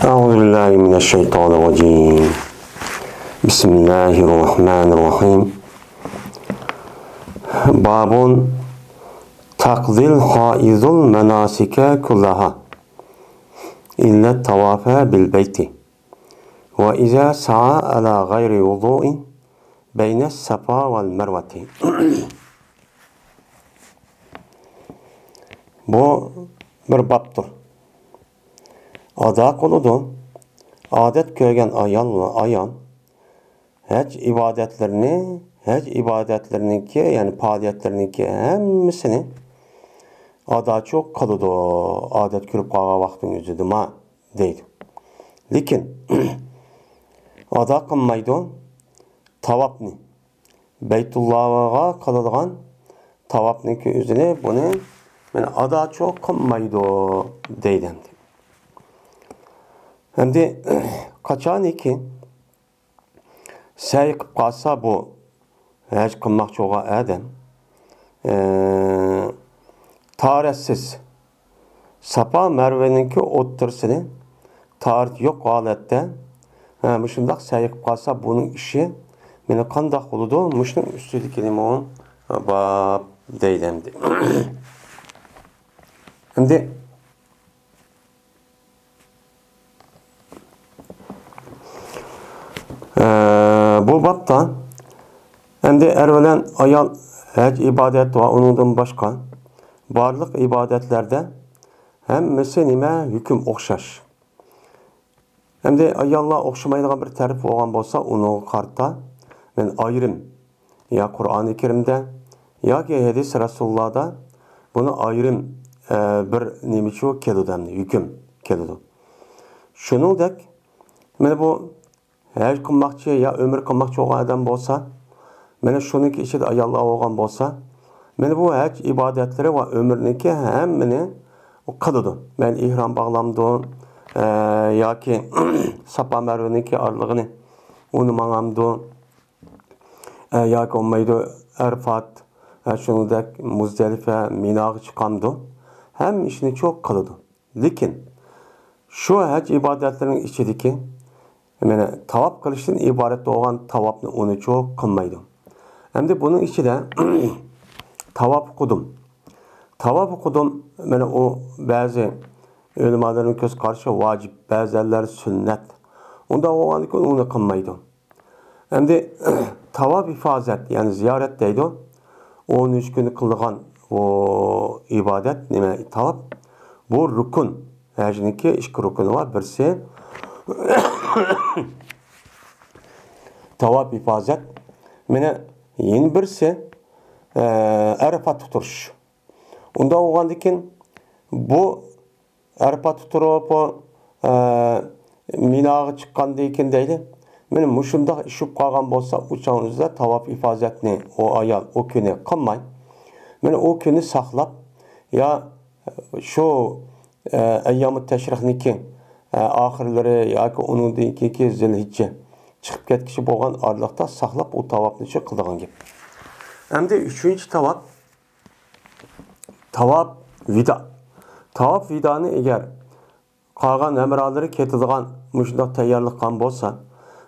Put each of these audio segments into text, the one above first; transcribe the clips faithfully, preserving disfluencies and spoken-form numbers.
أعوذ بالله من الشيطان الرجيم. بسم الله الرحمن الرحيم. باب تقضي الحائض المناسك كلها إلا الطواف بالبيت وإذا سعى على غير وضوء بين الصفا والمروة. بۇ بىر بابتۇر. ئادا قىلىدۇ. ئادەت كۆرگەن ئايال، ئايال ھەج ئىبادەتلىرىنى، ھەج ئىبادەتلىرىنىڭكى، يەنى پائالىيەتلىرىنىڭكى ھەممىسىنى ئاداچۇ قىلىدۇ. ئادەت كۆرۈپ قالغان ۋاقتىنىڭ ئۆزىدىما دەيدۇ. لېكىن ئادا قىلمايدۇ تاۋاپنى. بەيتۇللاغا قىلىدىغان تاۋاپنىڭكى ئۆزىنى، بۇنى مانا ئاداچۇ قىلمايدۇ دەيدۇ ئەمدى. ئەمدى قاچانكى سەي قىلىپ قالسا بۇ ھەج قىلماقچى بولغان ئادەم، ئە، تاھارەتسىز ساپا مەرۋىنىڭكى ئوتتۇرىسىنى تاھارەت يوق ھالەتتە، ھە، مۇشۇنداق سەي قىلىپ قالسا، بۇنىڭ ئىشى مانا قانداق بولىدۇ؟ مۇشۇنىڭ ئۈستىدىكىنىمۇ باب دەيدۇ ئەمدى. ئەمدى ئە، بۇ بابتا ئەمدى ئەر بىلەن ئايال ھەج ئىبادەت ۋە ئۇنىڭدىن باشقا بارلىق ئىبادەتلەردە ھەممىسى نېمە ھۆكۈم ئوخشاش. ئەمدى ئاياللار ئوخشىمايدىغان بىر تەرىپى بولغان بولسا، ئۇنىڭغا قارىتا مەن ئايرىم يا قۇرئانى كەرىمدە ياكى ھەدىس رەسۇلۇللادا بۇنى ئايرىم، ئە، بىر نېمىچۇ كېلىدۇ، ھەمدە ھۆكۈم كېلىدۇ. شۇنىڭدەك، مانا بۇ ھەج قىلماقچى يا ئۆمرە قىلماقچى بولغان ئادەم بولسا، مانا شۇنىڭكى ئىچىدە ئاياللار بولغان بولسا، مانا بۇ ھەج ئىبادەتلىرى ۋە ئۆمرىنىڭكى ھەممىنى قىلىدۇ. مەن ئېھرام باغلامدۇ، ئە، ياكى ساپا مەرۋىنىڭكى ئارىلىقىنى ئۇنى ماڭامدۇ، ئە، ياكى بولمايدۇ، ئەرفات، ئە، شۇنىڭدەك مۇزدەلىپە، مىناغا چىقامدۇ، ھەممە ئىشنى چوق قىلىدۇ. لېكىن شۇ ھەج ئىبادەتلىرىنىڭ ئىچىدىكى، مانا، تاۋاپ قىلىشتىن ئىبارەت بولغان تاۋاپنى ئۇنى چوق قىلمايدۇ. ئەمدى بۇنىڭ ئىچىدە تاۋاپ قۇدۇم. تاۋاپ قۇدۇم، مانا، ئۇ بەزى ئۆلىمالارنىڭ كۆز قارىشى ۋاجىپ، بەزىلەر سۈننەت. ئۇنداق بولغاندىكىن ئۇنى قىلمايدۇ. ئەمدى تاۋاپ ئىفازەت، يەنى زىيارەت دەيدۇ. ئون ئۈچ كۈن قىلىدىغان بۇ ئىبادەت، نېمە، تاۋاپ. بۇ رۇكۇن. ھەجنىڭكى ئىككى رۇكۇنى بار. بىرسى تاۋاپ ئىفازەت. مانا يەنە بىرسى، ئە، ئەرەپاتتا تۇرۇش. ئۇنداق بولغاندىكىن بۇ ئەرەپاتتا تۇرۇپ، ئۇ، ئە، مىناغا چىققاندىن كېيىن دەيدۇ، مانا مۇشۇنداق ئىش بولۇپ قالغان بولسا، ئۇ چاغنىڭ ئۆزىدە تاۋاپ ئىفازەتنى ئۇ ئايال ئۇ كۈنى قىلماي، مانا ئۇ كۈنى ساقلاپ، يا شۇ، ئە، ئەييامۇ تەشرىقنىڭكى، ئە، ئاخىرلىرى ياكى ئۇنىڭدىن كېيىنكى زىلھىججە چىقىپ كەتكۈچە بولغان ئارىلىقتا ساقلاپ ئۇ تاۋاپنى قىلىدىغان گەپ. ئەمدى ئۈچىنچى تاۋاپ، تاۋاپ ۋىدا. تاۋاپ ۋىدانى ئەگەر قالغان ھەمراھلىرى كېتىدىغان مۇشۇنداق تەييارلىق قىلغان بولسا،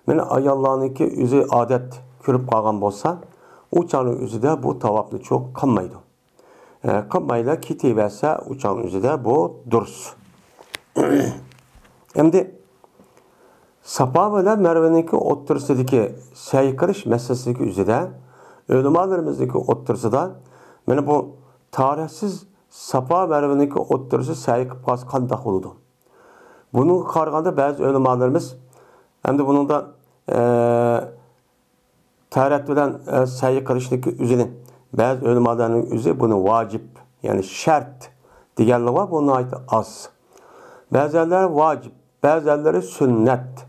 مانا ئاياللارنىڭكى ئۆزى ئادەت كۆرۈپ قالغان بولسا، ئۇ چاغنىڭ ئۆزىدە بۇ تاۋاپنى چوق قىلمايدۇ. ئە، قىلمايلا كېتىۋەرسە، ئۇ چاغنىڭ ئۆزىدە بۇ دۇرۇس. ئەمدى ساپا بىلەن مەرۋىنىڭكى ئوتتۇرىسىدىكى سەي قىلىش مەسىلىسىدىكى ئۆزىدە ئۆلىمالىرىمىزنىڭكى ئوتتۇرىسىدا، مانا بۇ تاھارەتسىز ساپا مەرۋىنىڭكى ئوتتۇرىسى سەي قىلىپ قالسا قانداق بولىدۇ؟ بۇنىڭغا قارىغاندا بەزى ئۆلىمالىرىمىز، ئەمدى بۇنىڭدا، ئە، تەرەت بىلەن، ئە، سەي قىلىشنىڭكى ئۆزىنى، بەزى ئۆلىمالارنىڭ ئۆزى بۇنى ۋاجىپ، يەنى شەرت دېگەنلىرى بار، بۇ ناھايىتى ئاز. بەزىلەر ۋاجىپ، بەزىلەرلىرى سۈننەت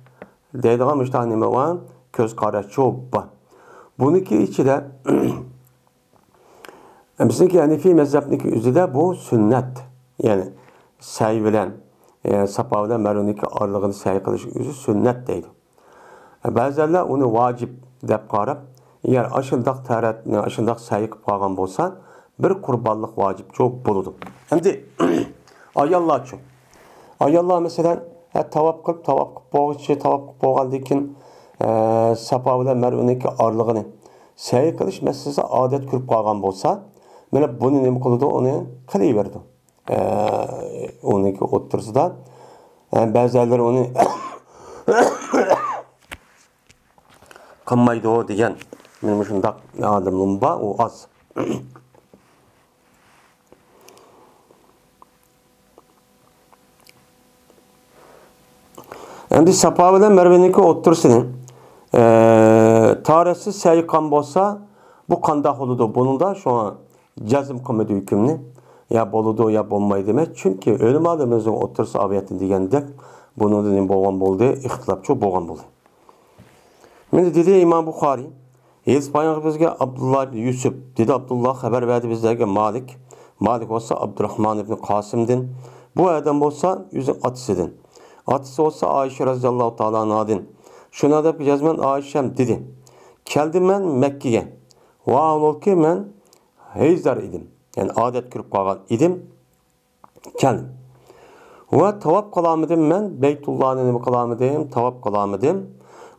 دەيدىغان مۇشۇنداق نېمە بار، كۆز قاراشچۇ بار. بۇنىڭكى ئىچىدە بىزنىڭكى ھەنىفىي مەزھەپنىڭكى ئۆزىدە بۇ سۈننەت. يەنى سەي بىلەن، ئە، ساپا بىلەن مەرۋىنىڭكى ئارىلىقىدا سەي قىلىش ئۆزى سۈننەت دەيدۇ. بەزىلەر ئۇنى ۋاجىپ دەپ قاراپ، ئەگەر ئاشۇنداق تەرەتنى، ئاشۇنداق سەي قىلىپ قالغان بولسا، بىر قۇربانلىق ۋاجىپچۇ بولىدۇ. ئەمدى ئاياللارچۇ؟ ئاياللار، مەسىلەن، ئە، تاۋاپ قىلىپ، تاۋاپ قىلىپ بولغۇچە، تاۋاپ قىلىپ بولغاندىن كېيىن، ئە، ساپا بىلەن مەرۋىنىڭكى ئارىلىقىنى سەي قىلىش مەسىلىسى ئادەت كۆرۈپ قالغان بولسا، مانا بۇنى نېمە قىلىدۇ؟ ئۇنى قىلىۋېرىدۇ. ئە، ئۇنىڭكى ئوتتۇرىسىدا، ئە، بەزىلەر ئۇنى قىلمايدۇ دېگەن، مانا مۇشۇنداق ئادەملەرمۇ بار، ئۇ ئاز. ئەمدى ساپا بىلەن مەرۋىنىڭكى ئوتتۇرىسىنى، ئە، تارەتسىز سەي قىلغان بولسا، بۇ قانداق بولىدۇ؟ بۇنىڭدا شۇڭا جەزم قىلمىدى ھۆكۈمنى. يا بولىدۇ، يا بولمايدۇ دېمەي. چۈنكى ئۆلىمالىرىمىزنىڭ ئوتتۇرىسى ئاۋۇ يەردە دېگەندەك، بۇنىڭدا نېمە بولغان بولدى؟ ئىختىلاپچۇ بولغان بولدى. مانا دېدى ئىمام بۇخارىي، ھەدىس بايان قىلىپ بىزگە ئابدۇللا ئىبن يۈسۈپ، دېدى ئابدۇللا خەۋەر بەردى بىزلەرگە مالىك، مالىك بولسا ئابدۇراخمان ئىبن قاسىمدىن، بۇ ئادەم بولسا ئۆزى ئاتىسىدىن. ئاتىسى بولسا ئائىشە رەزىياللاھۇ تائالا ئەنھادىن. شۇنىڭ دەپ جەزمەن ئائىشەم دېدى، كەلدىم مەن مەككىگە، ۋاھالۇكى مەن ھەيزدار ئىدىم، يەنى ئادەت كۆرۈپ قالغان ئىدىم. كەلدىم. ۋە تاۋاپ قىلالمىدىم مەن، بەيتۇللانى نېمە قىلالمىدىم، تاۋاپ قىلالمىدىم.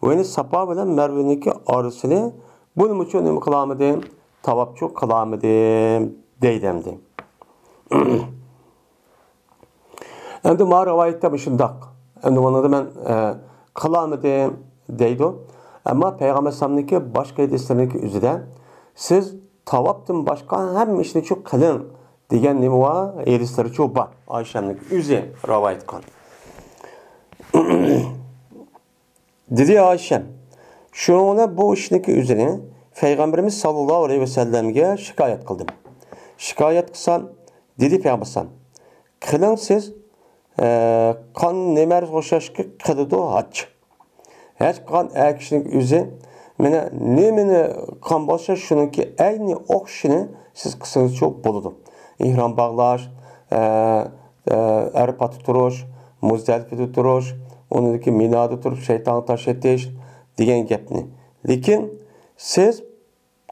ۋە يەنى ساپا بىلەن مەرۋىنىڭكى ئارىسىنى بۇنىڭ ئۈچۈن نېمە قىلالمىدىم، تاۋاپچۇ قىلالمىدىم دەيدۇ ئەمدى. ئەمدى ما رىۋايەتتە مۇشۇنداق. ئەمدى بۇنىڭدا مەن، ئە، قىلالمىدىم دەيدۇ. ئەمما پەيغەمبەر ئەلەيھىسسالامنىڭكى باشقا ھەدىسلىرىنىڭكى ئۆزىدە سىز تاۋاپتىن باشقا ھەممە ئىشنى شۇ قىلىڭ دېگەن نېمە بار؟ ھەدىسلىرىچۇ بار. ئائىشەمنىڭ ئۆزى رىۋايەت قىلغان. دېدى ئائىشەم، شۇنىڭ بىلەن بۇ ئىشنىڭكى ئۆزىنى پەيغەمبىرىمىز ساللاللاھۇ ئەلەيھى ۋەسەللەمگە شىكايەت قىلدىم. شىكايەت قىلسام، دېدى پەيغەمبەر، قىلىڭ سىز، ئە، قان نېمە ئوخشاشكى قىلىدۇ ھاج. ھەج قىلغان ئەر كىشىنىڭ ئۆزى، مانا نېمىنى قىلغان بولسا، شۇنىڭكى ئەينى ئوخشىشىنى سىز قىلسىڭىزچۇ بولىدۇ. ئېھرام باغلاش، ئە، ئە، ئەرپاتتا تۇرۇش، مۇزدەلىپىدە تۇرۇش، ئۇنىڭدىن كېيىن مىنادا تۇرۇپ شەيتانغا تاش ئېتىش دېگەن گەپنى. لېكىن سىز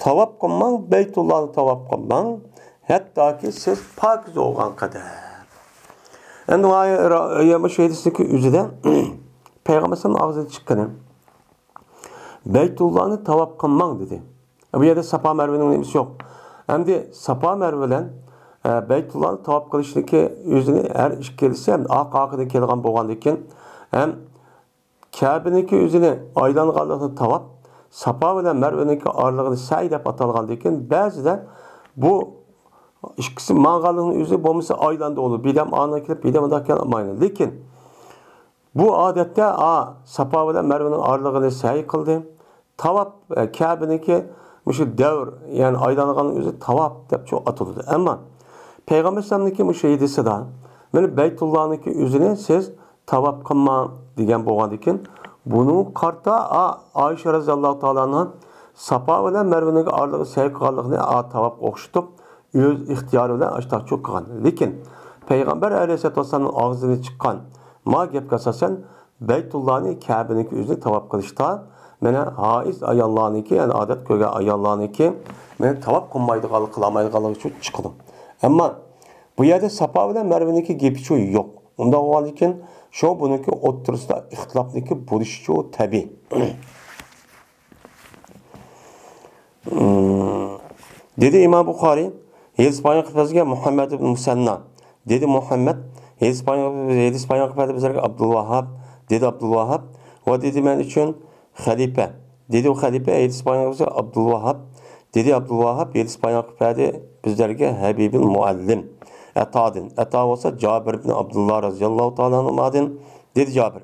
تاۋاپ قىلماڭ، بەيتۇللانى تاۋاپ قىلماڭ، ھەتتاكى سىز پاكىز بولغان قەدەر. ئەمدى مۇ-، مۇشۇ ھەدىسنىڭكى ئۆزىدە پەيغەمبەر ئەلەيھىسسالام ئاغزىدىن چىققىنى، بەيتۇللانى تاۋاپ قىلماڭ دېدى. بۇ يەردە ساپا مەرۋىنىڭ نېمىسى يوق. ئەمدى ساپا مەرۋە بىلەن، ئە، بەيتۇللانى تاۋاپ قىلىشنىڭكى ئۆزىنى ھەر ئىككىلىسى ھەم ئارقا-ئارقىدىن كېلىدىغان بولغاندىكىن، ھەم كەبىنىڭكى ئۆزىنى ئايلانغانلىقنى تاۋاپ، ساپا بىلەن مەرۋىنىڭكى ئارىلىقىنى سەي دەپ ئاتالغاندىكىن، بەزىدە بۇ ئىككىسى ماڭغانلىقنىڭ ئۆزى بولمىسا ئايلاندى ئۇلار. بىردەم ئاندىن كېلىپ، بىردەم مۇنداق كېلىپ ماڭىدۇ. لېكىن بۇ ئادەتتە، ئا، ساپا بىلەن مەرۋىنىڭ ئارىلىقىنى سەي قىلدى. تاۋاپ، ئە، كەبىنىڭكى مۇشۇ دەۋر، يەنى ئايلانغاننىڭ ئۆزى تاۋاپ دەپچۇ ئاتىلىدۇ. ئەمما پەيغەمبەر ئەلەيھىسسالامنىڭكى مۇشۇ ھەدىسىدا، مانا بەيتۇللانىڭكى ئۆزىنى سىز تاۋاپ قىلماڭ دېگەن بولغاندىكىن، بۇنىڭغا قارىتا، ئا، ئائىشە رەزىياللاھۇ تائالا ئەنھا ساپا بىلەن مەرۋىنىڭكى ئارىلىقىنى سەي قىلغانلىقىنى، ئا، تاۋاپقا ئوخشىتىپ، ئۆز ئىختىيارى بىلەن ئاشتاقچۇ قىلغان. لېكىن پەيغەمبەر ئەلەيھىسسالاتۇ ۋەسسالامنىڭ ئاغزىدىن چىققان ما گەپكە ئاساسەن، بەيتۇللانى، كەبىنىڭكى ئۆزىنى تاۋاپ قىلىشتا، مانا ھائىز ئاياللارنىڭكى، يەنى ئادەت كۆرگەن ئاياللارنىڭكى، مانا تاۋاپ قىلمايدىغانلىق، قىلالمايدىغانلىقى ئۈچۈن چىقىدۇ. ئەمما بۇ يەردە ساپا بىلەن مەرۋىنىڭكى گېپىچۇ يوق. ئۇنداق بولغاندىكىن، شۇ بۇنىڭكى ئوتتۇرىسىدا ئىختىلاپنىڭكى بولۇشىچۇ تەبىئىي. دېدى ئىمام بۇخارىي، ھەدىس بايان قىلىپ بەرگەن مۇھەممەد ئىبن مۇسەننا. دېدى مۇھەممەد، ھەدىس بايان، ھەدىس بايان قىلىپ بەردى بىزلەرگە ئابدۇلۋاھاب. دېدى ئابدۇلۋاھاب، ۋە دېدى مەن ئۈچۈن خەلىپە. دېدى ئۇ خەلىپە، ھەدىس بايان قىلىپ بەرگەن ئابدۇلۋاھاب. دېدى ئابدۇلۋاھاب، ھەدىس بايان قىلىپ بەردى بىزلەرگە ھەبىبىل مۇئەللىم. ئەتادىن. ئەتا بولسا جابىر ئىبن ئابدۇللا رەزىياللاھۇ تائالا ئەنھۇمادىن. دېدى جابىر.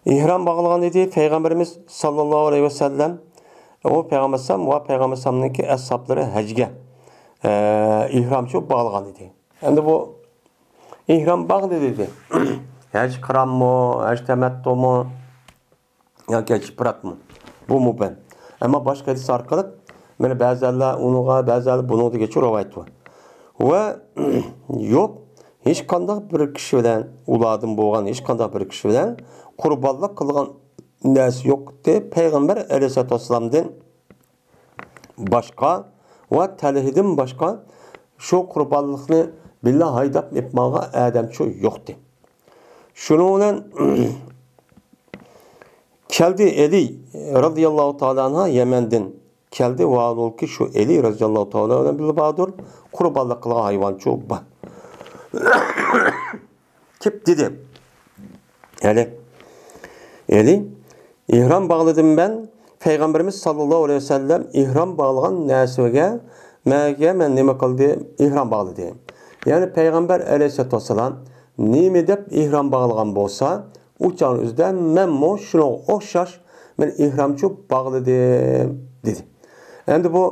ئېھرام باغلىغان ئىدى پەيغەمبىرىمىز ساللاللاھۇ ئەلەيھى ۋەسەللەم. ئۇ پەيغەمبەر ئەلەيھىسسالام ۋە پەيغەمبەر ئەلەيھىسسالامنىڭكى ئەسھابلىرى ھەجگە، ئە، ئېھرامچۇ باغلىغان ئىدى. ئەمدى بۇ ئېھرام باغلىدى دېدى. ھەج قىرانمۇ، ھەج تەمەتتۇمۇ ياكى ھەج ئىپراتمۇ؟ بۇ مۇبھەم. ئەمما باشقا ھەدىس ئارقىلىق، مانا بەزىلەر ئۇنىڭغا، بەزىلەر بۇنىڭغا دېگەنچە رىۋايەت بار. ۋە يوق، ھېچقانداق بىر كىشى بىلەن، ئۇلاردىن بولغان ھېچقانداق بىر كىشى بىلەن قۇربانلىق قىلغان نەرسە يوق دەپ پەيغەمبەر ئەلەيھىسسالاتۇ ۋەسسالامدىن باشقا ۋە تەلھىدىن باشقا شۇ قۇربانلىقنى بىللە ھايداپ ئېلىپ ماڭغان ئادەمچۇ يوقتى. شۇنىڭ بىلەن كەلدى ئەلى رەزىياللاھۇ تائالا ئەنھۇ يەمەندىن. كەلدى، ۋاھالۇكى شۇ ئەلى رەزىياللاھۇ تائالا ئەنھۇ بىلەن بىللە باردۇر، قۇربانلىق قىلغان ھايۋانچۇ بار. كېلىپ دېدى. ئەلى، ئەلى، ئېھرام باغلىدىم مەن. پەيغەمبىرىمىز ساللاللاھۇ ئەلەيھى ۋەسەللەم ئېھرام باغلىغان نەرسىگە مەگە مەن نېمە قىلدىم؟ ئېھرام باغلىدىم. يەنى پەيغەمبەر ئەلەيھىسسالاتۇ ۋەسسالام نېمە دەپ ئېھرام باغلىغان بولسا، ئۇ چاغنىڭ ئۆزىدە مەنمۇ شۇنىڭغا ئوخشاش مەن ئېھرامچۇ باغلىدىم، دېدى. ئەمدى بۇ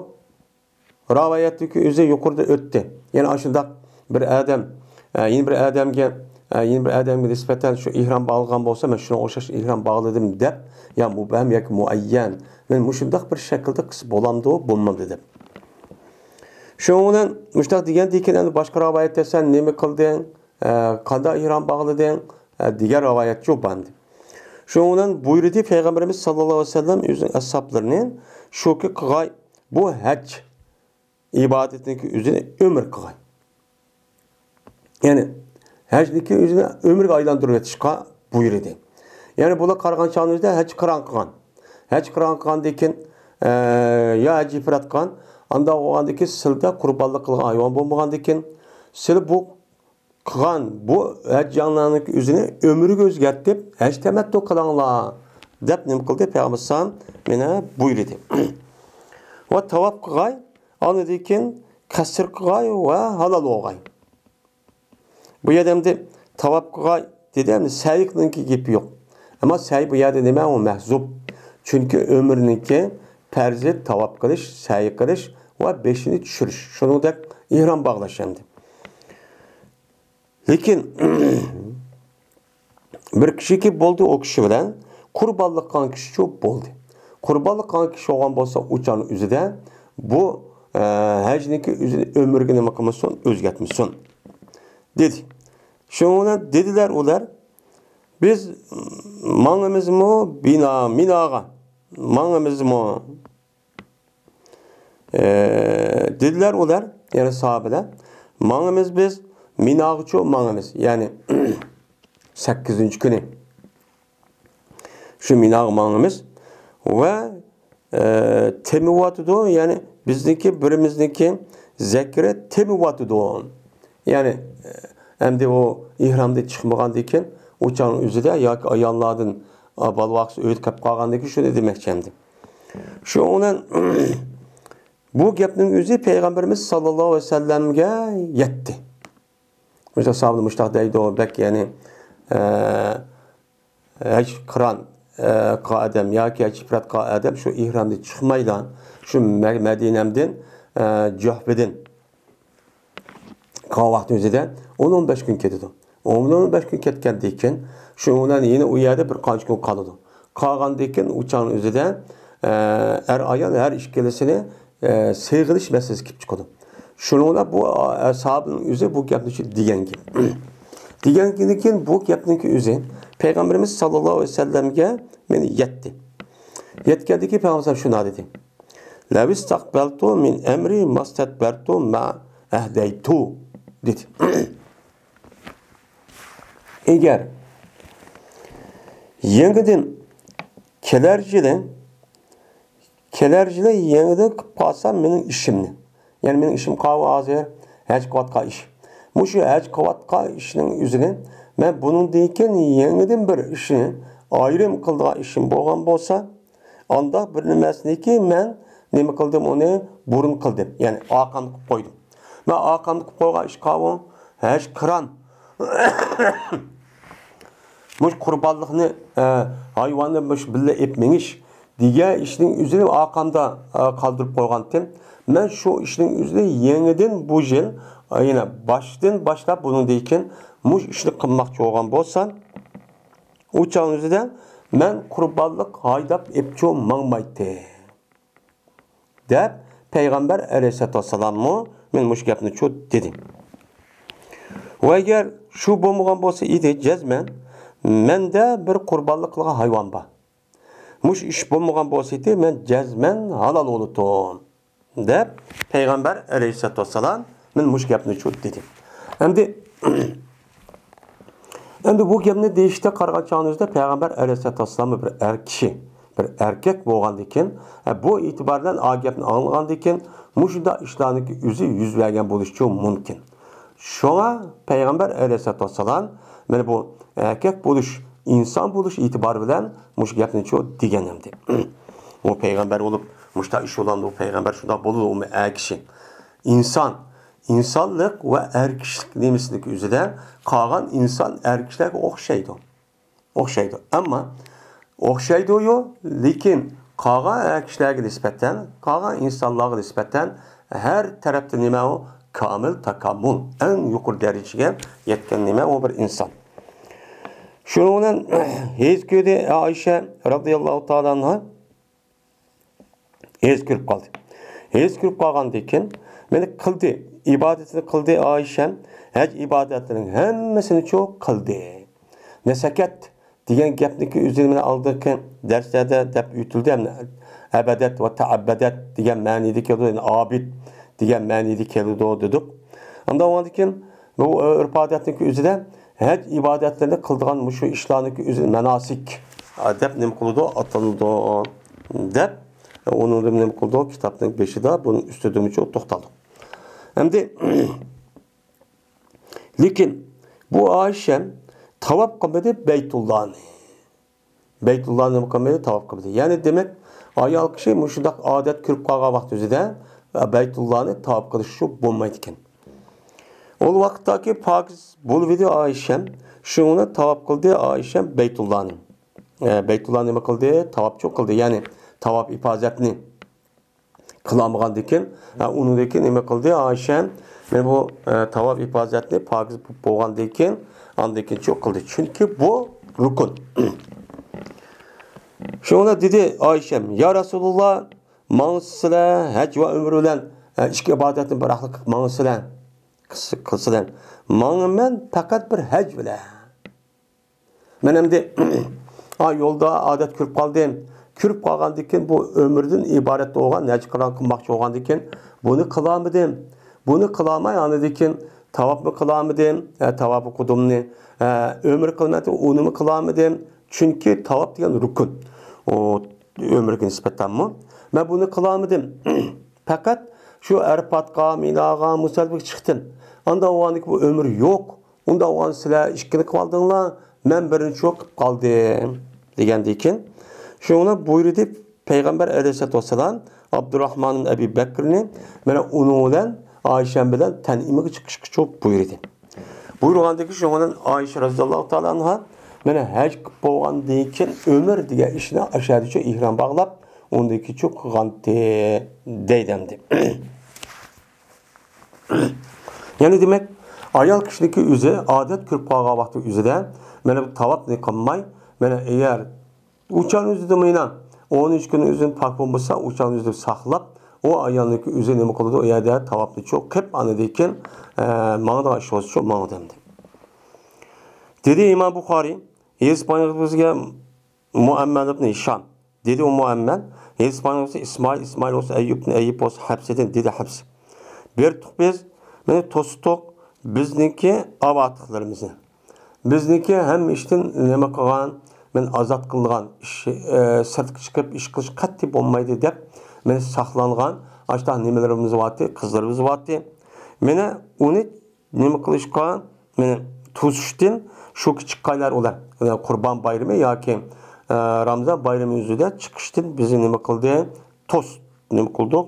رىۋايەتتىكى ئۆزى يۇقىرىدا ئۆتتى. يەنى ئاشۇنداق بىر ئادەم، ئە، يەنە بىر ئادەمگە، ئە، يەنە بىر ئادەمگە نىسبەتەن شۇ ئېھرام باغلىغان بولسا، مەن شۇنىڭغا ئوخشاش ئېھرام باغلىدىم دەپ، يا مۇبھەم ياكى مۇئەييەن، مەن مۇشۇنداق بىر شەكىلدە قىلسا بولامدۇ، بولمامدۇ دەپ. شۇنىڭ بىلەن مۇشۇنداق دېگەندىن كېيىن، ئەمدى باشقا رىۋايەتتە سەن نېمە قىلدىڭ، ئە، قانداق ئېھرام باغلىدىڭ، ئە، دېگەن رىۋايەتچۇ بار ئەمدى. شۇنىڭ بىلەن بۇيرۇدى پەيغەمبىرىمىز ساللاللاھۇ ئەلەيھى ۋەسەللەم ئۆزىنىڭ ئەسھابلىرىنى، شۇكى قىلغاي، بۇ ھەج ئىبادىتىنىڭكى ئۆزىنى ئۆمۈر قىلغاي. يەنى ھەجنىڭكى ئۆزىنى ئۆمۈرگە ئايلاندۇرۇۋېتىشقا بۇيرۇدى. يەنى بۇلار قارىغان چاغنىڭ ئۆزىدە ھەج قىران قىلغان. ھەج قىران قىلغاندىن كېيىن، ئە، يا ھەج ئىپرات قىلغان، ئانداق بولغاندىن كېيىن سىلىدە قۇربانلىق قىلغان ھايۋان بولمىغاندىن كېيىن، سىلى بۇ قىلغان بۇ ھەج جەڭلەرنىڭكى ئۆزىنى ئۆمۈرگە ئۆزگەرتىپ، ھەج تەمەتتۇ قىلىڭلار، دەپ نېمە قىلدى؟ پەيغەمبەر ئەلەيھىسسالام مېنى بۇيرۇدى. ۋە تاۋاپ قىلغاي، ئاندىن كېيىن قەسىر قىلغاي ۋە ھالال بولغاي. بۇ يەردە ئەمدى تاۋاپ قىلغاي دېدى، ئەمدى سەي قىلىڭكى گېپى يوق. ئەمما سەي بۇ يەردە نېمە؟ ئۇ مەھزۇپ. چۈنكى ئۆمرىنىڭكى پەرزى تاۋاپ قىلىش، سەي قىلىش ۋە بېشىنى چۈشۈرۈش. شۇنىڭدەك ئېھرام باغلاش ئەمدى. لېكىن بىر كىشىكى بولدى، ئۇ كىشى بىلەن قۇربانلىق قىلغان كىشىچۇ بولدى. قۇربانلىق قىلغان كىشى بولغان بولسا، ئۇ چاغنىڭ ئۆزىدە بۇ، ئە، ھەجنىڭكى ئۆزىنى ئۆمرىگە نېمە قىلمىسۇن، ئۆزگەرتمىسۇن، دېدى. شۇنىڭ بىلەن دېدىلەر ئۇلار، بىز ماڭىمىزمۇ بىنا، مىناغا ماڭىمىزمۇ؟ ئە، دېدىلەر ئۇلار، يەنى ساھابىلەر، ماڭىمىز بىز، مىناغىچۇ ماڭىمىز، يەنى سەككىزىنچى كۈنى شۇ مىناغا ماڭىمىز ۋە، ئە، تېمىۋاتىدۇ، يەنى بىزنىڭكى بىرىمىزنىڭكى زەكىرى تېمىۋاتىدۇ. يەنى، ئە، ئەمدى ئۇ ئېھرامدىن چىقمىغاندىن كېيىن، ئۇ چاغنىڭ ئۆزىدە ياكى ئاياللاردىن، ئا، بالا ۋاقىتسى ئۆيدە قېلىپ قالغاندىن كېيىن شۇنى دېمەكچى ئەمدى. شۇنىڭ بىلەن بۇ گەپنىڭ ئۆزى پەيغەمبىرىمىز ساللاللاھۇ ئەلەيھى ۋەسەللەمگە يەتتى. مۇشۇنداق ساھابىلەر مۇشۇنداق دەيدۇ، بەك، يەنى، ئە، ھەج قىران، ئە، قىلغان ئادەم ياكى ھەج ئىپرات قىلغان ئادەم شۇ ئېھرامدىن چىقمايلا، شۇ مە-، مەدىنەمدىن، ئە، جۇھفىدىن قالغان ۋاقىتنىڭ ئۆزىدە ئون، ئون بەش كۈن كېتىدۇ. ئون، ئون بەش كۈن كەتكەندىن كېيىن، شۇنىڭ بىلەن يەنە ئۇ يەردە بىر قانچە كۈن قالىدۇ. قالغاندىن كېيىن ئۇ چاغنىڭ ئۆزىدە، ئە، ئەر ئايال ھەر ئىككىلىسىنى، ئە، سېغىنىش مەسىلىسى كېلىپ چىقىدۇ. شۇنىڭ بىلەن بۇ، ئە، ساھابىنىڭ ئۆزى بۇ گەپنى شۇ دېگەن گەپ. دېگەندىن كېيىن بۇ گەپنىڭكى ئۆزى پەيغەمبىرىمىز ساللاللاھۇ ئەلەيھى ۋەسەللەمگە مېنى يەتتى. يەتكەندىن كېيىن پەيغەمبەر شۇنداق دېدى. لو استقبلت من أمري ما استدبرت ما أهديت، دېدى. ئەگەر يېڭىدىن كېلەر يىلى، كېلەر يىلى يېڭىدىن قىلىپ قالسام مېنىڭ ئىشىمنى، يەنى مېنىڭ ئىشىم قالغان ھازىر ھەج قىلىۋاتقان ئىش. مۇشۇ ھەج قىلىۋاتقان ئىشنىڭ ئۆزىنى مەن بۇنىڭدىن كېيىن يېڭىدىن بىر ئىشنى ئايرىم قىلىدىغان ئىشىم بولغان بولسا، ئانداق بىر نېمىسىنىكى مەن نېمە قىلدىم، ئۇنى بۇرۇن قىلدىم. يەنى ئارقامدا قىلىپ قويدۇم. مەن ئارقامدا قىلىپ قويغان ئىش قاۋۇ، ھەج قىران. مۇشۇ قۇربانلىقنى، ئە، ھايۋاننى مۇشۇ بىللە ئېلىپ مېڭىش دېگەن ئىشنىڭ ئۆزىنى ئارقامدا، ئە، قالدۇرۇپ قويغانتىم. مەن شۇ ئىشنىڭ ئۆزىنى يېڭىدىن بۇ يىل، ئە، يەنە باشتىن باشلاپ بۇنىڭدىن كېيىن مۇشۇ ئىشنى قىلماقچى بولغان بولسام، ئۇ چاغنىڭ ئۆزىدە مەن قۇربانلىق ھايداپ ئېپچۇ ماڭمايتتى، دەپ پەيغەمبەر ئەلەيھىسسالاتۇ ۋەسسالاممۇ مەن مۇشۇ گەپنى چۇت دېدى. ۋە ئەگەر شۇ بولمىغان بولسا ئىدى، جەزمەن مەندە بىر قۇربانلىق قىلغان ھايۋان بار. مۇشۇ ئىش بولمىغان بولسا ئىدى، مەن جەزمەن ھالال بولاتتىم، دەپ پەيغەمبەر ئەلەيھىسسالاتۇ ۋەسسالام مەن مۇشۇ گەپنى چۇت دېدى. ئەمدى ئەمدى بۇ گەپنى دېيىشتە قارىغان چاغنىڭىزدا پەيغەمبەر ئەلەيھىسسالاتۇ ۋەسسالام بىر ئەر كىشى، بىر ئەركەك بولغاندىكىن، ھە، بۇ ئېتىبار بىلەن ئا گەپنى ئاڭلىغاندىكىن، مۇشۇنداق ئىشلارنىڭكى ئۆزى يۈز بەرگەن بولۇشىچۇ مۇمكىن. شۇڭا پەيغەمبەر ئەلەيھىسسالاتۇ ۋەسسالام مانا بۇ ئەركەك بولۇش، ئىنسان بولۇش ئېتىبارى بىلەن مۇشۇ گەپنىچۇ دېگەن ئەمدى. ئۇ پەيغەمبەر بولۇپ مۇشۇنداق ئىش بولامدۇ؟ پەيغەمبەر شۇنداق بولىدۇ، ئۇمۇ ئەر كىشى. ئىنسان، ئىنسانلىق ۋە ئەر كىشىلىك نېمىسىنىڭكى ئۆزىدە قالغان ئىنسان ئەر كىشىلەرگە ئوخشايدۇ. ئوخشايدۇ. ئەمما ئوخشايدۇ-يۇ، لېكىن قالغان ئەر كىشىلەرگە نىسبەتەن، قالغان ئىنسانلارغا نىسبەتەن ھەر تەرەپتە نېمە ئۇ؟ كامىل تاكامۇل. ئەڭ يۇقىرى دەرىجىگە يەتكەن نېمە ئۇ بىر ئىنسان. شۇنىڭ بىلەن ھېس كۆردى ئائىشە رازىياللاھۇ تائالا ئەنھا. ھېس كۆرۈپ قالدى. ھېس كۆرۈپ قالغاندىن كېيىن مانا قىلدى، ئىبادىتىنى قىلدى ئائىشەم. ھەج ئىبادەتلىرىنىڭ ھەممىسىنىچۇ قىلدى. نەسەكەت دېگەن گەپنىكى ئۆزىنى مانا ئالدىنقى دەرسلەردە دەپ ئۆتۈلدى. ھەم ئەبەدەت ۋە تەئەببەدەت دېگەن مەنىدە كېلىدۇ، يەنى ئابىد دېگەن مەنىدە كېلىدۇ دېدۇق. ئاندىن ئۇنىڭدىن كېيىن بۇ ئۆرپ-ئادەتنىڭكى ئۆزىدە ھەج ئىبادەتلىرىنى قىلىدىغان مۇشۇ ئىشلارنىڭكى ئۆزىنى ماناسىك دەپ نېمە قىلىدۇ، ئاتىلىدۇ دەپ، ئۇنىڭدىن نېمە قىلىدۇ، كىتابنىڭ بېشىدا بۇنىڭ ئۈستىدىمۇ توختالدۇق. ئەمدى لېكىن بۇ ئائىشەم تاۋاپ قىلمىدى بەيتۇللانى. بەيتۇللانى نېمە قىلمىدى؟ تاۋاپ قىلمىدى. يەنى دېمەك، ئايال كىشى مۇشۇنداق ئادەت كۆرۈپ قالغان ۋاقتى ئۆزىدە بەيتۇللانى تاۋاپ قىلىشى بولمايدىكەن. ئۇ ۋاقىتتاكى پاكىز بولۇۋىدى ئائىشەم. شۇنىڭ بىلەن تاۋاپ قىلدى ئائىشەم بەيتۇللانى. ئە، بەيتۇللانى نېمە قىلدى؟ تاۋاپچۇ قىلدى. يەنى تاۋاپ ئىپازەتنى قىلالمىغاندىكىن، ھە، ئۇنىڭدىن كېيىن نېمە قىلدى ئائىشەم؟ مانا بۇ، ئە، تاۋاپ ئىپازەتنى پاكىز بولغاندىن كېيىن، ئاندىن كېيىنچۇ قىلدى. چۈنكى بۇ رۇكۇن. شۇڭا دېدى ئائىشەم، يا رەسۇلۇللا، ماڭسىلە ھەج ۋە ئۆمرە بىلەن، ئە، ئىككى ئىبادەتنى بىراقلا قىلىپ ماڭسىلە، قىلسىلە. ماڭىمەن پەقەت بىر ھەج بىلەن. مەن ئەمدى، ئا، يولدا ئادەت كۆرۈپ قالدىم. كۆرۈپ قالغاندىن كېيىن بۇ ئۆمرىدىن ئىبارەت بولغان ھەج قىران قىلماقچى بولغاندىن كېيىن بۇنى قىلالمىدىم. بۇنى قىلالماي ئاندىن كېيىن تاۋاپنى قىلالمىدىم. ئە، تاۋاپى قۇدۇمنى، ئە، ئۆمرە قىلماي ئۇنىمۇ قىلالمىدىم. چۈنكى تاۋاپ دېگەن رۇكۇن. ئۇ ئۆمرىگە نىسبەتەنمۇ. مەن بۇنى قىلالمىدىم. پەقەت شۇ ئەرپاتقا، مىناغا، مۇزدەلىپىگە چىقتىم. ئاندا ئۇۋاندىكى بۇ ئۆمرە يوق. ئۇندا ئۇۋان سىلەر ئىككىنى قىلىۋالدىڭلار، مەن بىرىنچى بولۇپ قالدىم دېگەندىن كېيىن، شۇنىڭ بىلەن بۇيرۇدى پەيغەمبەر ئەلەيھىسسالاتۇ ۋەسسالام ئابدۇرراھمان ئەبى بەكرىنى مانا ئۇنىڭ بىلەن ئائىشەم بىلەن تەنئىمگە چىقىشقىچۇ بۇيرۇدى. بۇيرۇغاندىن كېيىن شۇنىڭ بىلەن ئائىشە رەزىياللاھۇ تائالا ئەنھا مانا ھەج قىلىپ بولغاندىن كېيىن ئۆمرە دېگەن ئىشنى ئاشۇ يەردىچۇ ئېھرام باغلاپ، ئۇندىن كېيىنچۇ قىلغانتى دەيدۇ ئەمدى. يەنى دېمەك، ئايال كىشىنىڭكى ئۆزى ئادەت كۆرۈپ قالغان ۋاقتى ئۆزىدە مانا بۇ تاۋاپنى قىلماي، مانا ئەگەر ئۇچان ئۆزىدە مانا ئون ئۈچ كۈن ئۆزىنى پاك بولمىسا، ئۇچان ئۆزىدە ساقلاپ، ئۇ ئايالنىڭكى ئۆزى نېمە قىلىدۇ؟ ئۇ يەردە تاۋاپنى چوق قىلىپ، ئاندىن كېيىن، ئە، ماڭىدىغان ئىش بولسا شۇ ماڭىدۇ ئەمدى. دېدى ئىمام بۇخارىي، ھەدىس بايان قىلغۇچىسى مۇئەممەر ئىبن ھىشام. دېدى ئۇ مۇئەممەر، ھەدىس بايان قىلغۇچىسى ئىسمائىل، ئىسمائىل بولسا ئەييۇبتىن، ئەييۇب بولسا ھەپسىدىن، دېدى ھەپس. بېرىتتۇق بىز، مانا توستۇق بىزنىڭكى ئاۋاتىقلىرىمىزنى. بىزنىڭكى ھەممە ئىشتىن نېمە قىلغان، مانا ئازاد قىلىدىغان ئىش، ئە، سىرتقا چىقىپ ئىش قىلىش قەتئىي بولمايدۇ دەپ، مانا ساقلانغان ئاشۇنداق نېمىلىرىمىز بارتى، قىزلىرىمىز بارتى. مانا ئۇنى نېمە قىلىشقا، مانا توسۇشتىن شۇ چىققانلار ئۇلار. قۇربان بايرىمى ياكى، ئە، رامزان بايرىمى يۈزىدە چىقىشتىن بىزنى نېمە قىلدى؟ توس، نېمە قىلدۇق؟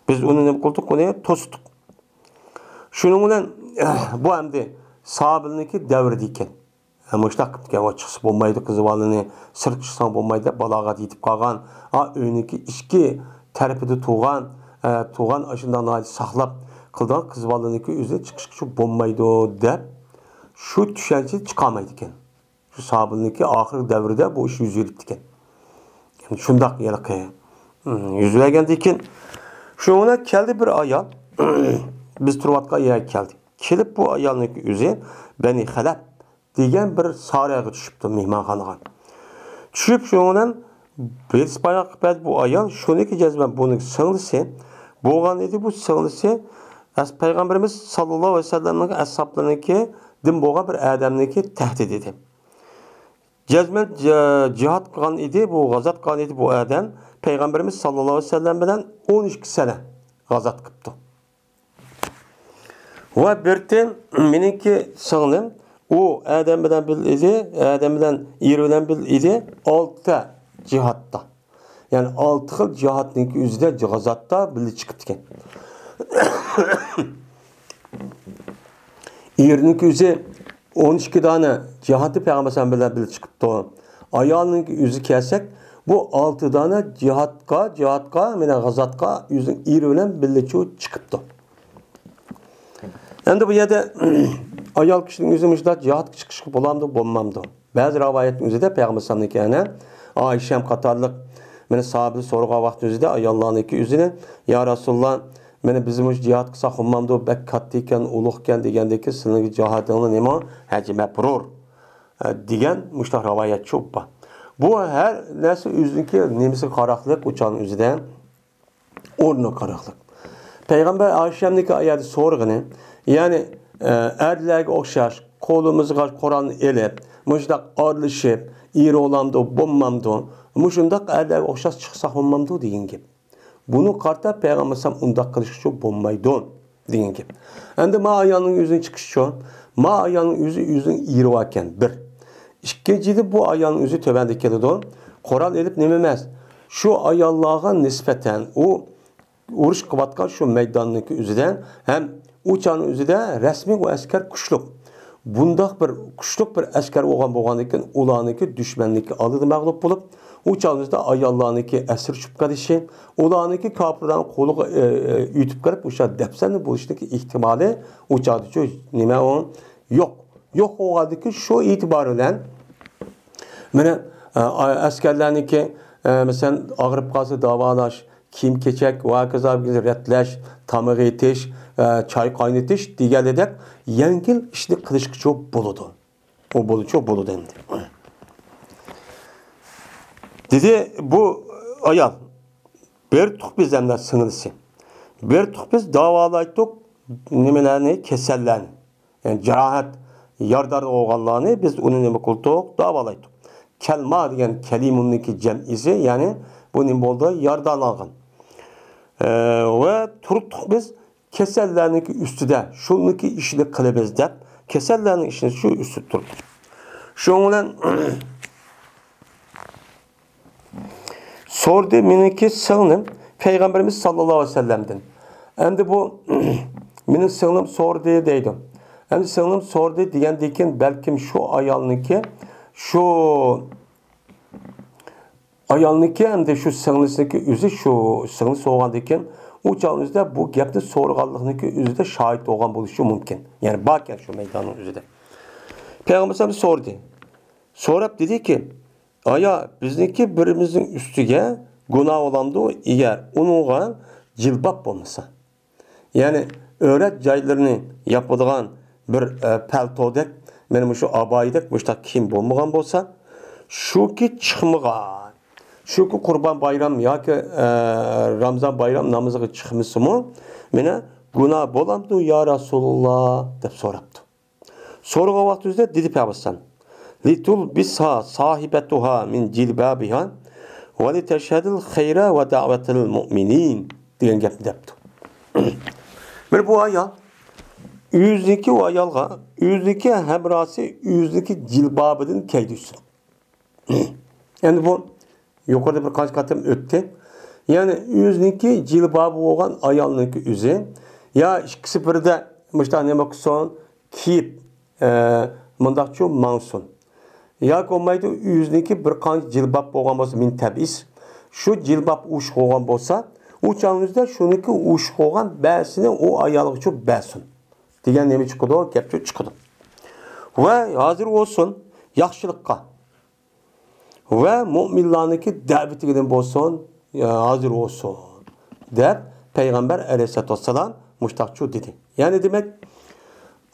بىز ئۇنى نېمە قىلدۇق؟ ئۇنى توستۇق. شۇنىڭ بىلەن، بۇ ئەمدى ساھابىلەرنىڭكى دەۋرىدە ئىكەن. مۇشۇنداق قىپتىكەن، ئۇ چىقسا بولمايدۇ، قىز بالىنى سىرتقا چىقساڭ بولمايدۇ دەپ بالاغەت يېتىپ قالغان، ئا، ئۆينىڭكى ئىچكى تەرىپىدە تۇرغان، ئە، تۇرغان ئاشۇنداق ناھايىتى ساقلاپ قىلىدىغان قىز بالىنىڭكى ئۆزىنى چىقىشقىچە بولمايدۇ دەپ، شۇ چۈشەنچىدىن چىقالمايدىكەن. شۇ ساھابىنىڭكى ئاخىرقى دەۋرىدە بۇ ئىش يۈز بېرىپتىكەن. شۇنداق ھېلىقى، م، يۈز بەرگەندىكىن، شۇنىڭ بىلەن كەلدى بىر ئايال، بىز تۇرۇۋاتقان يەرگە كەلدى. كېلىپ بۇ ئايالنىڭكى ئۆزى بەنى خەلەپ دېگەن بىر سارىيەگە چۈشۈپتۇ مېھمانخانىغا. چۈشۈپ شۇنىڭ بىلەن بىرسى بايان قىلىپ بەردى بۇ ئايال، شۇنىڭكى جەزمەن بۇنىڭكى سىڭلىسى بولغان ئىدى. بۇ سىڭلىسى ئەس-، پەيغەمبىرىمىز ساللاللاھۇ ئەلەيھى ۋەسەللەمنىڭ ئەسھابلىرىنىڭكى دىن بولغان بىر ئادەمنىڭكى تەھدىتى ئىدى. جەزمەن جە-، جىھاد قىلغان ئىدى، بۇ غازات قىلغان ئىدى بۇ ئادەم. پەيغەمبىرىمىز ساللاللاھۇ ئەلەيھى ۋەسەللەم بىلەن ئون ئىككى سەنە غازات قىپتۇ. ۋە بىر تېم مېنىڭكى سىڭلىم ئۇ ئادەم بىلەن بىللە ئىدى، ئادەم بىلەن، ئېرى بىلەن بىللە ئىدى، ئالتە جىھادتا. يەنى ئالتە خىل جىھادنىڭكى ئۆزىدە غازاتتا بىللە چىقىپتىكەن. ئېرىنىڭكى ئۆزى ئون ئىككى دانە جىھادتا پەيغەمبەر ئەلەيھىسسالام بىلەن بىللە چىقىپتۇ. ئايالنىڭكى ئۆزى كەلسەك، بۇ ئالتە دانە جىھادقا، جىھادقا، مانا غازاتقا ئۆزىنىڭ ئېرى بىلەن بىللە چۇ-، چىقىپتۇ. ئەمدى بۇ يەردە ئايال كىشىنىڭ ئۆزى مۇشۇنداق جىھادقا چىقىشقا بولامدۇ، بولمامدۇ؟ بەزى رىۋايەتنىڭ ئۆزىدە پەيغەمبەر ئەلەيھىسسالامنىڭكى ئەنە ئائىشەم قاتارلىق مېنى ساھابىلەر سورىغان ۋاقتى ئۆزىدە ئاياللارنىڭكى ئۆزىنى، يا رەسۇلاللا، مېنى بىز مۇشۇ جىھادقا قىلساق بولمامدۇ؟ بەك كاتتا ئىكەن، ئۇلۇغ ئىكەن دېگەندىكى سىلىڭ جىھادىڭلار نېمە؟ ھەجى مەبرۇر، ئە، دېگەن مۇشۇنداق رىۋايەت چوپ بار. بۇ ھەر نەرسە ئۆزىنىڭكى نېمىسىگە قاراقلىق، ئۇ چاغنىڭ ئۆزىدە ئورنىغا قاراقلىق. پەيغەمبەر ئائىشەمنىڭكى ئايەتتە سورىغىنى، يەنى، ئە، ئەرلەرگە ئوخشاش قولىمىزغا قورالنى ئېلىپ، مۇشۇنداق ئارىلىشىپ، ئېرى بولامدۇ، بولمامدۇ؟ مۇشۇنداق ئەرلەرگە ئوخشاش چىقساق بولمامدۇ دېگەن گەپ. بۇنى قارىتا پەيغەمبەر ئەلەيھىسسالام ئۇنداق قىلىشقىچۇ بولمايدۇ دېگەن گەپ. ئەمدى ما ئايالنىڭ ئۆزىنى چىقىشىچۇ، ما ئايالنىڭ ئۆزى ئۆزىنىڭ ئېرى باركەن، بىر. ئىككىنچىدىن، بۇ ئايالنىڭ ئۆزى تۆۋەندە كېلىدۇ. قورال ئېلىپ نېمە ئەمەس، شۇ ئاياللارغا نىسبەتەن ئۇ ئۇرۇش قىلىۋاتقان شۇ مەيداننىڭكى ئۆزىدە ھەم ئۇ چاغنىڭ ئۆزىدە رەسمىي ئۇ ئەسكەر كۈچلۈك. بۇنداق بىر كۈچلۈك بىر ئەسكەر بولغان بولغاندىكىن، ئۇلارنىڭكى دۈشمەننىڭكى ئالدىدا مەغلۇپ بولۇپ، ئۇ چاغنىڭ ئۆزىدە ئاياللارنىڭكى ئەسىر چۈشۈپ قېلىشى، ئۇلارنىڭكى كاپىرلارنىڭ قولىغا، ئە، ئە، ئۆتۈپ كېلىپ، ئۇ شۇ دەپسەندە بولۇشنىڭكى ئېھتىمالى ئۇ چاغدىچۇ نېمە ئۇ؟ يوق. يوق بولغاندىكىن شۇ ئېتىبار بىلەن مانا، ئە، ئەسكەرلەرنىڭكى، ئە، مەسىلەن، ئاغرىپ قالسا داۋالاش، كىيىم-كېچەك ۋە ھاكازا رەتلەش، تاماق ئېتىش، ئە، چاي قاينىتىش دېگەنلىدەك يەڭگىل ئىشنى قىلىشقىچۇ بولىدۇ. ئۇ بولىچۇ بولىدۇ ئەمدى. دېدى بۇ ئايال، بىر تۇق بىز ئەمدى سىڭلىسى. بىر تۇق بىز داۋالايتتۇق نېمىلەرنى، كېسەللەرنى. يەنى جاراھەت، يارىدار بولغانلارنى بىز ئۇنى نېمە قىلدۇق؟ داۋالايتتۇق. كەلما دېگەن كەلىمۇنىڭكى جەمئىسى، يەنى بۇ نېمە بولدى؟ يارىدارلانغان. ئە، ۋە تۇرۇپتۇق بىز كېسەللەرنىڭكى ئۈستىدە، شۇنىڭكى ئىشىنى قىلىمىز دەپ، كېسەللەرنىڭ ئىشىنى شۇ ئۈستىدە تۇرۇپتۇق. شۇنىڭ بىلەن سورىدى مېنىڭكى سىڭلىم پەيغەمبىرىمىز ساللاللاھۇ ئەلەيھى ۋەسەللەمدىن. ئەمدى بۇ مېنىڭ سىڭلىم سورىدى دەيدۇ. ئەمدى سىڭلىم سورىدى دېگەندىن كېيىن بەلكىم شۇ ئايالنىڭكى، شۇ ئايالنىڭكى ئەمدى شۇ سىڭلىسىنىڭكى ئۆزى، شۇ سىڭلىسى بولغاندىن كېيىن ئۇ چاغنىڭ ئۆزىدە بۇ گەپنى سورىغانلىقنىڭكى ئۆزىدە شاھىت بولغان بولۇشى مۇمكىن. يەنى باركەن شۇ مەيداننىڭ ئۆزىدە. پەيغەمبەر ئەلەيھىسسالام سورىدى. سوراپ دېدىكى، ئايا، بىزنىڭكى بىرىمىزنىڭ ئۈستىگە گۇناھ بولامدۇ، ئەگەر ئۇنىڭغا جىلباب بولمىسا؟ يەنى ئۆرەت جايلىرىنى ياپىدىغان بىر، ئە، پەلتودەك، مانا مۇشۇ ئابايىدەك مۇشۇنداق كىيىم بولمىغان بولسا، شۇكى چىقمىغان، شۇكى قۇربان بايرام ياكى، ئە، رامزان بايرام نامىزىغا چىقمىسىمۇ، مانا گۇناھ بولامدۇ يا رەسۇلاللا دەپ سوراپتۇ. سورىغان ۋاقتىمىزدا دېدى پەيغەمبەر: لىتۇلبىسھا ساھىبەتۇھا مىن جىلبابىھا ۋە لىتەشھەدىل خەيرە ۋە دەۋەتىل مۇئمىنىن دېگەن گەپنى دەپتۇ. مانا بۇ ئايال ئۆزىنىڭكى، ئۇ ئايالغا ئۆزىنىڭكى ھەمراھى ئۆزىنىڭكى جىلبابىدىن كىيدۈرسۇن. ئەمدى بۇ يۇقىرىدا بىر قانچە قېتىم ئۆتتى. يەنى ئۆزىنىڭكى جىلبابى بولغان ئايالنىڭكى ئۆزى يا ئىككىسى بىردە مۇشۇنداق نېمە قىلسۇن، كىيىپ، ئە، مۇنداقچۇ ماڭسۇن. ياكى بولمايدۇ، ئۆزىنىڭكى بىر قانچە جىلباب بولغان بولسا، مىن تەبئىس، شۇ جىلباب ئوشۇق بولغان بولسا، ئۇ چاغنىڭ ئۆزىدە شۇنىڭكى ئوشۇق بولغان بەرسىنى ئۇ ئايالغىچۇ بەرسۇن دېگەن نېمە چىقىدۇ؟ گەپچۇ چىقىدۇ. ۋە ھازىر بولسۇن ياخشىلىققا ۋە مۇئمىنلارنىڭكى دەۋىتىگە بولسۇن، ھازىر بولسۇن دەپ پەيغەمبەر ئەلەيھىسسالاتۇ ۋەسسالام مۇشتاقچۇ دېدى. يەنى دېمەك،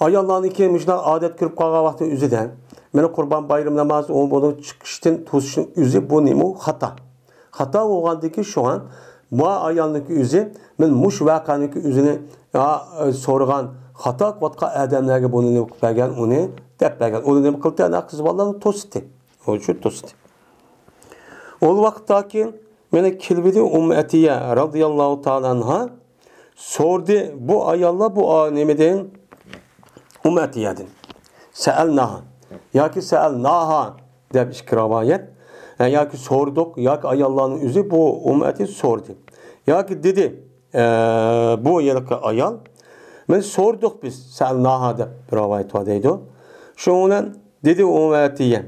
ئاياللارنىڭكى مۇشۇنداق ئادەت كۆرۈپ قالغان ۋاقتى ئۆزىدە، مانا قۇربان بايرىمى نامازى ئۇ بۇنىڭ چىقىشتىن توسۇشنىڭ ئۆزى بۇ نېمە؟ خاتا. خاتا بولغاندىكى شۇڭا بۇ ئايالنىڭكى ئۆزى، مەن مۇشۇ ۋەقەنىڭكى ئۆزىنى، يا، سورىغان خاتا قىلىۋاتقان ئادەملەرگە بۇنى نېمە قىلىپ بەرگەن، ئۇنى دەپ بەرگەن. ئۇنى نېمە قىلدى؟ ئانا قىز بالىلارنى توسۇتتى. ئۇ شۇ توسۇتتى. ئۇ ۋاقىتتا كېيىن مانا كېلىۋىدى ئۇممۇ ئەتىيە رازىياللاھۇ تائالا ئەنھا سورىدى. بۇ ئاياللار بۇ ئا-، نېمىدىن؟ ئۇممۇ ئەتىيەدىن. سەئەلناھا ياكى سەئەلناھا دەپ ئىككى رىۋايەت. ھە، ياكى سورىدۇق، ياكى ئاياللارنىڭ ئۆزى بۇ ئۇممۇ ئەتىيە سورىدى. ياكى دېدى، ئە، بۇ ھېلىقى ئايال، مانا سورىدۇق بىز، سەئەلناھا دەپ بىر رىۋايەت بار دەيدۇ. شۇنىڭ بىلەن دېدى ئۇممۇ ئەتىيە.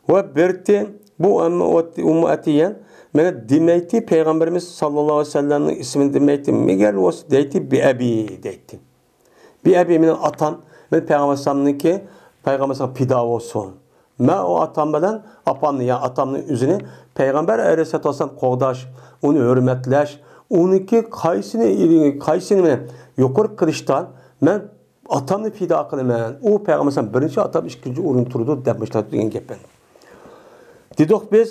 ۋە بىرتى، بۇ ئۇممۇ ئەتىيە، مانا دېمەيتتى، پەيغەمبىرىمىز ساللاللاھۇ ئەلەيھى ۋەسەللەمنىڭ ئىسمىنى دېمەيتتى، مەگەر بولسا دەيتتى، بىئەبى دەيتتى. بىئەبى، مېنىڭ ئاتام، مېنىڭ پەيغەمبەر ئەلەيھىسسالامنىڭكى، پەيغەمبەر ئەلەيھىسسالام پىدا بولسۇن. مەن ئۇ ئاتام بىلەن ئاپامنى، يا ئاتامنىڭ ئۆزىنى پەيغەمبەر ئەلەيھىسسالاتۇ ۋەسسالام قوغداش، ئۇنى ھۆرمەتلەش، ئۇنىڭكى قايسىنى، قايسىنى مەن يۇقىرى قىلىشتا مەن ئاتامنى پىدا قىلىمەن. ئۇ پەيغەمبەر ئەلەيھىسسالام بىرىنچى، ئاتام ئىككىنچى ئورۇندا تۇرىدۇ دەپ مۇشۇنداق دېگەن گەپ. دېدۇق بىز.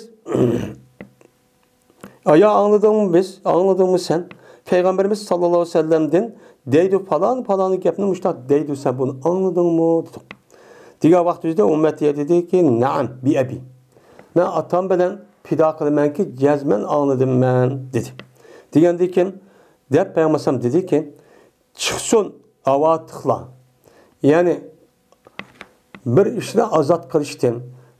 ئايا، ئاڭلىدىڭمۇ بىز؟ ئاڭلىدىڭمۇ سەن؟ پەيغەمبىرىمىز ساللاللاھۇ ئەلەيھى ۋەسەللەمدىن دەيدۇ، پالان، پالان گەپنى مۇشۇنداق دەيدۇ، سەن بۇنى ئاڭلىدىڭمۇ؟ دېدۇق. دېگەن ۋاقتىمىزدا ئۇممۇ ئەتىيە دېدىكى، نەئەم، بىئەبى. مەن ئاتام بىلەن پىدا قىلىمەنكى، جەزمەن ئاڭلىدىم مەن، دېدى. دېگەندىن كېيىن، دەپ پەيغەمبەر ئەلەيھىسسالام دېدىكى، چىقسۇن ئاۋاتىقلار. يەنى، بىر ئىشنى ئازاد قىلىشتىن،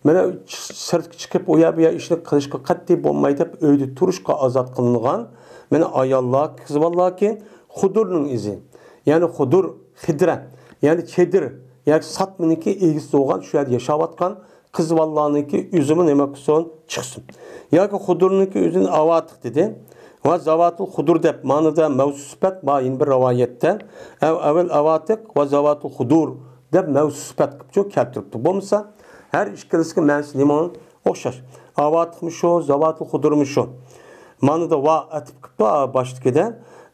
مانا سىرتقا چىقىپ ئۇ يەر بۇ يەر ئىشنى قىلىشقا قەتئىي بولمايدۇ دەپ ئۆيدە تۇرۇشقا ئازاد قىلىنغان مانا ئاياللار، قىز بالىلاركى خۇدۇرنىڭ ئىزى. يەنى خۇدۇر، خىدرە، يەنى چېدىر ياكى ساتمىنىڭكى ئىگىسى بولغان، شۇ يەردە ياشاۋاتقان قىز بالىلارنىڭكى ئۆزىمۇ نېمە قىلسۇن، چىقسۇن. ياكى خۇدۇرنىڭكى ئۆزىنى ئاۋاتىق دېدى. ۋە زاۋاتۇل خۇدۇر دەپ مانىدا مەۋسۇپ سۈپەت بار يەنە بىر رىۋايەتتە. ئەۋ، ئەۋەل ئاۋاتىق ۋە زاۋاتۇل خۇدۇر دەپ مەۋسۇپ سۈپەت قىلىپچۇ كەلتۈرۈپتۇ. بولمىسا، ھەر ئىككىلىسىنىڭ مەنىسى نېمە؟ ئوخشاش. ئاۋاتىقمۇ شۇ، زاۋاتۇل خۇدۇرمۇ شۇ. مانىدا ۋا ئەتىپ قىپتۇ، باشتىكىدە.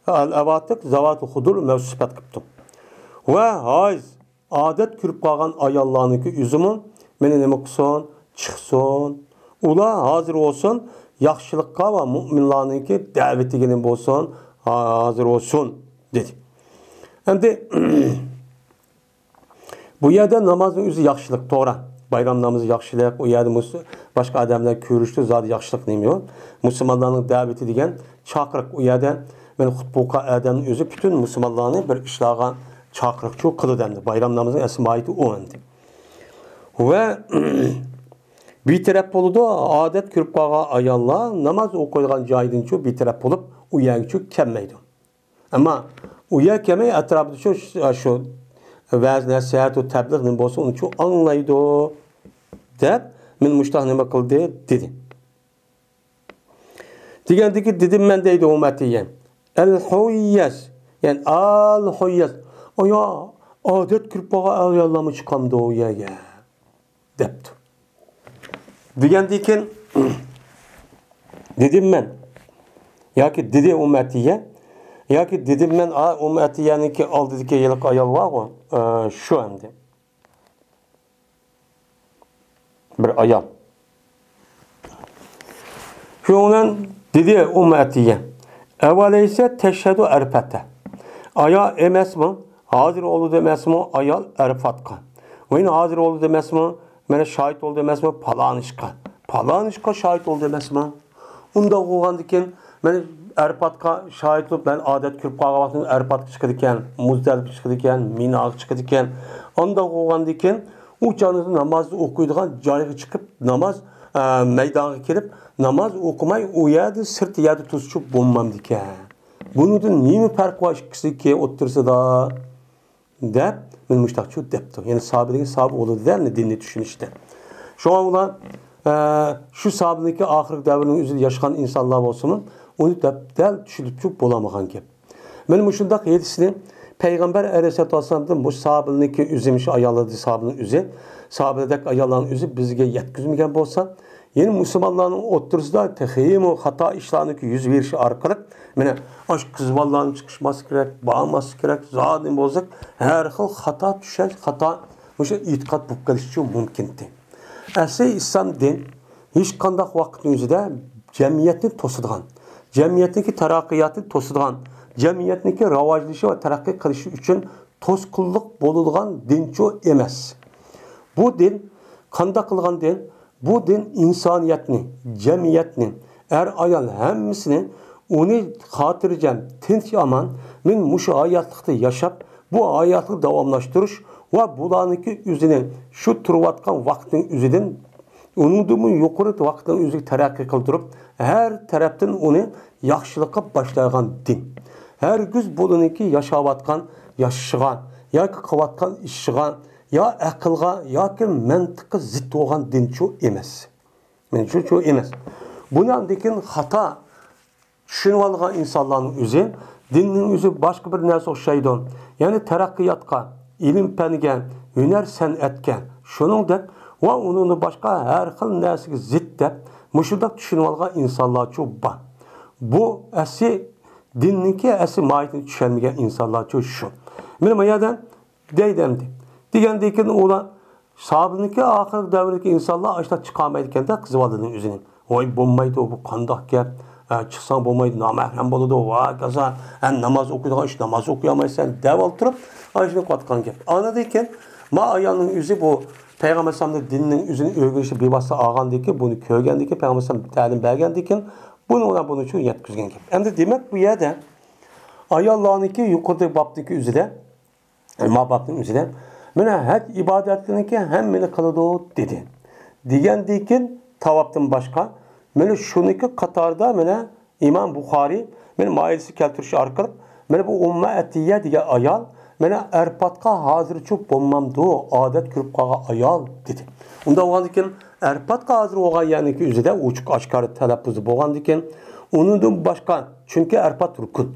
ئەل ئاۋاتىق، زاۋاتۇل خۇدۇر مەۋسۇپ سۈپەت قىپتۇ. ۋە ھايز ئادەت كۆرۈپ قالغان ئاياللارنىڭكى ئۆزىمۇ مېنى نېمە قىلسۇن؟ چىقسۇن. ئۇلار ھازىر بولسۇن، ياخشىلىققا ۋە مۇئمىنلارنىڭكى دەۋىتىگە نېمە بولسۇن؟ ھازىر بولسۇن، دېدى. ئەمدى بۇ يەردە نامازنىڭ ئۆزى ياخشىلىق، توغرا. بايرام نامىزى ياخشىلىق، ئۇ يەردە مۇس-، باشقا ئادەملەر كۆرۈشتى، زادى ياخشىلىق نېمە يوق. مۇسۇلمانلارنىڭ دەۋىتى دېگەن چاقىرىق، ئۇ يەردە مەن خۇتبە ئوقۇغان ئادەمنىڭ ئۆزى پۈتۈن مۇسۇلمانلارنى بىر ئىشلارغا چاقىرىقچۇ قىلىدۇ ئەمدى. بايرام نامىزىنىڭ ئەسلى ماھىيىتى ئۇ ئەمدى. ۋە بىتەرەپ بولىدۇ، ئادەت كۆرۈپ قالغان ئاياللار ناماز ئوقۇيدىغان جايدىنچۇ بىتەرەپ بولۇپ، ئۇ يەرگىچۇ كەلمەيدۇ. ئەمما ئۇ يەر كەلمەي ئەتراپىدا شۇ، شۇ ۋەز نەسىھەت، تەبلىغ نېمە بولسا ئۇنىچۇ ئاڭلايدۇ، دەپ مېنى مۇشتاق نېمە قىلدى، دېدى. دېگەندىكى دېدىم مەن دەيدۇ ئۇممۇ ئەتىيە. ئەل ھۇييەس، يەنى ئەل ھۇييەس. ئايا، ئادەت كىرىپ قالغان ئاياللارمۇ چىقامدۇ ئۇ يەرگە؟ دەپتۇ. دېگەندىن كېيىن دېدىم مەن، ياكى دېدى ئۇممۇ ئەتىيە، ياكى دېدىم مەن، ئا، ئۇممۇ ئەتىيەنىڭكى ئالدىدىكى ھېلىقى ئايال بارغۇ، ئە، شۇ ئەمدى. بىر ئايال. شۇنىڭ بىلەن دېدى ئۇممۇ ئەتىيە، ئەۋەلەيسە تەشھەدۇ ئەرفەتە. ئايا ئەمەسمۇ؟ ھازىر بولدى ئەمەسمۇ ئايال ئەرفاتقا؟ ۋە يەنە ھازىر بولدى ئەمەسمۇ؟ مانا شاھىت بولدى ئەمەسمۇ پالان ئىشقا؟ پالان ئىشقا شاھىت بولدى ئەمەسمۇ؟ ئۇنداق بولغاندىكىن، مەن ئەرپاتقا شاھىت بولۇپ، مەن ئادەت كۆرۈپ قالغان ۋاقتىم ئەرپاتقا چىقىدىكەن، مۇزدەلىپە چىقىدىكەن، مىناغا چىقىدىكەن. ئانداق بولغاندىكىن، ئۇ چاغدا ناماز ئوقۇيدىغان جايغا چىقىپ، ناماز، ئە، مەيدانغا كېلىپ، ناماز ئوقۇماي، ئۇ يەردە سىرت يەردە تۇرسىچۇ بولمامدىكەن. بۇنىڭدىن نېمە پەرق بار ئىككىسىنىڭكى ئوتتۇرىسىدا؟ دەپ، مانا مۇشۇنداقچۇ دەپتۇ. يەنى سابىلىگە سابىل بولىدۇ دە، دىننى چۈشىنىشتە. شۇڭا ئۇلار، ئە، شۇ سابىلنىڭكى ئاخىرقى دەۋرنىڭ ئۆزىدە ياشىغان ئىنسانلار بولسىمۇ، ئۇنى دەپ دەل چۈشىنىپچۇ بولالمىغان گەپ. مانا مۇشۇنداق ھەدىسنى پەيغەمبەر ئەلەيھىسسالاتۇ ۋەسسالامدىن بۇ سابىلنىڭكى ئۆزى، مۇشۇ ئاياللار، سابىلنىڭ ئۆزى، سابىلدەك ئاياللارنىڭ ئۆزى بىزگە يەتكۈزمىگەن بولسا، يەنى مۇسۇلمانلارنىڭ ئوتتۇرىسىدا تېخىمۇ خاتا ئىشلارنىڭكى يۈز بېرىشى ئارقىلىق، مانا، ئاشۇ قىز بالىلارنى چىقىشماسلىق كېرەك، بارماسلىق كېرەك، زادى بولسا ھەر خىل خاتا چۈشەنچە، خاتا مۇشۇ ئېتىقاد بولۇپ قېلىشى مۇمكىنتى. ئەسلى ئىسلام دىن ھېچقانداق ۋاقىتنىڭ ئۆزىدە جەمئىيەتنى توسىدىغان، جەمئىيەتنىڭكى تەرەققىياتىنى توسىدىغان، جەمئىيەتنىڭكى راۋاجلىنىشى ۋە تەرەققىي قىلىشى ئۈچۈن توسقۇنلۇق بولىدىغان دىنچۇ ئەمەس. بۇ دىن قانداق قىلغان دىن؟ بۇ دىن ئىنسانىيەتنى، جەمئىيەتنى، ئەر-ئايال ھەممىسىنى ئۇنى خاتىرجەم، تىنچ-ئامان، مەن مۇشۇ ھاياتلىقتا ياشاپ، بۇ ھاياتلىقنى داۋاملاشتۇرۇش ۋە بۇلارنىڭكى ئۆزىنى شۇ تۇرۇۋاتقان ۋاقىتنىڭ ئۆزىدىن، ئۇنىڭدىنمۇ يۇقىرى ۋاقىتنىڭ ئۆزىگە تەرەققىي قىلدۇرۇپ، ھەر تەرەپتىن ئۇنى ياخشىلىققا باشلايدىغان دىن. ھەرگىز بۇلىنىڭكى ياشاۋاتقان ياشىشىغا ياكى قىلىۋاتقان ئىشىغا يا ئەقىلغا ياكى مەنتىققا زىت بولغان دىنچۇ ئەمەس. مەنچۇچۇ ئەمەس. بۇنىڭدىن كېيىن خاتا چۈشىنىۋالغان ئىنسانلارنىڭ ئۆزى دىننىڭ ئۆزى باشقا بىر نەرسە ئوخشايدۇ. يەنى تەرەققىياتقا، ئىلىم-پەنگە، ھۈنەر-سەنئەتكە، شۇنىڭدەك ۋە ئۇنىڭدىن باشقا ھەر خىل نەرسىگە زىت دەپ مۇشۇنداق چۈشىنىۋالغان ئىنسانلارچۇ بار. بۇ ئەسلى دىننىڭكى ئەسلى ماھىيىتىنى چۈشەنمىگەن ئىنسانلارچۇ شۇ. مانا ما يەردە دەيدۇ ئەمدى. دېگەندىن كېيىن ئۇلار ساھابىنىڭكى ئاخىرقى دەۋردىكى ئىنسانلار ئاشۇنداق چىقالمايدىكەن-دە قىز بالىنىڭ ئۆزىنى. ۋاي بولمايدۇ، بۇ قانداق گەپ؟ ئە، چىقساڭ بولمايدۇ، نامەھرەم بولىدۇ، ۋا كاسا، ھە ناماز ئوقۇيدىغان ئىش، ناماز ئوقۇيالمايسەن دەۋالتۇرۇپ، ئاشۇنداق قىلىۋاتقان گەپ. ئاندىن كېيىن ما ئايالنىڭ ئۆزى بۇ پەيغەمبەر ئەلەيھىسسالامنىڭ دىنىنىڭ ئۆزىنى ئۆگىنىشنى بىۋاسىتە ئالغاندىن كېيىن، بۇنى كۆرگەندىن كېيىن، پەيغەمبەر ئەلەيھىسسالام تەلىم بەرگەندىن كېيىن، بۇنى ئۇلار بۇنى شۇ يەتكۈزگەن گەپ. ئەمدى دېمەك بۇ يەردە ئاياللارنىڭكى يۇقىرىدىكى بابتىكى ئۆزىدە ما بابنىڭ ئۆزىدە، مانا، ھەج ئىبادەتلىرىنىڭكى ھەممىنى قىلىدۇ، دېدى. دېگەندىن كېيىن، تاۋاپتىن باشقا، مانا، شۇنىڭكى قاتارىدا، مانا، ئىمام بۇخارىي، مانا، مايىلسى كەلتۈرۈش ئارقىلىق، مانا، بۇ ئۇممۇ ئەتىيە دېگەن ئايال، مانا، ئەرپاتقا ھازىرچۇ بولمامدۇ، ئادەت كۆرۈپ قالغان ئايال، دېدى. ئۇنداق بولغاندىن كېيىن، ئەرپاتقا ھازىر بولغان يەرنىڭكى ئۆزىدە ئوچۇق ئاشكارا تەلەپپۇزى بولغاندىن كېيىن، ئۇنىڭدىن باشقا، چۈنكى ئەرپات رۇكۇن.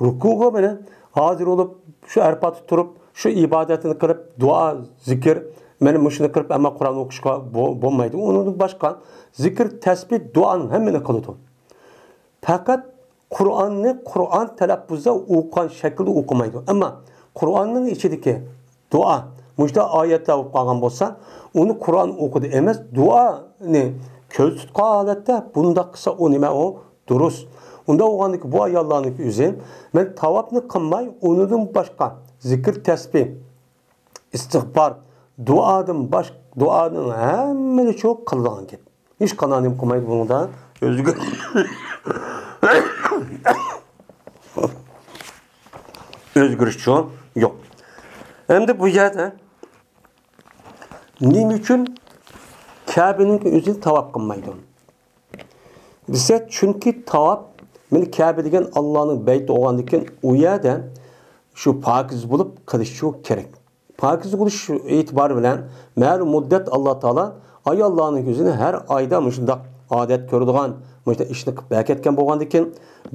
رۇكۇغا، مانا، ھازىر بولۇپ، شۇ ئەرپاتتا تۇرۇپ، شۇ ئىبادەتنى قىلىپ، دۇئا، زىكىر، مانا مۇشۇنى قىلىپ، ئەمما قۇرئان ئوقۇشقا بو-، بولمايدۇ. ئۇنىڭدىن باشقا زىكىر، تەسبىھ، دۇئانىڭ ھەممىنى قىلىدۇ. پەقەت قۇرئاننى قۇرئان تەلەپپۇزدا ئوقۇغان شەكىلدە ئوقۇمايدۇ. ئەمما قۇرئاننىڭ ئىچىدىكى دۇئا، مۇشۇنداق ئايەتلەر بولۇپ قالغان بولسا، ئۇنى قۇرئان ئوقۇدى ئەمەس، دۇئانى كۆز تۇتقان ھالەتتە بۇنداق قىلسا، ئۇ نېمە ئۇ؟ دۇرۇس. ئۇنداق بولغاندىكى بۇ ئاياللارنىڭكى ئۆزى، مەن تاۋاپنى قىلماي، ئۇنىڭدىن باشقا زىكىر، تەسبىھ، ئىستىغپار، دۇئادىن باش-، دۇئانىڭ ھەممىنى شۇ قىلىدىغان گەپ. ھېچقانداق نېمە قىلمايدۇ بۇنىڭدا. ئۆزگە-، ئۆزگىرىشچۇ يوق. ئەمدى بۇ يەردە نېمە ئۈچۈن كەبىنىڭ ئۆزىنى تاۋاپ قىلمايدۇ دېسە، چۈنكى تاۋاپ، مانا، كەبە دېگەن ئاللانىڭ بەيتى بولغاندىكىن، ئۇ يەردە شۇ پاكىز بولۇپ قىلىشچۇ كېرەك. پاكىز بولۇش ئېتىبارى بىلەن مەلۇم مۇددەت ئاللا تائالا ئاياللارنىڭ ئۆزىنى ھەر ئايدا مۇشۇنداق ئادەت كۆرىدىغان، مۇشۇنداق ئىشنى قىلىپ بەركەتكەن بولغاندىكىن،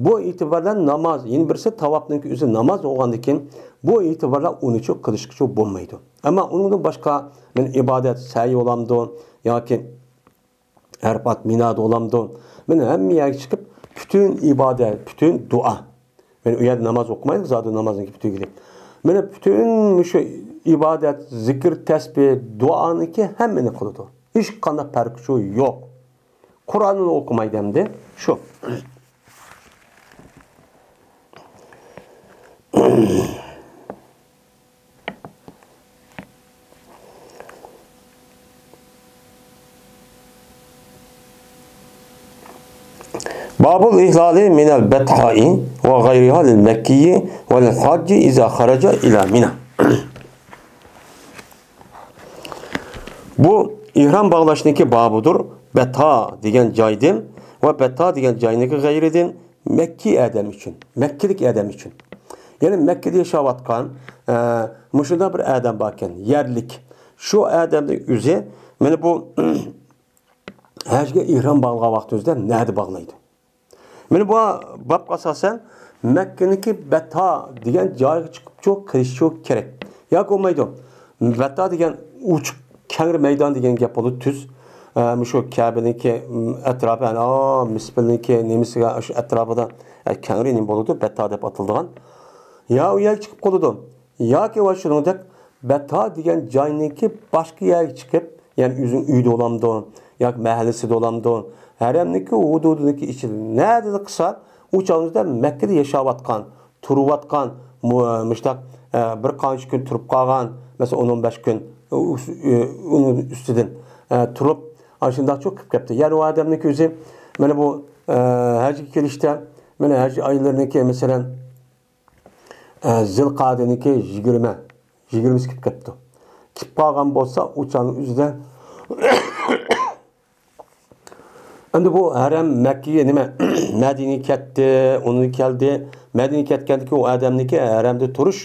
بۇ ئېتىبار بىلەن ناماز، يەنە بىرسى تاۋاپنىڭكى ئۆزى ناماز بولغاندىكىن، بۇ ئېتىبار بىلەن ئۇنىچۇ قىلىشقىچۇ بولمايدۇ. ئەمما ئۇنىڭدىن باشقا، مانا، ئىبادەت، سەي بولامدۇ ياكى ئەرپات، مىنادا بولامدۇ؟ مانا ھەممە يەرگە چىقىپ، پۈتۈن ئىبادەت، پۈتۈن دۇئا. مانا ئۇ يەردە ناماز ئوقۇمايدۇ، زادى نامازنىڭكى پۈتۈگىلى. مانا پۈتۈن مۇشۇ ئىبادەت، زىكىر، تەسبىھ، دۇئانىڭكى ھەممىنى قىلىدۇ. ھېچقانداق پەرقىچۇ يوق. قۇرئاننى ئوقۇمايدۇ ئەمدى. شۇ. باب الإهلال من البطحاء وغيرها للمكي وللحاج إذا خرج إلى منى. بۇ ئېھرام باغلاشنىڭكى بابىدۇر. بەتھا دېگەن جايدىن ۋە بەتھا دېگەن جاينىڭكى غەيرىدىن مەككىي ئادەم ئۈچۈن، مەككىلىك ئادەم ئۈچۈن. يەنى مەككىدە ياشاۋاتقان، ئە، مۇشۇنداق بىر ئادەم باركەن، يەرلىك. شۇ ئادەمنىڭ ئۆزى، مانا بۇ ھەجگە ئېھرام باغلىغان ۋاقتىمىزدا نەدە باغلايدۇ؟ مانا بۇ بابقا ئاساسەن مەككىنىڭكى بەتھا دېگەن جايغا چىقىپچۇ قىلىشچۇ كېرەك. ياكى بولمايدۇ. بەتھا دېگەن ئوچۇق كەڭرى مەيدان دېگەن گەپ بولىدۇ، تۈز. ئە، مۇشۇ كەبىنىڭكى، م، ئەتراپى، ئەنە، ئا، مىسپىلنىڭكى نېمىسىگە، شۇ ئەتراپىدا، ئە، كەڭرى نېمە بولىدۇ، بەتھا دەپ ئاتىلىدىغان. يا ئۇ يەرگە چىقىپ قالىدۇ. ياكى ۋە شۇنىڭدەك بەتھا دېگەن جاينىڭكى باشقا يەرگە چىقىپ، يەنى ئۆزىنىڭ ئۆيىدە بولامدۇ، ياكى مەھەللىسىدە بولامدۇ، ھەرەمنىڭكى ھۇدۇدىنىڭكى ئىچىدە نەدىلا قىلسا، ئۇ چاغىمىزدا مەككىدە ياشاۋاتقان، تۇرۇۋاتقان، مۇ-، مۇشتاق ئە، بىر قانچە كۈن تۇرۇپ قالغان، مەسىلەن، ئون، ئون بەش كۈن، ئۇ-، ئۇ-، ئۇنىڭ ئۈستىدىن، ئە، تۇرۇپ، ئاشۇنداقچۇ قىلىپ كەپتۇ. يەنى ئۇ ئادەمنىڭكى ئۆزى، مانا بۇ، ئە، ھەجگە كېلىشتە، مانا ھەج ئايلىرىنىڭكى، مەسىلەن، ئە، زىلقەدىنىڭكى يىگىرمە، يىگىرمىسى كېلىپ كەپتۇ. كېلىپ قالغان بولسا، ئۇ چاغنىڭ ئۆزىدە ئەمدى بۇ ھەرەم مەككىگە نېمە، مەدىنىگە كەتتى، ئۇنى كەلدى. مەدىنىگە كەتكەندىكىن ئۇ ئادەمنىڭكى ھەرەمدە تۇرۇش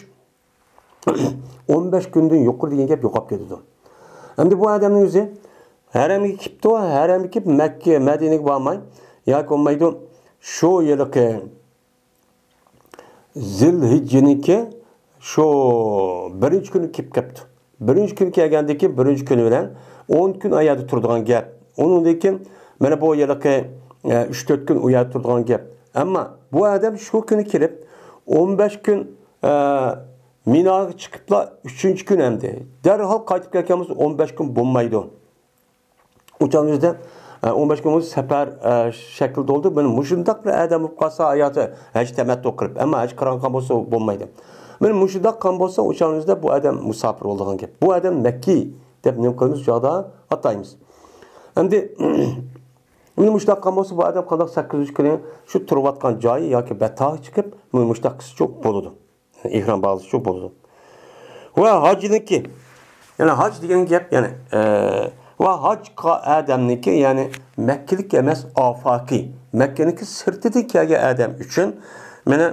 ئون بەش كۈندىن يۇقىرى دېگەن گەپ يوقاپ كېتىدۇ. ئەمدى بۇ ئادەمنىڭ ئۆزى ھەرەمگە كېلىپتۇ، ھەرەمگە كېلىپ مەككە، مەدىنىگە بارماي، ياكى بولمايدۇ، شۇ يىلقى زىلھىججىنىڭكى شۇ بىرىنچى كۈنى كېلىپ كەپتۇ. بىرىنچى كۈنى كەلگەندىن كېيىن، بىرىنچى كۈنى بىلەن ئون كۈن ئۇ يەردە تۇرىدىغان گەپ. ئۇنىڭدىن كېيىن مانا بۇ ھېلىقى، ئە، ئۈچ تۆت كۈن ئۇ يەردە تۇرىدىغان گەپ. ئەمما بۇ ئادەم شۇ كۈنى كېلىپ، ئون بەش كۈن، ئە، مىناغا چىقىپلا، ئۈچىنچى كۈن ئەمدى دەرھال قايتىپ كەلگەن بولسا، ئون بەش كۈن بولمايدۇ. ئۇ چاغنىڭ ئۆزىدە، ئە، ئون بەش كۈن بولسا سەپەر، ئە، شەكلىدە بولدى. مانا مۇشۇنداق بىر ئادەم بولۇپ قالسا، ھاياتى ھەج تەمەتتۇ قىلىپ، ئەمما ھەج قىران قىلغان بولسا بولمايدۇ. مانا مۇشۇنداق قىلغان بولسا، ئۇ چاغنىڭ ئۆزىدە بۇ ئادەم مۇساپىر بولىدىغان گەپ. بۇ ئادەم مەككىي دەپ نېمە قىلىمىز؟ ئۇ چاغدا ئاتايمىز. ئەمدى، مانا مۇشۇنداق قىلغان بولسا، بۇ ئادەم قانداق سەككىزىنچى كۈنى شۇ تۇرۇۋاتقان جايى ياكى بەتتاغا چىقىپ، مانا مۇشۇنداق قىلسىچۇ بولىدۇ. ئېھرام باغلىسىچۇ بولىدۇ. ۋە ھاجنىكى، يەنى ھاج دېگەن گەپ، يەنى، ئە، ۋە ھاج قىلغان ئادەمنىكى، يەنى مەككىلىك ئەمەس، ئافاقىي، مەككىنىڭكى سىرتىدىن كەلگەن ئادەم ئۈچۈن، مانا،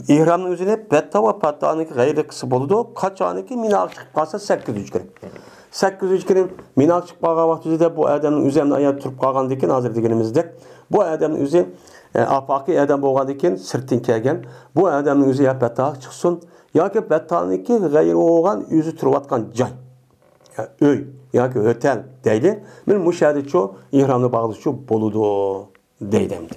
ئېھرامنىڭ ئۆزىنى بەتتا ۋە پەتتانىڭكى غەيرىي قىلسا بولىدۇ. قاچانىكى مىناغا چىقىپ قالسا، سەككىزىنچى كۈنى. سەككىزىنچى كۈنى مىناغا چىقىپ قالغان ۋاقتىدا بۇ ئادەمنىڭ ئۆزى ئەمدى ئايان تۇرۇپ قالغاندىن كېيىن، ھازىر دېگىنىمىزدەك، بۇ ئادەمنىڭ ئۆزى، ئە، ئاپاقى ئادەم بولغاندىن كېيىن، سىرتتىن كەلگەن، بۇ ئادەمنىڭ ئۆزى يا پەتتاغا چىقسۇن، ياكى پەتتانىكى غەيرىي بولغان ئۆزى تۇرۇۋاتقان جاي، يا ئۆي ياكى ھوتەل دەيلى، مانا مۇشۇ يەردىچۇ ئېھرامنى باغلىسىچۇ بولىدۇ دەيدۇ ئەمدى.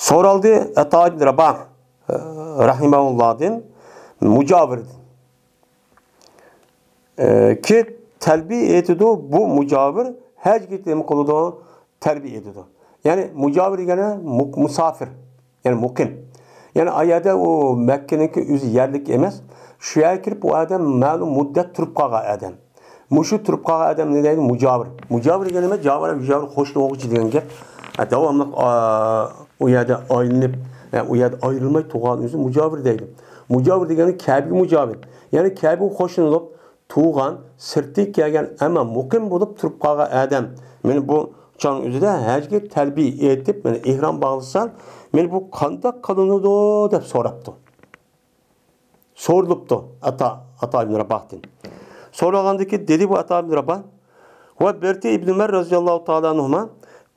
سورالدى ئەتا ئىبن راباھ، ئە، رەھىمەھۇللاھدىن، مۇجاۋىردىن. ئە، كى تەلبىيە ئېيتىدۇ، بۇ مۇجاۋىر ھەجگە نېمە قىلىدۇ؟ تەلبىيە ئېيتىدۇ. يەنى مۇجاۋىر دېگەنى مۇ-، مۇساپىر، يەنى مۇقىم. يەنى ئا يەردە ئۇ مەككىنىڭكى ئۆزى يەرلىك ئەمەس، شۇ يەرگە كىرىپ ئۇ ئادەم مەلۇم مۇددەت تۇرۇپ قالغان ئادەم. مۇشۇ تۇرۇپ قالغان ئادەمنى دەيدۇ مۇجاۋىر. مۇجاۋىر دېگەن نېمە؟ جاۋىر، مۇجاۋىر قوشنا بولغۇچى دېگەن گەپ. ھە، داۋاملىق، ئا، ئۇ يەردە ئايلىنىپ، ھە، ئۇ يەردە ئايرىلماي تۇرغان ئۆزى مۇجاۋىر دەيدۇ. مۇجاۋىر دېگەنى كەبىگە مۇجاۋىر. يەنى كەبىگە قوشنا بولۇپ تۇرغان، سىرتتىن كەلگەن، ئەمما مۇقىم بولۇپ تۇرۇپ قالغان ئادەم. مانا بۇ چاغنىڭ ئۆزىدە ھەجگە تەلبىيە ئېيتىپ، مانا ئېھرام باغلىسا، مانا بۇ قانداق قىلىنىدۇ دەپ سوراپتۇ. سورۇلۇپتۇ ئاتا، ئاتا ئىبن راباھتىن. سورالغاندىكى دېدى بۇ ئاتا ئىبن راباھ، ۋە بېرىتى ئىبن ئۆمەر رازىياللاھۇ تائالا ئەنھۇما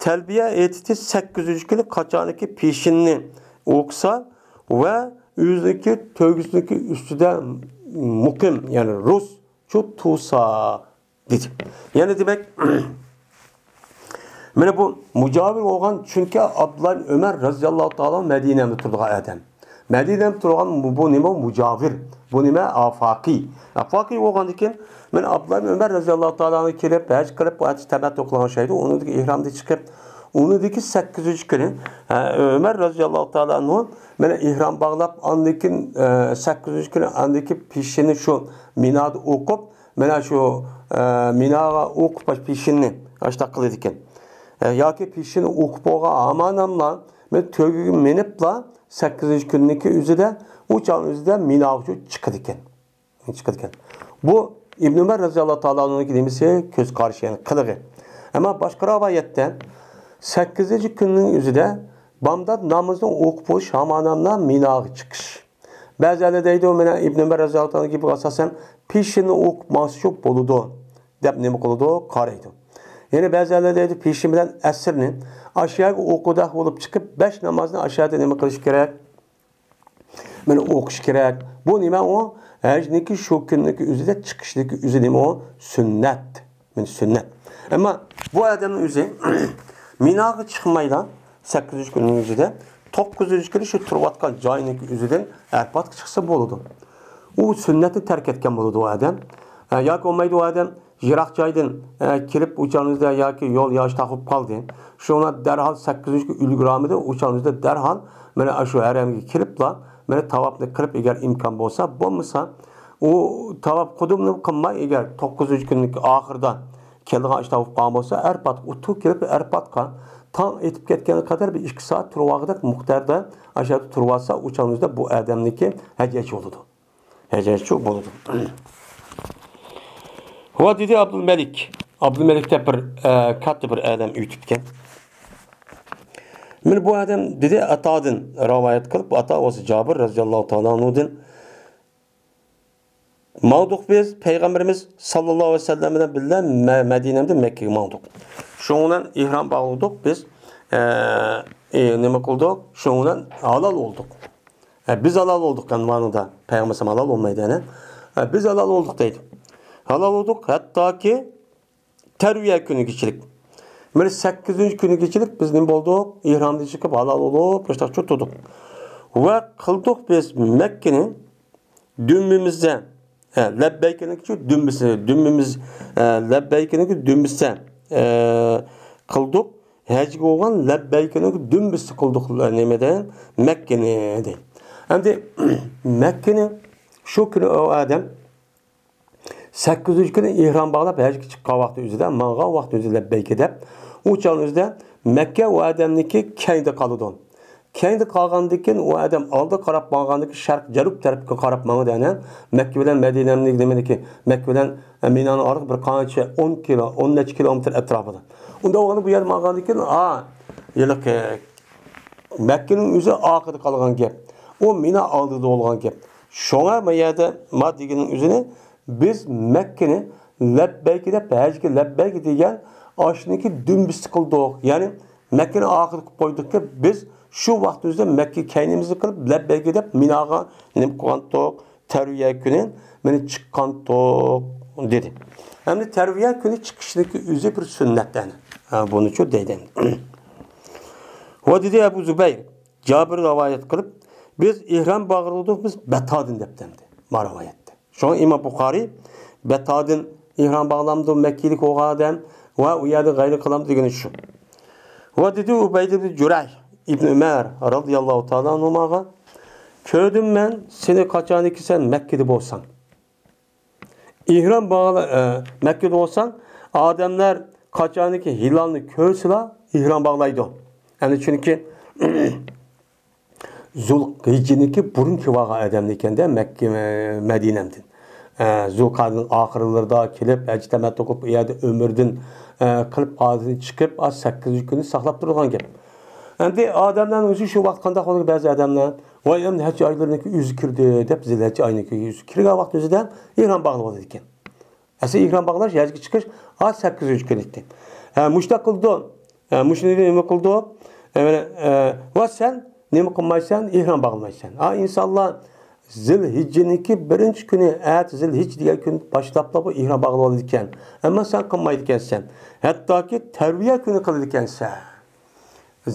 تەلبىيە ئېيتىتى سەككىزىنچى كۈنى قاچانكى پېشىننى ئوقۇسا ۋە ئۆزىنىڭكى تۆگىسىنىڭكى ئۈستىدە مۇقىم، يەنى رۇس شۇ تۇرسا دېدى. يەنى دېمەك، مانا بۇ مۇجاۋىر بولغان، چۈنكى ئابدۇللا ئىبن ئۆمەر رازىياللاھۇ تائالا مەدىنەدە تۇرىدىغان ئادەم. مەدىنەدە تۇرغان بۇ، بۇ نېمە؟ مۇجاۋىر. بۇ نېمە؟ ئافاقىي. ئافاقىي بولغاندىن كېيىن، مانا ئابدۇللا ئىبن ئۆمەر رازىياللاھۇ تائالا كېلىپ، ھەج قىلىپ، بۇ ھەج تەمەتتۇ قىلغان شەيدۇ، ئۇنىڭدىكى ئېھرامدىن چىقىپ، ئۇنىڭدىكى سەككىزىنچى كۈنى، ھە، ئۆمەر رازىياللاھۇ تائالا ئەنھۇ مانا ئېھرام باغلاپ، ئاندىن كېيىن، ئە، سەككىزىنچى كۈنى ئاندىن كېيىن پېشىننى شۇ مىنادا ئوقۇپ، مانا شۇ، ئە، مىناغا ئوقۇپ، پېشىننى ئاشتاق قىلىدىكەن. ئە، ياكى پېشىننى ئوقۇپ بولغان ھاماناملا مانا تۆگىگە مىنىپلا، سەككىزىنچى كۈننىڭكى ئۆزىدە، ئۇ چاغنىڭ ئۆزىدە مىناغا چىقىدىكەن. چىقىدىكەن. بۇ ئىبن ئۆمەر رازىياللاھۇ تائالا ئەنھۇنىڭكى نېمىسى؟ كۆز قارىشى، يەنى قىلىقى. ئەمما باشقا رىۋايەتتە، سەككىزىنچى كۈننىڭ ئۆزىدە بامدات نامىزىنى ئوقۇپ بولۇش، ھاماناملا مىناغا چىقىش. بەزىلەر دەيدۇ، مانا ئىبن ئۆمەر رازىياللاھۇ تائالا ئەنھۇنىڭ گېپىگە ئاساسەن، پېشىننى ئوقۇپ ماڭسىچۇ بولىدۇ، دەپ نېمە قىلىدۇ؟ قارايدۇ. يەنە بەزىلەر دەيدۇ، پېشىن بىلەن ئەسىرنى ئاشۇ يەرگە ئوقۇدەك بولۇپ چىقىپ، بەش نامازنى ئاشۇ يەردە نېمە قىلىش كېرەك؟ مانا ئوقۇش كېرەك. بۇ نېمە ئۇ؟ ھەجنىڭكى شۇ كۈننىڭكى ئۆزىدە چىقىشنىڭكى ئۆزى نېمە ئۇ؟ سۈننەت. مانا سۈننەت. ئەمما بۇ ئادەمنىڭ ئۆزى مىناغا چىقمايلا، سەككىزىنچى كۈننىڭ ئۆزىدە، توققۇزىنچى كۈنى شۇ تۇرۇۋاتقان جاينىڭكى ئۆزىدىن ئەرپاتقا چىقسا بولىدۇ. ئۇ سۈننەتنى تەرك ئەتكەن بولىدۇ ئۇ ئادەم. ھە، ياكى بولمايدۇ ئۇ ئادەم يىراق جايدىن، ئە، كېلىپ ئۇ چاغنىڭىزدا ياكى يول ياش تاقىپ قالدى. شۇڭا دەرھال سەككىزىنچى كۈن ئۈلگۈرەلمىدى. ئۇ چاغنىڭىزدا دەرھال مانا شۇ ھەرەمگە كېلىپلا، مانا تاۋاپنى قىلىپ، ئەگەر ئىمكان بولسا، بولمىسا، ئۇ تاۋاپ قۇدۇمنى قىلماي، ئەگەر توققۇزىنچى كۈننىڭ ئاخىرىدا كېلىدىغان ئىش تاپىپ قالغان بولسا، ئەرپات ئۇتۇ كېلىپ، ئەرپاتقا تاڭ ئېتىپ كەتكەنگە قەدەر بىر ئىككى سائەت تۇرۇۋالغۇدەك مىقداردا ئاشۇ يەردە تۇرۇۋالسا، ئۇ چاغنىڭىزدا بۇ ئادەمنىڭكى ھەجى ھەج بولىدۇ. ھەجەنچۇ بولىدۇ. ۋە دېدى ئابدۇلمەلىك. ئابدۇلمەلىك دەپ بىر، ئە، كاتتا بىر ئادەم ئۆتۈپتىكەن. مانا بۇ ئادەم دېدى، ئاتادىن رىۋايەت قىلىپ، ئاتا بولسا جابىر رەزىياللاھۇ تائالا ئەنھۇدىن، ماڭدۇق بىز پەيغەمبىرىمىز ساللاللاھۇ ئەلەيھى ۋەسەللەم بىلەن بىللە مە-، مەدىنەدىن مەككىگە ماڭدۇق. شۇنىڭ بىلەن ئېھرام باغلىدۇق بىز، ئە، ئە، نېمە قىلدۇق؟ شۇنىڭ بىلەن ھالال بولدۇق. ئە، بىز ھالال بولدۇق، يەنى مانىدا پەيغەمبەر ھالال بولمايدۇ، يەنى. ئە، بىز ھالال بولدۇق دەيدۇ. ھالال بولدۇق، ھەتتاكى تەرۋىيە كۈنىگىچىلىك. مانا سەككىزىنچى كۈنىگىچىلىك بىز نېمە بولدۇق؟ ئېھرامدىن چىقىپ، ھالال بولۇپ، مۇشۇنداق تۇردۇق. ۋە قىلدۇق بىز مەككىنى دۈمبىمىزدە، ھە، لەببەيكىنىڭكى دۈمبىسى، دۈمبىمىز، ھە، لەببەيكىنىڭكى دۈمبىسىدە، ھە، قىلدۇق. ھەجگە بولغان لەببەيكىنىڭ دۈمبىسى قىلدۇق نېمىدە؟ مەككىنى دەيدۇ. ئەمدى مەككىنى شۇ كۈنى ئۇ ئادەم سەككىزىنچى كۈنى ئېھرام باغلاپ ھەجگە چىققان ۋاقتى ئۆزىدە، ماڭغان ۋاقتى ئۆزىدە لەببەيكە دەپ، ئۇ چاغنىڭ ئۆزىدە مەككە ئۇ ئادەمنىڭكى كەينىدە قالىدۇ. كەينىدە قالغاندىن كېيىن ئۇ ئادەم ئالدىغا قاراپ ماڭغاندىن كېيىن شەرق جەنۇب تەرەپكە قاراپ ماڭىدۇ، يەنى مەككە بىلەن مەدىنەنىڭ نېمىدىكى، مەككە بىلەن مىنانىڭ ئارىلىقى بىر قانچە ئون كىلو، ئون نەچچە كىلومېتىر ئەتراپىدا. ئۇنداق بولغاندا بۇ يەردە ماڭغاندىن كېيىن، ئا، ھېلىقى مەككىنىڭ ئۆزى ئارقىدا قالغان گەپ. ئۇ مىنا ئالدىدا بولغان گەپ. شۇڭا ما يەردە ما دېگىنىنىڭ ئۆزىنى بىز مەككىنى لەببەيكە دەپ، ھەجگە لەببەيكە دېگەن ئاشۇنىڭكى دۈمبىسى قىلدۇق. يەنى مەككىنى ئارقىدا قىلىپ قويدۇقكى، بىز شۇ ۋاقتىمىزدا مەككە كەينىمىزنى قىلىپ، لەببەيكە دەپ مىناغا نېمە قىلغانتۇق؟ تەرۋىيە كۈنى مانا چىققانتۇق دېدى. ئەمدى تەرۋىيە كۈنى چىقىشنىڭكى ئۆزى بىر سۈننەت، يەنى. ھە، بۇنىچۇ دەيدۇ ئەمدى. ۋە دېدى ئەبۇ زۇبەير، جابىر رىۋايەت قىلىپ، بىز ئېھرام باغلىدۇق، بىز بەتادىن دەپتۇ ئەمدى ما رىۋايەتتە. شۇڭا ئىمام بۇخارىي بەتادىن ئېھرام باغلامدۇ مەككىلىك بولغان ئادەم ۋە ئۇ يەردە غەيرىي قىلامدۇ دېگىنى شۇ. ۋە دېدى ئۇبەيد ئىبن جۇرەي ئىبن ئۆمەر رازىياللاھۇ تائالا ئەنھۇماغا، كۆردۈم مەن سېنى قاچانكى سەن مەككىدە بولساڭ. ئېھرام باغلا-، ئە، مەككىدە بولساڭ، ئادەملەر قاچانكى ھىلالنى كۆرسىلا ئېھرام باغلايدۇ. يەنى چۈنكى زۇلھىججىنىڭكى بۇرۇن كېلىۋالغان ئادەملەر ئىكەندە، مەككە، مەدىنەدىن. ئە، زۇلقەدىنىڭ ئاخىرلىرىدا كېلىپ، ھەج تەمەتتۇ قىلىپ، ئۇ يەردە ئۆمرىدىن، ئە، قىلىپ، قازىدىن چىقىپ، ئا، سەككىز كۈنى ساقلاپ تۇرىدىغان گەپ. ئەمدى ئادەملەرنىڭ ئۆزى شۇ ۋاقىت قانداق بولىدۇ، بەزى ئادەملەر، ۋاي، ئەمدى ھەج ئايلىرىنىڭكى ئۆزى كىردى، دەپ، زىلھەججە ئاينىڭكى ئۆزى كىرگەن ۋاقىت ئۆزىدە ئېھرام باغلىۋالىدىكەن. ئەسلى ئېھرام باغلاش ھەجگە چىقىش، ئا، سەككىزىنچى كۈن ئىدى. ھە، مۇشۇنداق قىلىدۇ. ھە، مۇشۇنى نېمە قىلىدۇ؟ ھە، مانا، ھە، ۋە سەن نېمە قىلمايسەن؟ ئېھرام باغلىمايسەن. ھا، ئىنسانلار زىلھىججىنىڭكى بىرىنچى كۈنى، ئەتە زىلھىججە دېگەن كۈن باشلاپلا بۇ ئېھرام باغلىۋالىدىكەن. ئەمما سەن قىلمايدىكەنسەن. ھەتتاكى تەرۋىيە كۈنى قىلىدىكەنسەن.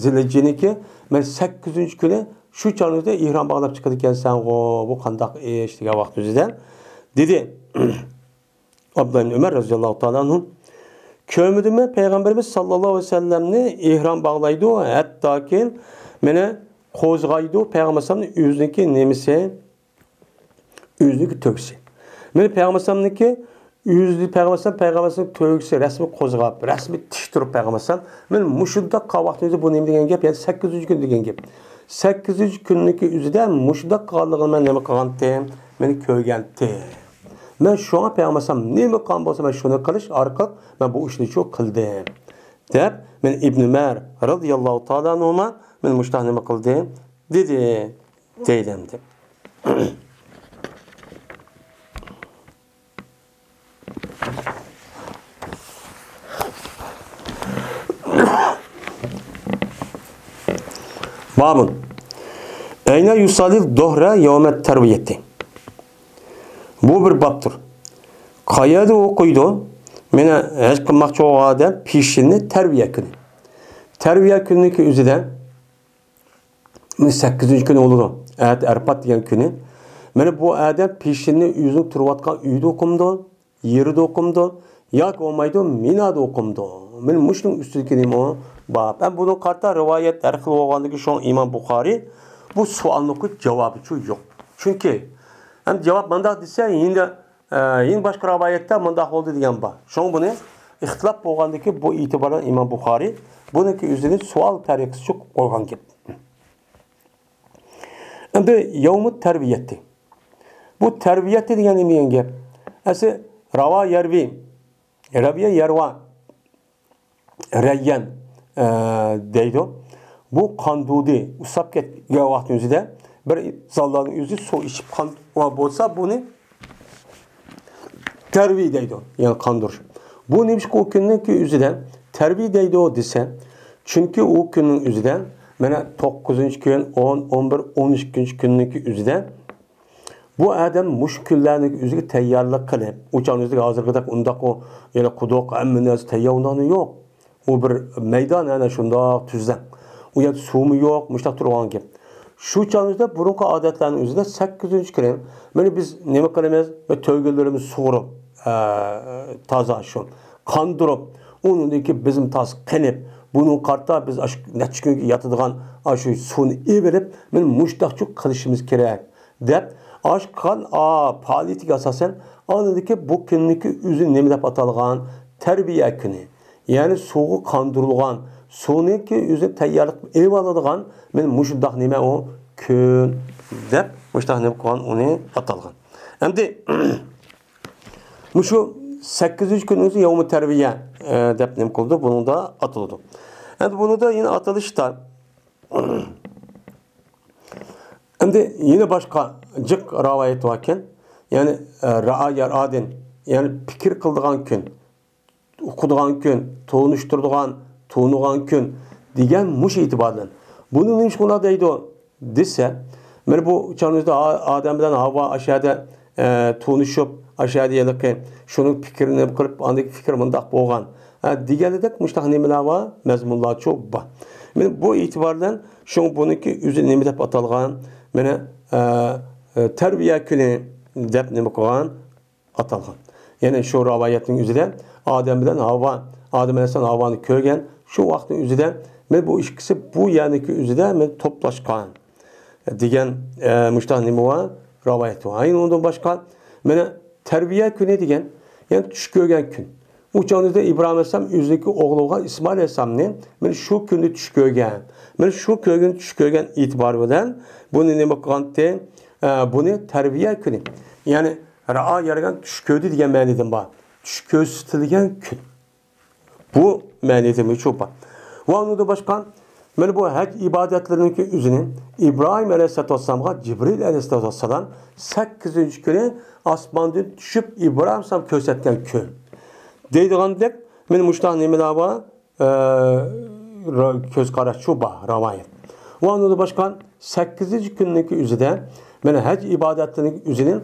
زىلھىججىنىڭكى، مانا، سەككىزىنچى كۈنى شۇ چاغنىڭدا ئېھرام باغلاپ چىقىدىكەنسەنغۇ، بۇ قانداق ئىش دېگەن ۋاقىت ئۆزىدە دېدى. ئابدۇللا ئىبن ئۆمەر رەزىياللاھۇ تائالا ئەنھۇ، كۆرمىدىممەن پەيغەمبىرىمىز ساللاللاھۇ ئەلەيھى ۋەسەللەمنى ئېھرام باغلايدۇ، ھەتتاكى مانا قوزغايدۇ پەيغەمبەر ئەلەيھىسسالامنى ئۆزىنىڭكى نېمىسى، ئۆزىنىڭكى تۆگىسى. مانا پەيغەمبەر ئەلەيھىسسالامنىڭكى ئۆزى، پەيغەمبەر ئەلەيھىسسالام، پەيغەمبەر ئەلەيھىسسالام تۆگىسى رەسمىي قوزغاپ، رەسمىي تىك تۇرۇپ پەيغەمبەر ئەلەيھىسسالام، مانا مۇشۇنداق قىلغان ۋاقتىمىزدا بۇ نېمە دېگەن گەپ؟ يەنى سەككىزىنچى كۈن دېگەن گەپ. سەككىزىنچى كۈننىڭكى ئۆزىدە مۇشۇنداق قىلغانلىقىنى مەن نېمە قىلغانتىم؟ مەن كۆرگەنتىم. مەن شۇڭا پەيغەمبەر ئەلەيھىسسالام نېمە قىلغان بولسا، مەن شۇنى قىلىش ئارقىلىق مەن بۇ ئىشنى شۇ قىلدىم، دەپ، مەن ئىبن ئۆمەر رازىياللاھۇ تائالا ئەنھۇما مەن مۇشۇنداق نېمە قىلدىم دېدى، دەيدۇ ئەمدى. بابۇن. ئەينە يۇساللىل دۇھرە يەۋمەت تەرۋىيەتى. بۇ بىر بابتۇر. قەيەردە ئوقۇيدۇ؟ مانا ھەج قىلماقچى بولغان ئادەم پېشىننى تەرۋىيە كۈنى. تەرۋىيە كۈنىنىڭكى ئۆزىدە، مانا سەككىزىنچى كۈنى بولىدۇ. ئەتە ئەرپات دېگەن كۈنى. مانا بۇ ئادەم پېشىننى ئۆزىنىڭ تۇرۇۋاتقان ئۆيىدە ئوقۇمدۇ، يېرىدە ئوقۇمدۇ، ياكى بولمايدۇ، مىنادا ئوقۇمدۇ. مانا مۇشۇنىڭ ئۈستىدىكى نېمە بار. ھەم بۇنىڭغا قارىتا رىۋايەت ھەر خىل بولغاندىكى شۇڭا ئىمام بۇخارىي بۇ سوئالنىڭكى جاۋابىچۇ يوق. چۈنكى ھەم جاۋاب مۇنداق دېسە، يەنە، ئە، يەنە باشقا رىۋايەتتە مۇنداق بولدى دېگەن بار. شۇڭا بۇنى ئىختىلاپ بولغاندىكى بۇ ئېتىبار بىلەن ئىمام بۇخارىي بۇنىڭكى ئۆزىنى سوئال تەرىقىسىچۇ قويغان گەپ. ئەمدى يەۋمۇت تەرۋىيەتى. بۇ تەرۋىيەتى دېگەن نېمە دېگەن گەپ؟ ئەسلى راۋا يەرۋى، رەۋىيە يەرۋا، رەييەن، ئە، دەيدۇ. بۇ قاندۇردى، ئۇسساپ كەتكەن ۋاقىتنىڭ ئۆزىدە بىر ئىنسانلارنىڭ ئۆزى سۇ ئىچىپ قان بولسا، بۇنى تەرۋىي دەيدۇ، يەنى قاندۇرۇش. بۇ نېمىشقا ئۇ كۈننىڭكى ئۆزىدە تەرۋىي دەيدۇ دېسە، چۈنكى ئۇ كۈننىڭ ئۆزىدە، مانا، توققۇزىنچى كۈن، ئون، ئون بىر، ئون ئىككىنچى كۈننىڭكى ئۆزىدە بۇ ئادەم مۇشۇ كۈنلەرنىڭ ئۆزىگە تەييارلىق قىلىپ، ئۇ چاغنىڭ ئۆزىدە ھازىرقىدەك ئۇنداق ئۇ، يەنە قۇدۇق، ھەممە نەرسە تەييار ئۇنداقنى يوق. ئۇ بىر مەيدان ئەنە شۇنداق تۈزلەڭ. ئۇ يەردە سۇمۇ يوق، مۇشۇنداق تۇرغان گەپ. شۇ چاغنىڭ ئۆزىدە بۇرۇنقى ئادەتلەرنىڭ ئۆزىدە سەككىزىنچى كۈنى، مانا بىز نېمە قىلىمىز؟ بىر تۆگىلىرىمىز سۇغۇرۇپ، ئە، تازا شۇ، قاندۇرۇپ، ئۇنىڭدىن كېيىن بىزمۇ تازا قېنىپ، بۇنىڭغا قارىتا بىز ئاشۇ نەچچە كۈنگە ياتىدىغان ئاشۇ سۇنى ئېۋېلىپ، مانا مۇشۇنداقچۇ قىلىشىمىز كېرەك. دەپ، ئاشۇ قىلغان، ئا، پائالىيىتىگە ئاساسەن، ئاندىكى بۇ كۈننىكى ئۆزى نېمە دەپ ئاتالغان؟ تەرۋىيە كۈنى. يەنى سۇغا قاندۇرۇلغان، سۇنىڭكى ئۆزى تەييارلىق ئېلىۋالىدىغان، مانا مۇشۇنداق نېمە ئۇ كۈن دەپ، مۇشۇنداق نېمە قىلغان ئۇنى ئاتالغان. ئەمدى مۇشۇ سەككىزىنچى كۈنى ئۆزى يەۋمۇ تەرۋىيە، ئە، دەپ نېمە قىلىدۇ؟ بۇنىڭدا ئاتىلىدۇ. ئەمدى بۇنىڭدا يەنە ئاتىلىشتا ئەمدى يەنە باشقا جىق رىۋايەت باركەن. يەنى، ئە، رائا يەرئادىن، يەنى پىكىر قىلىدىغان كۈن، ئوقۇيدىغان كۈن، تونۇشتۇرىدىغان، تونۇغان كۈن دېگەن مۇشۇ ئېتىبار بىلەن. بۇنى نېمىشقا ئۇنداق دەيدۇ دېسە، مانا بۇ چاغنىڭ ئۆزىدە ئا-، ئادەم بىلەن ھاۋا ئاشۇ يەردە، ئە، تونۇشۇپ، ئاشۇ يەردە ھېلىقى شۇنىڭ پىكرىنى قىلىپ، ئاندىكى پىكىر مۇنداق بولغان، ئە، دېگەندەك مۇشۇنداق نېمىلەر بار، مەزمۇنلارچۇ بار. مانا بۇ ئېتىبار بىلەن شۇڭا بۇنىڭكى ئۆزى نېمە دەپ ئاتالغان؟ مانا، ئە، ئە، تەرۋىيە كۈنى دەپ نېمە قىلغان؟ ئاتالغان. يەنى شۇ رىۋايەتنىڭ ئۆزىدە ئادەم بىلەن ھاۋا، ئادەم ئەلەيھىسسالام ھاۋانى كۆرگەن، شۇ ۋاقىتنىڭ ئۆزىدە مانا بۇ ئىككىسى بۇ يەرنىڭكى ئۆزىدە مانا توپلاشقان دېگەن، ئە، مۇشۇنداق نېمە بار؟ رىۋايەت بار. يەنە ئۇنىڭدىن باشقا، مانا تەرۋىيە كۈنى دېگەن، يەنى چۈش كۆرگەن كۈن. ئۇ چاغدا ئىبراھىم ئەلەيھىسسالام ئۆزىنىڭكى ئوغلى بولغان ئىسمائىل ئەلەيھىسسالامنى مانا شۇ كۈندە چۈش كۆرگەن. مانا شۇ كۆرگەن، چۈش كۆرگەن ئېتىبارى بىلەن بۇنى نېمە قىلغانتى؟ ئە، بۇنى تەرۋىيە كۈنى. يەنى رائا يەرئادىن چۈش كۆردى دېگەن مەنىدىن بار. چۈش كۆرسىتىلگەن كۈن. بۇ مەنىدىمۇ شۇ بار. ۋە ئۇنىڭدىن باشقا، مانا بۇ ھەج ئىبادەتلىرىنىڭكى ئۆزىنى ئىبراھىم ئەلەيھىسسالاتۇ ۋەسسالامغا جىبرىل ئەلەيھىسسالاتۇ ۋەسسالام سەككىزىنچى كۈنى ئاسماندىن چۈشۈپ ئىبراھىم ئەلەيھىسسالام كۆرسەتكەن كۈن دەيدىغاندەك، مانا مۇشۇنداق نېمىلەر بار؟ ئە، را-، كۆز قاراش شۇ بار، رىۋايەت. ۋە ئۇنىڭدىن باشقا سەككىزىنچى كۈننىڭكى ئۆزىدە، مانا ھەج ئىبادەتلىرىنىڭ ئۆزىنى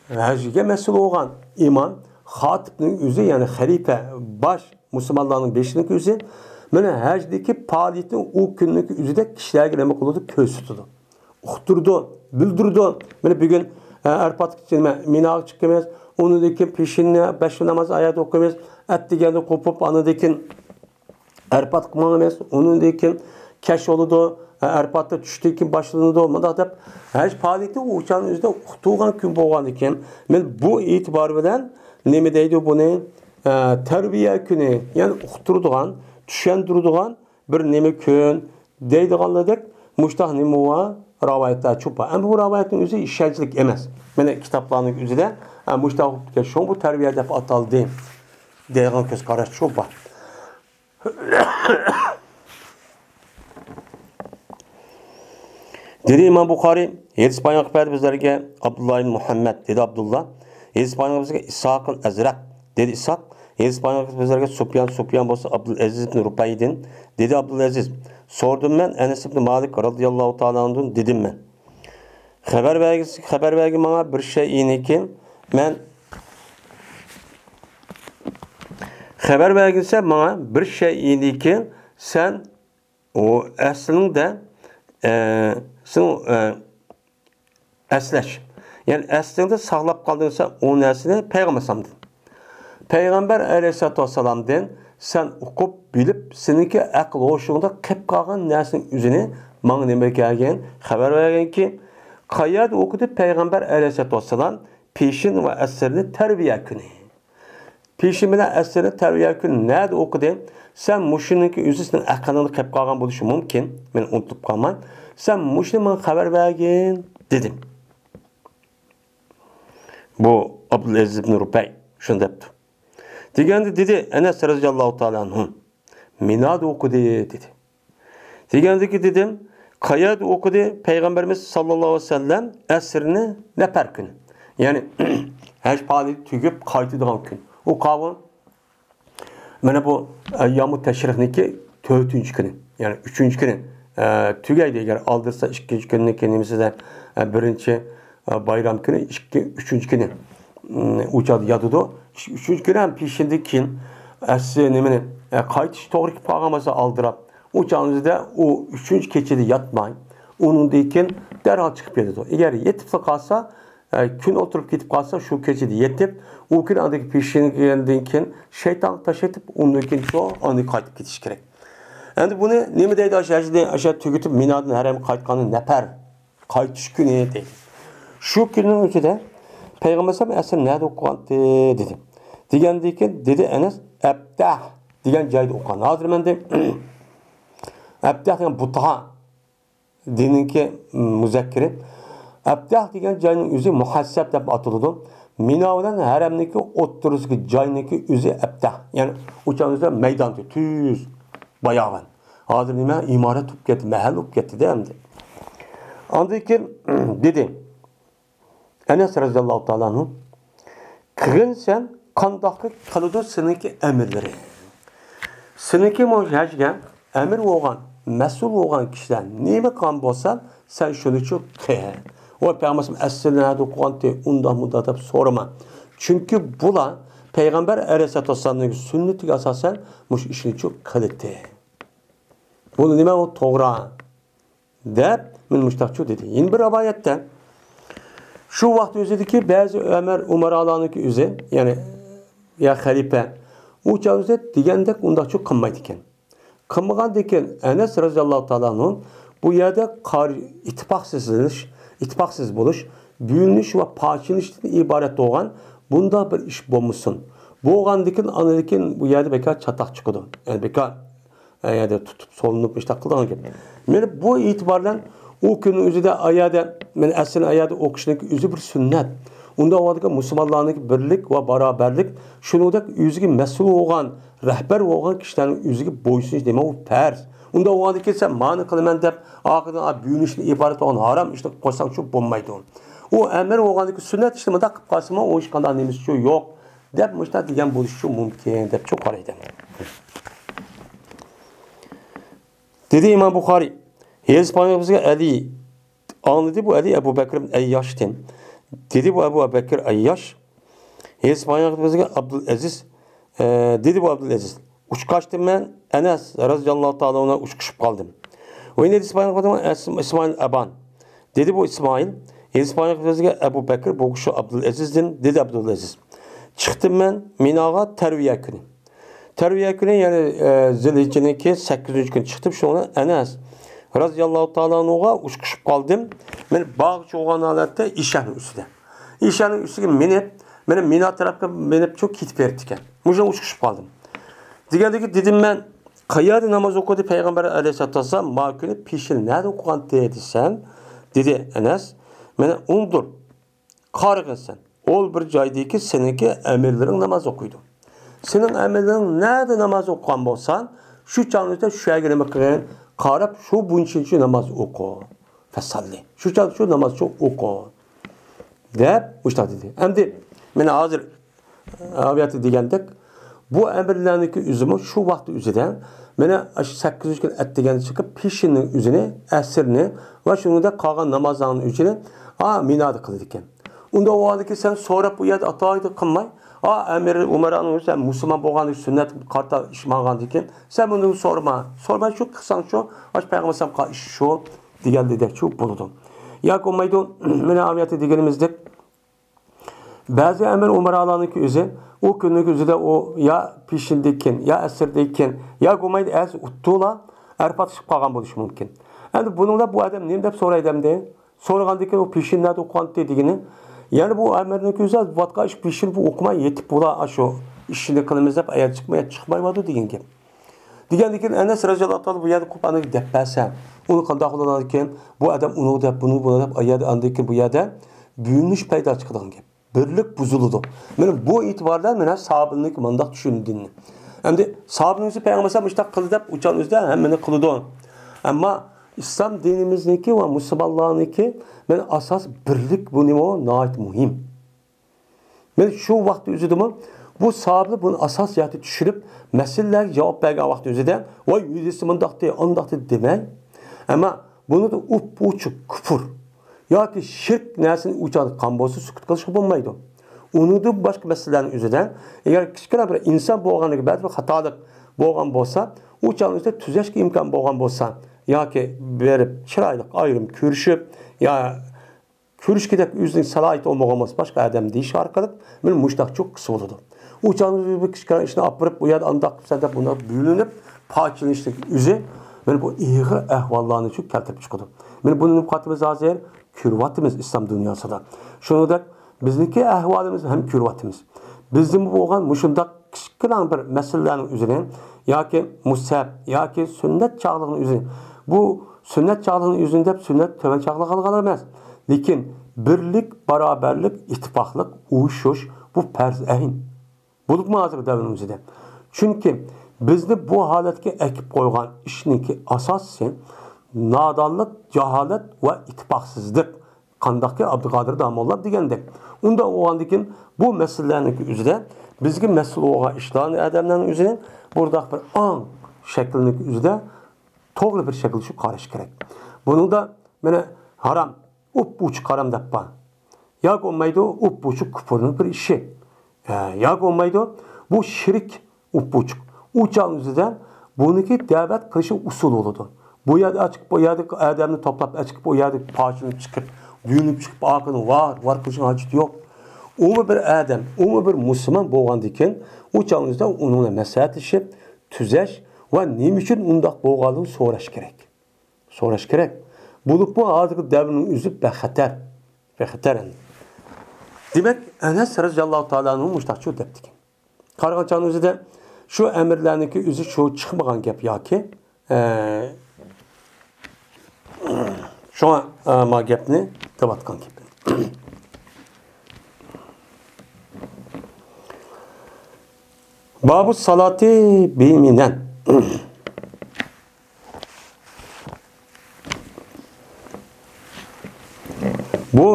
ھەجگە مەسئۇل بولغان ئىمام خاتىپنىڭ ئۆزى، يەنى خەلىپە، باش، مۇسۇلمانلارنىڭ بېشىنىڭكى ئۆزى، مانا ھەجدىكى پائالىيەتنى ئۇ كۈننىڭكى ئۆزىدە كىشىلەرگە نېمە قىلىدۇ؟ كۆرسىتىدۇ. ئۇقتۇرىدۇ، بىلدۈرىدۇ. مانا بۈگۈن، ئە، ئەرپاتقا نېمە، مىناغا چىقىمىز، ئۇنىڭدىن كېيىن پېشىننى، بەش ناماز ئايەت ئوقۇيمىز، ئەتىگەندە قوپۇپ، ئاندىن كېيىن ئەرپاتقا ماڭىمىز، ئۇنىڭدىن كېيىن كەچ بولىدۇ، ئەرپاتتا چۈشتىن كېيىن باشلىنىدۇ، مۇنداق دەپ ھەج پائالىيىتى ئۇ چاغنىڭ ئۆزىدە ئۇقتۇرغان كۈن بولغاندىكىن، مانا بۇ ئېتىبار بىلەن نېمە دەيدۇ بۇنى؟ ئە، تەربىيە كۈنى، يەنى ئۇقتۇرىدىغان، چۈشەندۈرىدىغان بىر نېمە كۈن دەيدىغانلاردەك مۇشتاق نېمە بار؟ رىۋايەتلەر چوپ بار. ئەمما بۇ رىۋايەتنىڭ ئۆزى ئىشەنچلىك ئەمەس. مانا كىتابلارنىڭ ئۆزىدە، ئە، مۇشتاق بولۇپ كەتكەن، شۇڭا بۇ تەربىيە دەپ ئاتالدى دەيدىغان كۆز قاراش چوپ بار. دېدى ئىمام بۇخارىي، ھەدىس بايان قىلىپ بەردى بىزلەرگە ئابدۇللا ئىبن مۇھەممەد، دېدى ئابدۇللا. ھەدىس بايان قىلىپ بىزگە ئىسھاق ئەزرەق، دېدى ئىسھاق. ھەدىس بايان قىلىپ بىزلەرگە سۇپيان، سۇپيان بولسا ئابدۇلئەزىز ئىبن رۇپەيدىن، دېدى ئابدۇلئەزىز. سورىدىم مەن ئەنەس ئىبن مالىك رازىياللاھۇ تائالا ئانھۇدىن، دېدىم مەن. خەۋەر بەرگىسى، خەۋەر بەرگىن ماڭا بىر شەيئىنىكى مەن، خەۋەر بەرگىنسەن ماڭا بىر شەيئىنىكى سەن ئۇ ئەسلىڭدە، ئە، سېنىڭ، ئە، ئەسلەش. يەنى ئەسلىڭدە ساقلاپ قالدىڭسەن ئۇ نەرسىنى پەيغەمبەر ئەلەيھىسسالامدىن. پەيغەمبەر ئەلەيھىسسالاتۇ ۋەسسالامدىن سەن ئوقۇپ بىلىپ، سېنىڭكى ئەقىل ھوشۇڭدا قېلىپ قالغان نەرسىنىڭ ئۆزىنى ماڭا نېمە دېگەن، خەۋەر بەرگىنكى، قەيەردە ئوقۇدى پەيغەمبەر ئەلەيھىسسالاتۇ ۋەسسالام پېشىن ۋە ئەسىرنى تەرۋىيە كۈنى؟ پېشىن بىلەن ئەسىرنى تەرۋىيە كۈنى نەدە ئوقۇدى؟ سەن مۇشۇنىڭكى ئۆزى سېنىڭ ئەقلىڭدە قېلىپ قالغان بولۇشى مۇمكىن، مەن ئۇنتۇپ قالماي. سەن مۇشۇنى ماڭا خەۋەر بەرگىن، دېدىم. بۇ ئابدۇلئەزىز ئىبن رۇپەي شۇنى دەپتۇ. دېگەندە دېدى ئەنەس رەزىياللاھۇ تائالا ئەنھۇ، مىنادا ئوقۇدى، دېدى. دېگەندىكى دېدىم، قەيەردە ئوقۇدى؟ پەيغەمبىرىمىز ساللاللاھۇ ئەلەيھى ۋەسەللەم ئەسىرنى نەپەر كۈنى. يەنى ھەج پائالىيىتى تۈگەپ قايتىدىغان كۈن. ئۇ قاۋۇل مانا بۇ ئەييامۇ تەشرىقنىڭكى تۆتىنچى كۈنى، يەنى ئۈچىنچى كۈنى، ئە، تۈگەيدۇ. ئەگەر ئالدىرسا ئىككىنچى كۈننىڭكى نېمىسىدە، ئە، بىرىنچى، ئە، بايرام كۈنى، ئىككى، ئۈچىنچى كۈنى، ئۇ چاغدا ياتىدۇ. ئۈچىنچى كۈنى ھەم پېشىندىن كېيىن ئەسلى نېمىنى، ئە، قايتىش توغرا كېلىپ قالغان بولسا ئالدىراپ، ئۇ چاغدا ئۇ ئۈچىنچى كېچىدە ياتماي، ئۇنىڭدىن كېيىن دەرھال چىقىپ كېتىدۇ. ئەگەر يېتىپلا قالسا، ئە، كۈن ئولتۇرۇپ كېتىپ قالسا، شۇ كېچىدە يېتىپ، ئۇ كۈن ئاندىن كېيىن پېشىنگەندىن كېيىن شەيتانغا تاش ئېتىپ، ئۇندىن كېيىن شۇ ئاندىن قايتىپ كېتىش كېرەك. ئەمدى بۇنى نېمە دەيدۇ؟ ئاشۇ ھەجنى، ئاشۇ تۈگىتىپ، مىنادىن ھەرەمگە قايتقاننى نەپەر قايتىش كۈنى دەيدۇ. شۇ كۈننىڭ ئۆزىدە پەيغەمبەر ئەلەيھىسسالام ئەسىرنى نەدە ئوقۇغانتى دېدى. دېگەندىن كېيىن دېدى ئەنەس، ئەبتەھ دېگەن جايدا ئوقۇغان. ھازىر مەندە ئەبتەھ دېگەن بۇتها دېنىڭكى مۇزەككىرى. ئەبتەھ دېگەن جاينىڭ ئۆزى مۇھەسسەب دەپ ئاتىلىدۇ. مىنا بىلەن ھەرەمنىڭكى ئوتتۇرىسىدىكى جاينىڭكى ئۆزى ئەبتەھ. يەنى ئۇ چاغدا مەيدان، تۈز باياۋان. ھازىر نېمە؟ ئىمارەت بولۇپ كەتتى، مەھەللە بولۇپ كەتتى-دە ئەمدى. ئاندىن كېيىن دېدى، ئەنەس رەزىياللاھۇ تائالا ئەنھۇ، قىلغىن سەن قانداققا قىلىدۇ سېنىڭكى ئەمىرلىرىڭ؟ سېنىڭكى مۇ ھەجگە ئەمىر بولغان، مەسئۇل بولغان كىشىلەر نېمە قىلغان بولسا، سەن شۇنىچۇ قىل. ۋاي پەيغەمبەر ئەسلىدە نەدە ئوقۇغانتى، ئۇنداق مۇنداق دەپ سورىما. چۈنكى بۇلار پەيغەمبەر ئەلەيھىسسالاتۇ ۋەسسالامنىڭ سۈننىتىگە ئاساسەن مۇشۇ ئىشنىچۇ قىلىتى. بۇ نېمە ئۇ توغرا؟ دەپ، مەن مۇشتاقچۇ دېدى. يەنە بىر رىۋايەتتە، شۇ ۋاقىت ئۆزىدىكى بەزى ئەمىر ئۇمارالارنىڭكى ئۆزى، يەنى يا خەلىپە، ئۇ چاغدا دېگەندەك ئۇنداقچۇ قىلمايدىكەن. قىلمىغاندىكىن ئەنەس رەزىياللاھۇ تائالا ئەنھۇ بۇ يەردە قار-، ئىتتىپاقسىزلىنىش، ئىتتىپاقسىز بولۇش، بۆلۈنۈش ۋە پارچىلىنىشتىن ئىبارەت بولغان بۇنداق بىر ئىش بولمىسۇن. بولغاندىكىن ئاندىن كېيىن بۇ يەردە بىكار چاتاق چىقىدۇ. يەنى بىكار ئە، يەردە تۇتۇپ، سولىنىپ، ئىشتاق قىلىدىغان گەپ. مانا بۇ ئېتىبار بىلەن ئۇ كۈننىڭ ئۆزىدە ئايادە، مانا ئەسلىنى ئايادە ئوقۇشنىڭ ئۆزى بىر سۈننەت. ئۇنداق ۋاقىتتا مۇسۇلمانلارنىڭ بىرلىك ۋە باراۋەرلىك، شۇنىڭدەك ئۆزىگە مەسئۇل بولغان، رەھبەر بولغان كىشىلەرنىڭ ئۆزىگە بويسۇنۇش دېمەك ئۇ پەرز. ئۇنداق بولغاندىكىن سەن مانا قىلىمەن دەپ، ئارقىدىن بۆلۈنۈشتىن ئىبارەت بولغان ھارام ئىشنى قىلىپ قويساڭچۇ بولمايدۇ. ئۇ ئەمىر بولغاندىكى سۈننەت ئىشنى مۇنداق قىلىپ قالسىمۇ، ئۇ ھېچقانداق نېمىسىچۇ يوق. دەپ مۇشۇنداق دېگەن بولۇشى مۇمكىن دەپچۇ قارايدۇ. دېدى ئىمام بۇخارىي، ھېلىسى پايغىمبىرىمىزگە ئەلى، ئاڭلىدى بۇ ئەلى ئەبۇ بەكرىم ئەيياشتىن. دېدى بۇ ئەبۇ بەكرى ئەيياش، ھېلىسى پايغىمبىرىمىزگە ئابدۇلئەزىز، ئە، دېدى بۇ ئابدۇلئەزىز، ئۇچقاچتىم مەن ئەنەس رەزىياللاھۇ تائالا ئەنھۇ ئۇچقۇشۇپ قالدىم. ۋە يەنە ئىسمائىل ئابان، دېدى بۇ ئىسمائىل، ھېلىسى پايغىمبىرىمىزگە ئەبۇ بەكرى، بۇ كىشى ئابدۇلئەزىزدىن، دېدى ئابدۇلئەزىز. چىقتىم مەن مىناغا تەرۋىيە كۈنى. تەرۋىيە كۈنى، يەنى، ئە، زىلھىججىنىڭكى سەككىزىنچى كۈنى چىقتىم، شۇڭا ئەنەس رەزىياللاھۇ تائالا ئەنھۇغا ئۇچقۇشۇپ قالدىم. مەن باغچە بولغان ھالەتتە ئېشەكنىڭ ئۈستىدە. ئېشەكنىڭ ئۈستىگە مىنىپ، مانا مىنا تەرەپكە مىنىپ شۇ كېتىپ بېرىپتىكەن. مۇشۇ ئۇچقۇشۇپ قالدىم. دېگەندىكى دېدىم مەن، قەيەردە ناماز ئوقۇدى پەيغەمبەر ئەلەيھىسسالاتۇ ۋەسسالام؟ ما كۈنى پېشىن نەدە ئوقۇغانتى دېسەم، دېدى ئەنەس، مانا ئۇندۇر، قارىغىن سەن. ئول بىر جايدىكى سېنىڭكى ئەمىرلىرىڭ ناماز ئوقۇيدۇ. سېنىڭ ئەمىرلىرىڭ نەدە ناماز ئوقۇغان بولسا، شۇ چاغنىڭ ئۆزىدە شۇ يەرگە نېمە قىلغىن؟ قاراپ شۇ بويىچە ناماز ئوقۇ. فەسەللى. شۇ چاغدا شۇ نامازچۇ ئوقۇ. دەپ مۇشۇنداق دېدى. ئەمدى مانا ھازىر ئاۋۇ يەردە دېگەندەك، بۇ ئەمىرلەرنىڭكى ئۆزىمۇ شۇ ۋاقىت ئۆزىدە، مانا شۇ سەككىزىنچى كۈنى ئەتىگەن چىقىپ، پېشىننىڭ ئۆزىنى، ئەسىرنى ۋە شۇنىڭدەك قالغان نامازلارنىڭ ئۆزىنى، ئا، مىنادا قىلىدىكەن. ئۇنداق بولغاندىكىن سەن سوراپ بۇ يەردە ئاتايىدا قىلماي، ئا، ئەمىر ئۇمەرانىڭ ئۆزى، سەن مۇسۇلمان بولغاندىكىن سۈننەت قارىتا ئىش ماڭغاندىكىن، سەن بۇنى سورىما. سورىماي شۇ قىلساڭچۇ، ئاشۇ پەيغەمبەر ئەلەيھىسسالام قىلغان ئىش شۇ دېگەندەكچۇ بولىدۇ. ياكى بولمايدۇ، مانا ئاۋۇ يەردە دېگىنىمىزدەك، بەزى ئەمىر ئۇمارالارنىڭكى ئۆزى ئۇ كۈننىڭ ئۆزىدە ئۇ يا پېشىندىكىن، يا ئەسىردىكىن، يا بولمايدۇ ئەتىسى ئۇتتۇلا ئەرپات چىقىپ قالغان بولۇشى مۇمكىن. ئەمدى بۇنىڭدا بۇ ئادەم نېمە دەپ سورايدۇ ئەمدى؟ سورىغاندىن كېيىن ئۇ پېشىن نەدە ئوقۇغانتى دېگىنى، يەنى بۇ ئەمىرنىڭكى ئۆزى ۋاتقان ئىش پېشىن بۇ ئوقۇماي يېتىپ بولا، ئاشۇ ئىشنى قىلىمىز دەپ ئايات چىقماي، چىقمايۋاتىدۇ دېگەن گەپ. دېگەندىن كېيىن ئەنەس رەزىياللاھۇ تائالا بۇ يەردە قوپاننى دەپ بەرسە، ئۇنى قانداق بولىدىكەن؟ بۇ ئادەم ئۇنىڭ دەپ، بۇنىڭ بۇ دەپ، ئايەت ئاندىن كېيىن بۇ يەردە بۆلۈنۈش پەيدا چىقىدىغان گەپ. بىرلىك بۇزۇلىدۇ. مانا بۇ ئېتىباردا مانا سابىلنىڭكى مۇنداق چۈشىنىدىنى. ئەمدى سابىلنىڭ ئۆزى پەيغەمبەر ئەلەيھىسسالام مۇشۇنداق قىلدى دەپ ئۇچان ئۆزىدە ھەممىنى قىلىدۇ. ئەمما ئىسلام دىنىمىزنىڭكى ۋە مۇسۇلمانلارنىڭكى مانا ئاساس بىرلىك بۇ نېمە ناھايىتى مۇھىم. مانا شۇ ۋاقىت ئۆزىدىمۇ بۇ سابىل بۇنى ئاساس يەردە چۈشۈرۈپ، مەسىلىلەرگە جاۋاب بەرگەن ۋاقىت ئۆزىدە، ۋاي، ئۆزىسى مۇنداقتى، ئانداقتى دېمەي. ئەمما بۇنىڭدا ئوپئوچۇق كۇپۇر ياكى شىرك نەرسىنى ئۇچان قان بولسا سۈكۈت قىلىشقا بولمايدۇ. ئۇنىڭدىن باشقا مەسىلىلەرنىڭ ئۆزىدە، ئەگەر كىچىككىنە بىر ئىنسان بولغاندىكىن بەزى بىر خاتالىق بولغان بولسا، ئۇ چاغنىڭ ئۆزىدە تۈزەشكە ئىمكان بولغان بولسا، ياكى بېرىپ چىرايلىق ئايرىم كۆرۈشۈپ، يا كۆرۈشكىدەك ئۆزىنىڭ سالاھىيىتى بولمىغان بولسا، باشقا ئادەم دېيىش ئارقىلىق مانا مۇشۇنداق چوققىسى بولىدۇ. ئۇ چاغدا بىر كىچىككىنە ئىشنى ئاپىرىپ، ئۇ يەردە ئانداق قىلسا دەپ بۇنداق بۆلۈنۈپ، پارچىلىنىشنىڭ ئۆزى مانا بۇ ئېغىر ئەھۋاللارنى شۇ كەلتۈرۈپ چىقىدۇ. مانا بۇنى نېمە قىلىۋاتىمىز ھازىر؟ كۆرۈۋاتىمىز ئىسلام دۇنياسىدا. شۇنىڭدەك بىزنىڭكى ئەھۋالىمىزنى ھەم كۆرۈۋاتىمىز. بىزدىمۇ بولغان مۇشۇنداق كىچىككىنە بىر مەسىلىلەرنىڭ ئۆزىنى ياكى مۇستەھەب ياكى سۈننەت چاغلىقنىڭ ئۆزىنى، بۇ سۈننەت چاغلىقنىڭ ئۆزىنى دەپ سۈننەت تۆۋەن چاغلىق قىلغان ئەمەس. لېكىن بىرلىك، باراۋەرلىك، ئىتتىپاقلىق، ئۇيۇشۇش بۇ پەرز ئەين. بولۇپمۇ ھازىرقى دەۋرنىڭ ئۆزىدە. چۈنكى بىزنى بۇ ھالەتكە ئەكىپ قويغان ئىشنىڭكى ئاساسى نادانلىق، جاھالەت ۋە ئىتتىپاقسىزلىق. قانداقكى ئابدۇقادىر داموللام دېگەندەك. ئۇنداق بولغاندىكىن بۇ مەسىلىلەرنىڭكى ئۆزىدە بىزگە مەسئۇل بولغان ئىشلارنى ئادەملەرنىڭ ئۆزىنى بۇنداق بىر ئاڭ شەكلىنىڭكى ئۆزىدە توغرا بىر شەكىلدە شۇ قاراش كېرەك. بۇنىڭدا مانا ھارام، ئوپئوچۇق ھارام دەپ بار. ياكى بولمايدۇ، ئوپئوچۇق كۇپۇرنىڭ بىر ئىشى. ھە، ياكى بولمايدۇ، بۇ شىرك ئوپئوچۇق. ئۇ چاغنىڭ ئۆزىدە بۇنىڭكى دەۋەت قىلىشى ئۇسۇل بولىدۇ. بۇ يەردە ئاچىقىپ، ئۇ يەردە ئادەمنى توپلاپ، ئاچىقىپ، ئۇ يەردە پارچىلىنىپ چىقىپ، يۆنۈپ چىقىپ، ئارقىدىن ۋار، ۋار قىلىشنىڭ ھاجىتى يوق. ئۇمۇ بىر ئادەم، ئۇمۇ بىر مۇسۇلمان بولغاندىكىن، ئۇ چاغنىڭ ئۆزىدە ئۇنىڭ بىلەن مەسلىھەتلىشىپ، تۈزەش ۋە نېمە ئۈچۈن ئۇنداق بولغانلىقىنى سوراش كېرەك. سوراش كېرەك. بولۇپمۇ ھازىرقى دەۋرنىڭ ئۆزى بەخەتەر. بەخەتەر ئەمدى. دېمەك، ئەنەس رەزىياللاھۇ تائالا ئەنھۇ مۇشۇنداق دەپتىكەن. قارىغان چاغنىڭ ئۆزىدە شۇ ئەمىرلەرنىڭكى ئۆزى شۇ چىقمىغان گەپ ياكى، ئە، شۇڭا، ئە، ما گەپنى دەۋاتقان گەپ. بابۇ سالاتى بىمىنەن. بۇ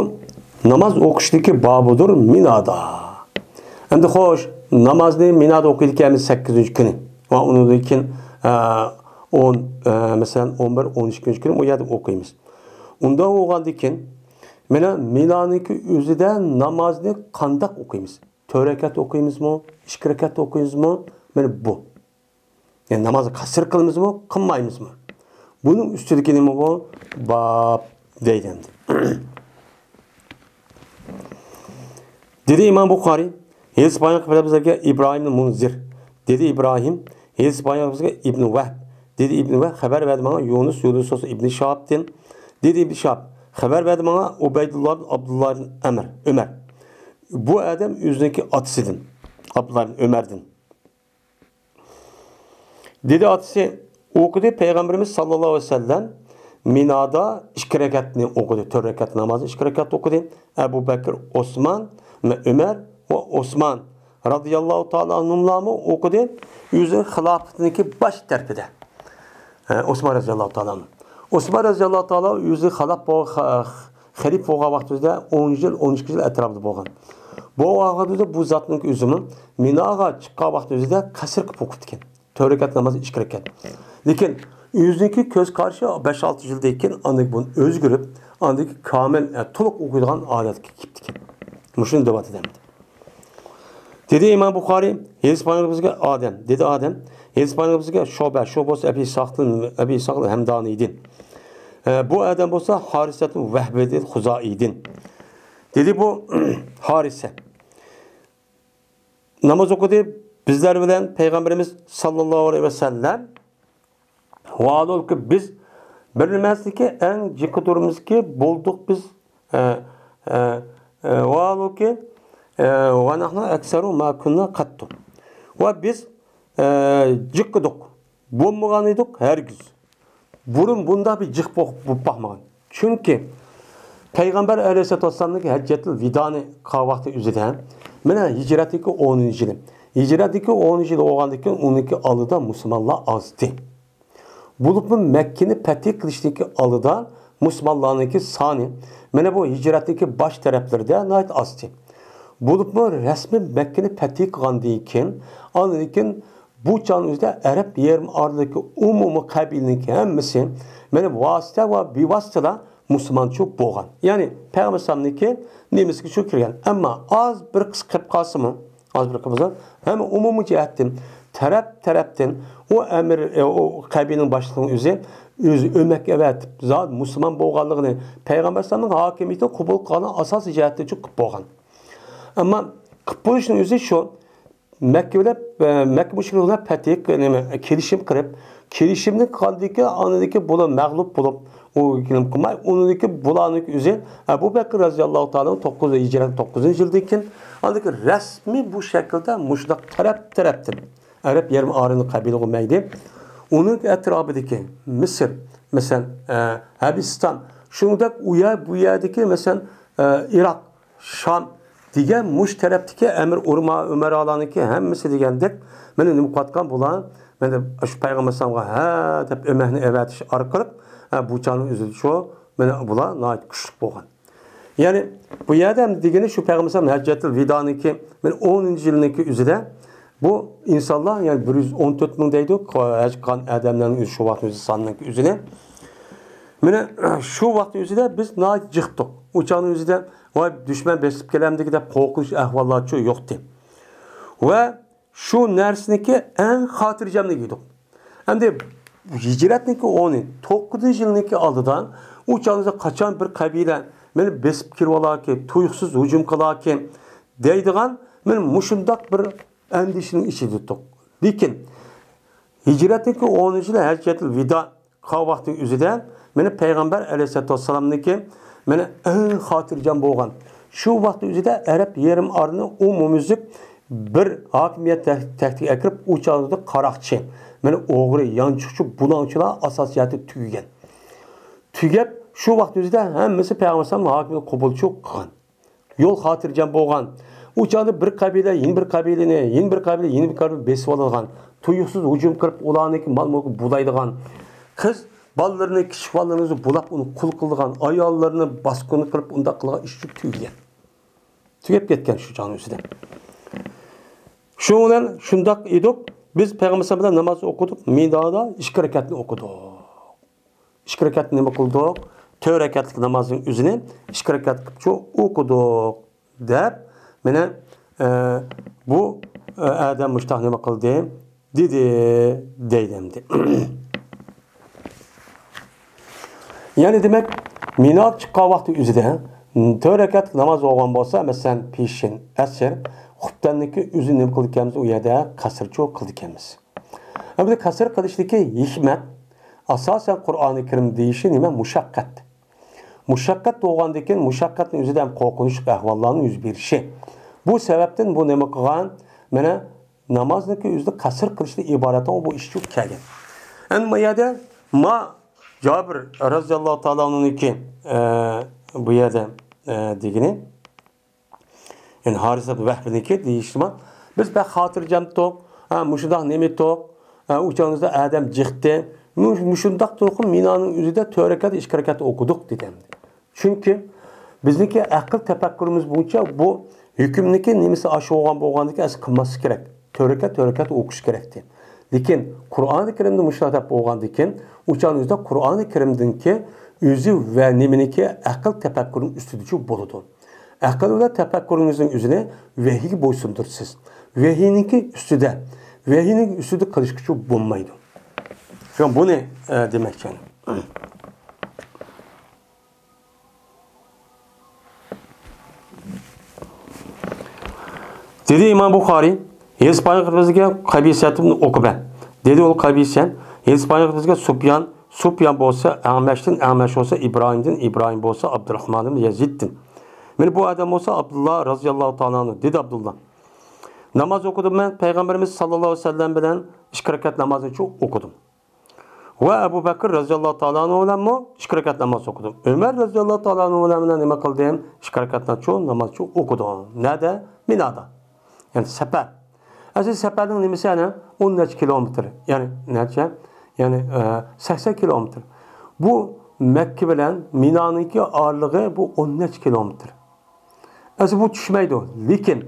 ناماز ئوقۇشتىكى بابىدۇر مىنادا. ئەمدى خوش، نامازنى مىنادا ئوقۇيدىكەنمىز سەككىزىنچى كۈنى. ۋە ئۇنىڭدىن كېيىن، ئە، ئون، ئە، مەسىلەن، ئون بىر، ئون ئىككىنچى كۈنى ئۇ يەردە ئوقۇيمىز. ئۇنداق بولغاندىن كېيىن، مانا مىنانىڭكى ئۆزىدە نامازنى قانداق ئوقۇيمىز؟ تۆت رەكەت ئوقۇيمىزمۇ؟ ئىككى رەكەت ئوقۇيمىزمۇ؟ مانا بۇ. يەنى نامازنى قەسىر قىلىمىزمۇ، قىلمايمىزمۇ؟ بۇنىڭ ئۈستىدىكى نېمە بۇ؟ باب دەيدۇ ئەمدى. دېدى ئىمام بۇخارىي، ھەدىس بايان قىلىپ بىزگە ئىبراھىم مۇنزىر. دېدى ئىبراھىم، ھەدىس بايان قىلىپ بىزگە ئىبنى ۋەھب. دېدى ئىبنى ۋەھب، خەۋەر بەردى ماڭا يۇنۇس، يۇنۇس بولسا ئىبنى شىھابتىن. دېدى ئىبنى شىھاب، خەۋەر بەردى ماڭا ئۇبەيدۇللا ئىبن ئابدۇللا ئىبن ئەمر، ئۆمەر. بۇ ئادەم ئۆزىنىڭكى ئاتىسىدىن، ئابدۇللا ئىبن ئۆمەردىن. دېدى ئاتىسى، ئوقۇدى پەيغەمبىرىمىز ساللاللاھۇ ئەلەيھى ۋەسەللەم مىنادا ئىككى رەكەتنى ئوقۇدى، تۆت رەكەت نامازنى ئىككى رەكەت ئوقۇدى. ئەبۇ بەكىر، ئوسمان، ئۆمەر ۋە ئوسمان رازىياللاھۇ تائالا ئەنھۇملارمۇ ئوقۇدى. ئۆزى خىلاپىتىنىڭكى باش تەرىپىدە. ئە، ئوسمان رازىياللاھۇ تائالا ئەنھۇ. ئوسمان رازىياللاھۇ تائالا ئۆزى خىلاپ بول-، خ-، خەلىپە بولغان ۋاقتىمىزدا ئون يىل، ئون ئىككى يىل ئەتراپىدا بولغان. بولغان ۋاقتىمىزدا بۇ زاتنىڭ ئۆزىمۇ مىناغا چىققان ۋاقتىمىزدا قەسىر قىلىپ ئوقۇپتىكەن. تۆت رەكەت ناماز، ئىككى رەكەت. لېكىن ئۆزىنىڭكى كۆز قارىشى بەش-ئالتە يىلدىن كېيىن ئاندىن بۇنى ئۆزگىرىپ، ئاندىن كامىل، ئە، تولۇق ئوقۇيدىغان ھالەتكە كېلىپتىكەن. مۇشۇنى دەۋاتىدۇ ئەمدى. دېدى ئىمام بۇخارىي، ھەدىس بايان قىلىپ بىزگە ئادەم، دېدى ئادەم، ھەدىس بايان قىلىپ بىزگە شۇبە، شۇ بولسا ئەبى ئىسھاقتىن، ئەبى ئىسھاق ھەمدانىدىن. ئە، بۇ ئادەم بولسا ھارىسەتۇ ۋەھبىدىن خۇزائىدىن. دېدى بۇ ھارىسە. ناماز ئوقۇدى بىزلەر بىلەن پەيغەمبىرىمىز ساللاللاھۇ ئەلەيھى ۋەسەللەم. ۋاھالۇكى بىز بىلمەسلىكى ئەڭ جىقى تۇرمىزكى بولدۇق بىز. ئە، ئە، ئە، ۋاھالۇكى، ئە، ونحن أكثر ما كنا قط. ۋە بىز، ئە، جىقىدۇق. بولمىغان ئىدۇق ھەرگىز. بۇرۇن بۇنداق بىر جىق بولۇپ، بولۇپ باقمىغان. چۈنكى پەيغەمبەر ئەلەيھىسسالاتۇ ۋەسسالامنىڭكى ھەججەتۇل ۋىدانى قىلغان ۋاقتى ئۆزىدە، مانا ھىجرەتتىكى ئونىنچى يىلى. ھىجرەتتىكى ئونىنچى يىلى بولغاندىن كېيىن ئۇنىڭكى ئالدىدا مۇسۇلمانلار ئازدى. بولۇپمۇ مەككىنى پەتھى قىلىشتىكى ئالدىدا مۇسۇلمانلارنىڭكى سانى، مانا بۇ ھىجرەتتىكى باش تەرەپلىرىدە ناھايىتى ئازدى. بولۇپمۇ رەسمىي مەككىنى پەتھى قىلغاندىن كېيىن، ئاندىن كېيىن بۇ چاغنىڭ ئۆزىدە ئەرەب يېرىم ئارىلىقى ئومۇمىي قەبىلىنىڭكى ھەممىسى، مانا ۋاسىتە ۋە بىۋاسىتىلا مۇسۇلمانچۇ بولغان. يەنى پەيغەمبەر ئەلەيھىسسالامنىڭكى نېمىسىگە شۇ كىرگەن. ئەمما ئاز بىر قىسقا قېلىپ قالسىمۇ، ئاز بىر قىلىپ قالسا، ھەممە ئومۇمىي جەھەتتىن، تەرەپ تەرەپتىن ئۇ ئەمىر، ئۇ قەبىلىنىڭ باشلىقىنىڭ ئۆزى، ئۆزى ئۆمەك ئەۋەتىپ، زادى مۇسۇلمان بولغانلىقىنى، پەيغەمبەر ئەلەيھىسسالامنىڭ ھاكىمىيىتىنى قوبۇل قىلغانلىقىنى ئاساسىي جەھەتتىن شۇ قىلىپ بولغان. ئەمما قىلىپ بولۇشنىڭ ئۆزى شۇ، مەككە بىلەن، ئە، مەككە مۇشرىكلار بىلەن پەتھى، نېمە، كېلىشىم قىلىپ، كېلىشىمنى قىلغاندىن كېيىن، ئاندىن كېيىن بۇلار مەغلۇپ بولۇپ، ئۇ نېمە قىلماي، ئۇنىڭدىن كېيىن بۇلارنىڭ ئۆزى، ئە، ئەبۇ بەكرى رەزىياللاھۇ تائالا توققۇز، ھىجرەت توققۇزىنچى يىلدىن كېيىن، ئاندىن كېيىن رەسمىي بۇ شەكىلدە مۇشۇنداق تەرەپ تەرەپتىن، ئەرەب يېرىم ئارىلىق قەبىلە بولمايدۇ. ئۇنىڭ ئەتراپىدىكى مىسىر، مەسىلەن، ئە، ھەبىستان، شۇنىڭدەك ئۇ يەر، بۇ يەردىكى، مەسىلەن، ئە، ئىراق، شام دېگەن مۇشۇ تەرەپتىكى ئەمىر ئۇرما، ئۆمەرالارنىڭكى ھەممىسى دېگەندەك، مانا نېمە قىلىۋاتقان بۇلار، مانا شۇ پەيغەمبەر ئەلەيھىسسالامغا ھە دەپ ئۆمەكنى ئەۋەتىش ئارقىلىق، ھە، بۇ چاغنىڭ ئۆزىدە شۇ، مانا بۇلار ناھايىتى كۈچلۈك بولغان. يەنى بۇ يەردە ھەم دېگىنى شۇ پەيغەمبەر ئەلەيھىسسالام ھەججەتۇل ۋىدانىڭكى، مانا ئونىنچى يىلنىڭكى ئۆزىدە بۇ ئىنسانلار، يەنى بىر يۈز ئون تۆت مىڭ دەيدۇ، ھەج قىلغان ئادەملەرنىڭ ئۆزى شۇ ۋاقىت ئۆزى ساننىڭكى ئۆزىنى. مانا شۇ ۋاقىت ئۆزىدە بىز ناھايىتى جىقتۇق. ئۇ چاغنىڭ ئۆزىدە، ۋاي، دۈشمەن بېسىپ كېلەمدىكى دەپ قورقۇنچ ئەھۋاللارچۇ يوقتى. ۋە شۇ نەرسىنىڭكى ئەڭ خاتىرجەملىكى ئىدۇق. ئەمدى ھىجرەتنىڭكى ئون توققۇزىنچى يىلنىڭكى ئالدىدا ئۇ چاغدا قاچان بىر قەبىلە مېنى بېسىپ كىرىۋالاركى، تۇيۇقسىز ھۇجۇم قىلاركى دەيدىغان مانا مۇشۇنداق بىر ئەندىشىنىڭ ئىچىدە تۇردۇق. لېكىن ھىجرەتنىڭكى ئونىنچى يىلى ھەججەتۇل ۋىدا قىلغان ۋاقتىنىڭ ئۆزىدە مانا پەيغەمبەر ئەلەيھىسسالاتۇ ۋەسسالامنىڭكى مانا ئەڭ خاتىرجەم بولغان، شۇ ۋاقىتنىڭ ئۆزىدە ئەرەب يېرىم ئارىلىنى ئومۇميۈزلۈك بىر ھاكىمىيەت تەخ-، تەختىگە ئەكىرىپ، ئۇ چاغدا قاراقچى، مانا ئوغرى، يانچۇقچى، بۇلاڭچىلار ئاساسىي جەھەتتە تۈگىگەن. تۈگەپ، شۇ ۋاقىتنىڭ ئۆزىدە ھەممىسى پەيغەمبەر ئەلەيھىسسالامنىڭ ھاكىمىيىتىنى قوبۇلچۇ قىلغان. يول خاتىرجەم بولغان. ئۇ چاغدا بىر قەبىلە يەنە بىر قەبىلىنى، يەنە بىر قەبىلە يەنە بىر قەبىلىنى بېسىۋالىدىغان، تۇيۇقسىز ھۇجۇم قىلىپ، ئۇلارنىڭكى مال-مۈلكىنى بۇلايدىغان، قىز بالىلىرىنى، كىچىك بالىلىرىنى بۇلاپ، ئۇنى قۇل قىلىدىغان، ئاياللىرىنى باسقۇنلۇق قىلىپ، ئۇنداق قىلغان ئىش ئۈچۈن تۈگىگەن. تۈگەپ كەتكەن شۇ چاغنىڭ ئۆزىدە. شۇنىڭ بىلەن شۇنداق ئىدۇق، بىز پەيغەمبەر بىلەن ناماز ئوقۇدۇق، مىنادا ئىككى رەكەتنى ئوقۇدۇق. ئىككى رەكەت نېمە قىلدۇق؟ تۆت رەكەتلىك نامازنىڭ ئۆزىنى ئىككى رەكەت قىلىپچۇ ئوقۇدۇق، دەپ، مانا، ئە، بۇ، ئە، ئادەم مۇشتاق نېمە قىلدى؟ دېدى، دەيدۇ ئەمدى. يەنى دېمەك، مىناغا چىققان ۋاقتى ئۆزىدە تۆت رەكەتلىك ناماز بولغان بولسا، مەسىلەن، پېشىن، ئەسىر، خۇپتەننىكى ئۆزى نېمە قىلىدىكەنمىز؟ ئۇ يەردە قەسرچۇ قىلىدىكەنمىز. ئەمدى قەسىر قىلىشتىكى ھېكمەت، ئاساسەن، قۇرئانى كەرىم دېيىشى نېمە؟ مۇشەققەت. مۇشەققەت بولغاندىن كېيىن، مۇشەققەتنىڭ ئۆزىدە ھەم قورقۇنچلۇق ئەھۋاللارنىڭ يۈز بېرىشى. بۇ سەۋەبتىن بۇ نېمە قىلغان؟ مانا نامازنىڭكى ئۆزىدە قەسىر قىلىشتىن ئىبارەت بۇ ئىش چۈشۈپ كەلگەن. ئەمدى بۇ يەردە ما جابىر رەزىياللاھۇ تائالا ئەنھۇنىڭكى، ئە، بۇ يەردە، ئە، دېگىنى، يەنى ھارىسە ۋەھبىنىڭكى دېيىشىمۇ، بىز بەك خاتىرجەم تۇق، ھە، مۇشۇنداق نېمە تۇق، ھە، ئۇ چاغىمىزدا ئادەم جىقتى. مۇ-، مۇشۇنداق تۇرقۇم مىنانىڭ ئۆزىدە تۆت رەكەت، ئىككى رەكەت ئوقۇدۇق دېدى. چۈنكى بىزنىڭكى ئەقىل تەپەككۇرىمىز بويىچە بۇ ھۆكۈمنىڭكى نېمىسى ئاشۇ بولغان بولغاندىكىن ئەسلى قىلماسلىق كېرەك. تۆت رەكەت، تۆت رەكەت ئوقۇش كېرەكتى. لېكىن قۇرئانى كەرىمدە مۇشۇنداق دەپ بولغاندىكىن، ئۇ چاغنىڭ ئۆزىدە قۇرئانى كەرىمدىنكى ئۆزى ۋە نېمىنىكى ئەقىل تەپەككۇرنىڭ ئۈستىدىچۇ بولىدۇ. ئەقىل ۋە تەپەككۇرىڭىزنىڭ ئۆزىنى ۋەھىيگە بويسۇندۇرىسىز. ۋەھىينىڭكى ئۈستىدە، ۋەھىينىڭ ئۈستىدە قىلىشقىچۇ بولمايدۇ. شۇڭا بۇنى، ئە، دېمەكچى. دېدى ئىمام بۇخارىي، يېزىپ پايغىمبىرىمىزگە قابىسەتىبنى ئوقۇبە. دېدى ئۇ قابىسە، يېزىپ پايغىمبىرىمىزگە سۇپيان، سۇپيان بولسا ئەڭمەشتىن، ئەڭمەش بولسا ئىبراھىمدىن، ئىبراھىم بولسا ئابدۇراھمان ئىبن يەزىدتىن. مانا بۇ ئادەم بولسا ئابدۇللا رازىياللاھۇ تائالا ئەنھۇ، دېدى ئابدۇللا. ناماز ئوقۇدۇم مەن، پەيغەمبىرىمىز ساللاللاھۇ ئەلەيھى ۋەسەللەم بىلەن ئىككى رەكەت نامازنى شۇ ئوقۇدۇم. ۋە ئەبۇ بەكىر رازىياللاھۇ تائالا ئەنھۇ بىلەنمۇ ئىككى رەكەت ناماز ئوقۇدۇم. ئۆمەر رازىياللاھۇ تائالا ئەنھۇ بىلەن مانا نېمە قىلدىم؟ ئىككى رەكەت ناماز شۇ ئوقۇدۇم. نەدە؟ مىنادا. يەنى سەپەر. ئەسلى سەپەرنىڭ نېمىسى ئەنە؟ ئون نەچچە كىلومېتىر. يەنى نەچچە؟ يەنى، ئە، سەكسەن كىلومېتىر. بۇ مەككە بىلەن مىنانىڭكى ئارىلىقى بۇ ئون نەچچە كىلومېتىر. ئەسلى بۇ چۈشمەيدۇ. لېكىن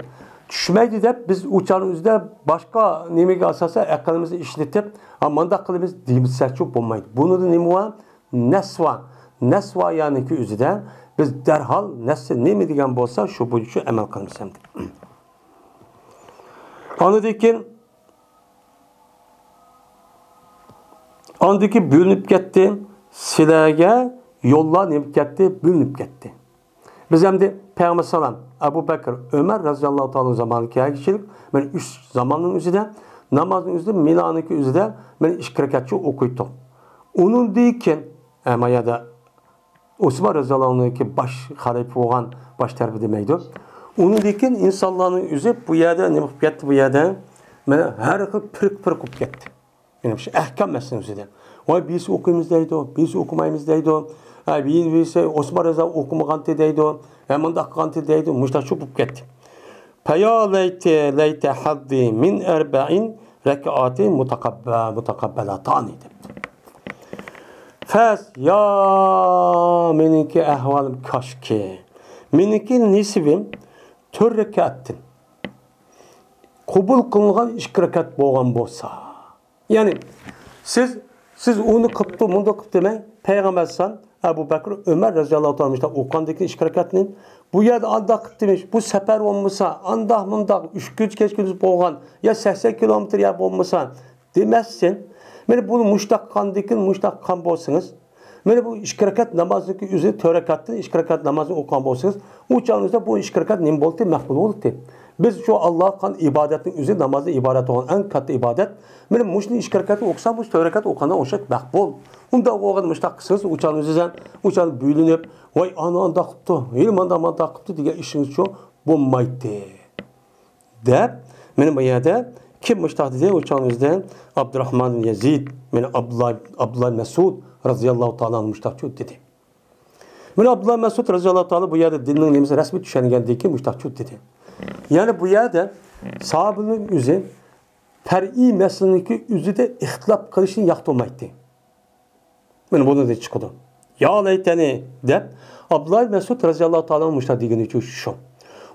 چۈشمەيدۇ دەپ بىز ئۇ چاغنىڭ ئۆزىدە باشقا نېمىگە ئاساسەن ئەقلىمىزنى ئىشلىتىپ، ھە، مۇنداق قىلىمىز دېمىسەكچۇ بولمايدۇ. بۇنىڭدا نېمە بار؟ نەس بار. نەس بار يەرنىڭكى ئۆزىدە بىز دەرھال نەسسى نېمە دېگەن بولسا، شۇ بويىچە ئەمەل قىلىمىز ئەمدى. ئاندىن كېيىن، ئاندىن كېيىن بۆلۈنۈپ كەتتى. سىلەرگە يوللار نېمە كەتتى؟ بۆلۈنۈپ كەتتى. بىز ئەمدى پەيغەمبەر سالام، ئەبۇ بەكىر، ئۆمەر رازىياللاھۇ تائالا زامانىغا كەلگۈچىلىك، مانا ئۈچ زاماننىڭ ئۆزىدە، نامازنىڭ ئۆزىدە، مىنانىڭكى ئۆزىدە، مانا ئىككى رەكەتچە ئوقۇيتتۇق. ئۇنىڭدىن كېيىن، ئە، ما يەردە ئوسمان رازىياللاھۇ ئەنھۇ باش خەلىپە بولغان، باش تەرىپى دېمەيدۇ. ئۇنىڭدىن كېيىن ئىنسانلارنىڭ ئۆزى بۇ يەردە نېمە قىلىپ كەتتى، بۇ يەردە، مانا ھەر خىل پىرقە-پىرقە بولۇپ كەتتى. مېنىڭچە ئەھكام مەسىلىنىڭ ئۆزىدە. ۋاي، بىرسى ئوقۇيمىز دەيدۇ، بىرسى ئوقۇمايمىز دەيدۇ. ھە، بىرسى ئوسمان رەزا ئوقۇمىغانتى دەيدۇ. ھە، مۇنداق قىلغانتى دەيدۇ. مۇشۇنداق چوقۇپ كەتتى. پەيا لەيتە، لەيتە ھەززى مىن ئەربەئىن رەكئاتى مۇتەقەببە-، مۇتەقەببەلاتانى دەپتۇ. فەس، يا مېنىڭكى ئەھۋالىم كاشكى. مېنىڭكى نېسىۋىم تۆت رەكەتتىن قوبۇل قىلىنغان ئىككى رەكەت بولغان بولسا. يەنى سىز، سىز ئۇنى قىپتۇ، مۇنداق قىپتۇ دېمەي، پەيغەمبەر ئەلەيھىسسالام، ئەبۇ بەكرى، ئۆمەر رەزىياللاھۇ تائالا مۇشۇنداق ئوقۇغاندىكىن ئىككى رەكەتنى، بۇ يەردە ئانداق قىپتىمىش، بۇ سەپەر بولمىسا، ئانداق مۇنداق، ئۈچ كۈن كەچ كۈندۈز بولغان، يا سەكسەن كىلومېتىر يەر بولمىسا، دېمەسسىن. مانا بۇنى مۇشۇنداق قىلغاندىكىن مۇشۇنداق قىلغان بولسىڭىز، مانا بۇ ئىككى رەكەت نامازنىڭكى ئۆزى تۆت رەكەتتىن ئىككى رەكەت نامازنى ئوقۇغان بولسىڭىز، ئۇ چاغنىڭىزدا بۇ ئىككى رەكەت نېمە بولدى؟ مەقبۇل بولدى. بىز شۇ ئاللاھقا قىلغان ئىبادەتنىڭ ئۆزى نامازدىن ئىبارەت بولغان ئەڭ كاتتا ئىبادەت. مانا مۇشۇنى ئىككى رەكەت ئوقۇسا، بۇ تۆت رەكەت ئوقۇغاندا ئوخشاش مەقبۇل. ئۇنداق بولغاندا مۇشۇنداق قىلسىڭىز، ئۇ چاغنىڭ ئۆزىدە ئۇ چاغدا بۆلۈنۈپ، ۋاي، ئانا ئانداق قىپتۇ، ھېلى مانداق مانداق قىپتۇ دېگەن ئىشىڭىزچۇ بولمايتتى. دەپ، مانا بۇ يەردە كىم مۇشتاق دېدى؟ ئۇ چاغنىڭ ئۆزىدە ئابدۇراھمان بىن يەزىد، مانا ئابدۇللا، ئابدۇللا مەسئۇد رازىياللاھۇ تائالا ئەنھۇ مۇشتاقچۇ دېدى. مانا ئابدۇللا مەسئۇد رازىياللاھۇ تائالا بۇ يەردە دىننىڭ نېمىسى رەسمىي چۈشەنگەندىن كېيىن مۇشتاقچۇ دېدى. يەنى بۇ يەردە ساھابىنىڭ ئۆزى پەرئىي مەسىلىنىڭكى ئۆزىدە ئىختىلاپ قىلىشنى ياقتۇرمايتتى. مانا بۇنىڭدىن چىقىدۇ. يا لەيتەنى دەپ ئابدۇللا مەسئۇد رەزىياللاھۇ تائالا ئەنھۇ مۇشۇنداق دېگىنى شۇ.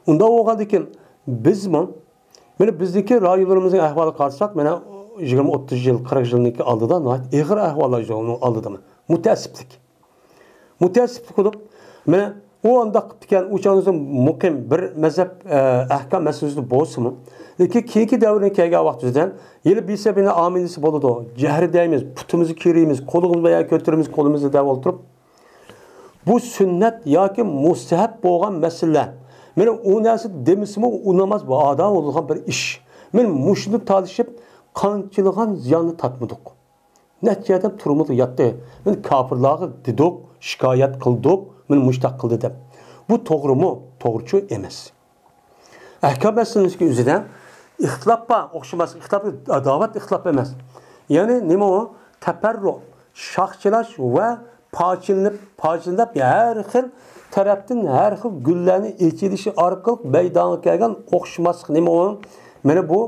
ئۇنداق بولغاندىكىن بىزمۇ، مانا بىزنىڭكى رايونلىرىمىزنىڭ ئەھۋالىغا قارىساق، مانا يىگىرمە، ئوتتۇز يىل، قىرىق يىلنىڭكى ئالدىدا ناھايىتى ئېغىر ئەھۋاللار ئۇنىڭ ئالدىدا. مۇتەئەسسىپلىك. مۇتەئەسسىپلىك بولۇپ، مانا ئۇ ئانداق قىپتىكەن، ئۇ چاغدا مۇقىم بىر مەزھەپ، ئە، ئەھكام مەسىلىسىدە بولسىمۇ، لېكىن كېيىنكى دەۋرگە كەلگەن ۋاقتىمىزدا ھېلى بىسەبىنە ئامىنىسى بولىدۇ، جەھرى دەيمىز، پۇتىمىزنى كېرىيمىز، قولىمىز بىلەن كۆتۈرىمىز، قولىمىزنى دەپ ئولتۇرۇپ، بۇ سۈننەت ياكى مۇستەھەب بولغان مەسىلىلەر. مانا ئۇ نەرسە دېمىسىمۇ، ئۇ ناماز بۇ ئادا بولىدىغان بىر ئىش. مانا مۇشۇنى تالىشىپ قانچىلىغان زىياننى تارتمىدۇق. نەچچە ئادەم تۈرمىدە ياتتى. مانا كاپىرلارغا دېدۇق، شىكايەت قىلدۇق، مانا مۇشتاق قىلدى دەپ. بۇ توغرىمۇ؟ توغرىچۇ ئەمەس. ئەھكام مەسىلىسىنىڭ ئۆزىدە ئىختىلاپ بار، ئوخشىماس ئىختىلاپ، ئاداۋەت ئىختىلاپ ئەمەس. يەنى نېمە ئۇ؟ تەپەررۇ، شاخچىلاش ۋە پارچىلىنىپ، پارچىلىنىپ ھەر خىل تەرەپتىن ھەر خىل گۈللەرنى ئېچىلىشى ئارقىلىق مەيدانغا كەلگەن ئوخشىماسلىق نېمە ئۇ؟ مانا بۇ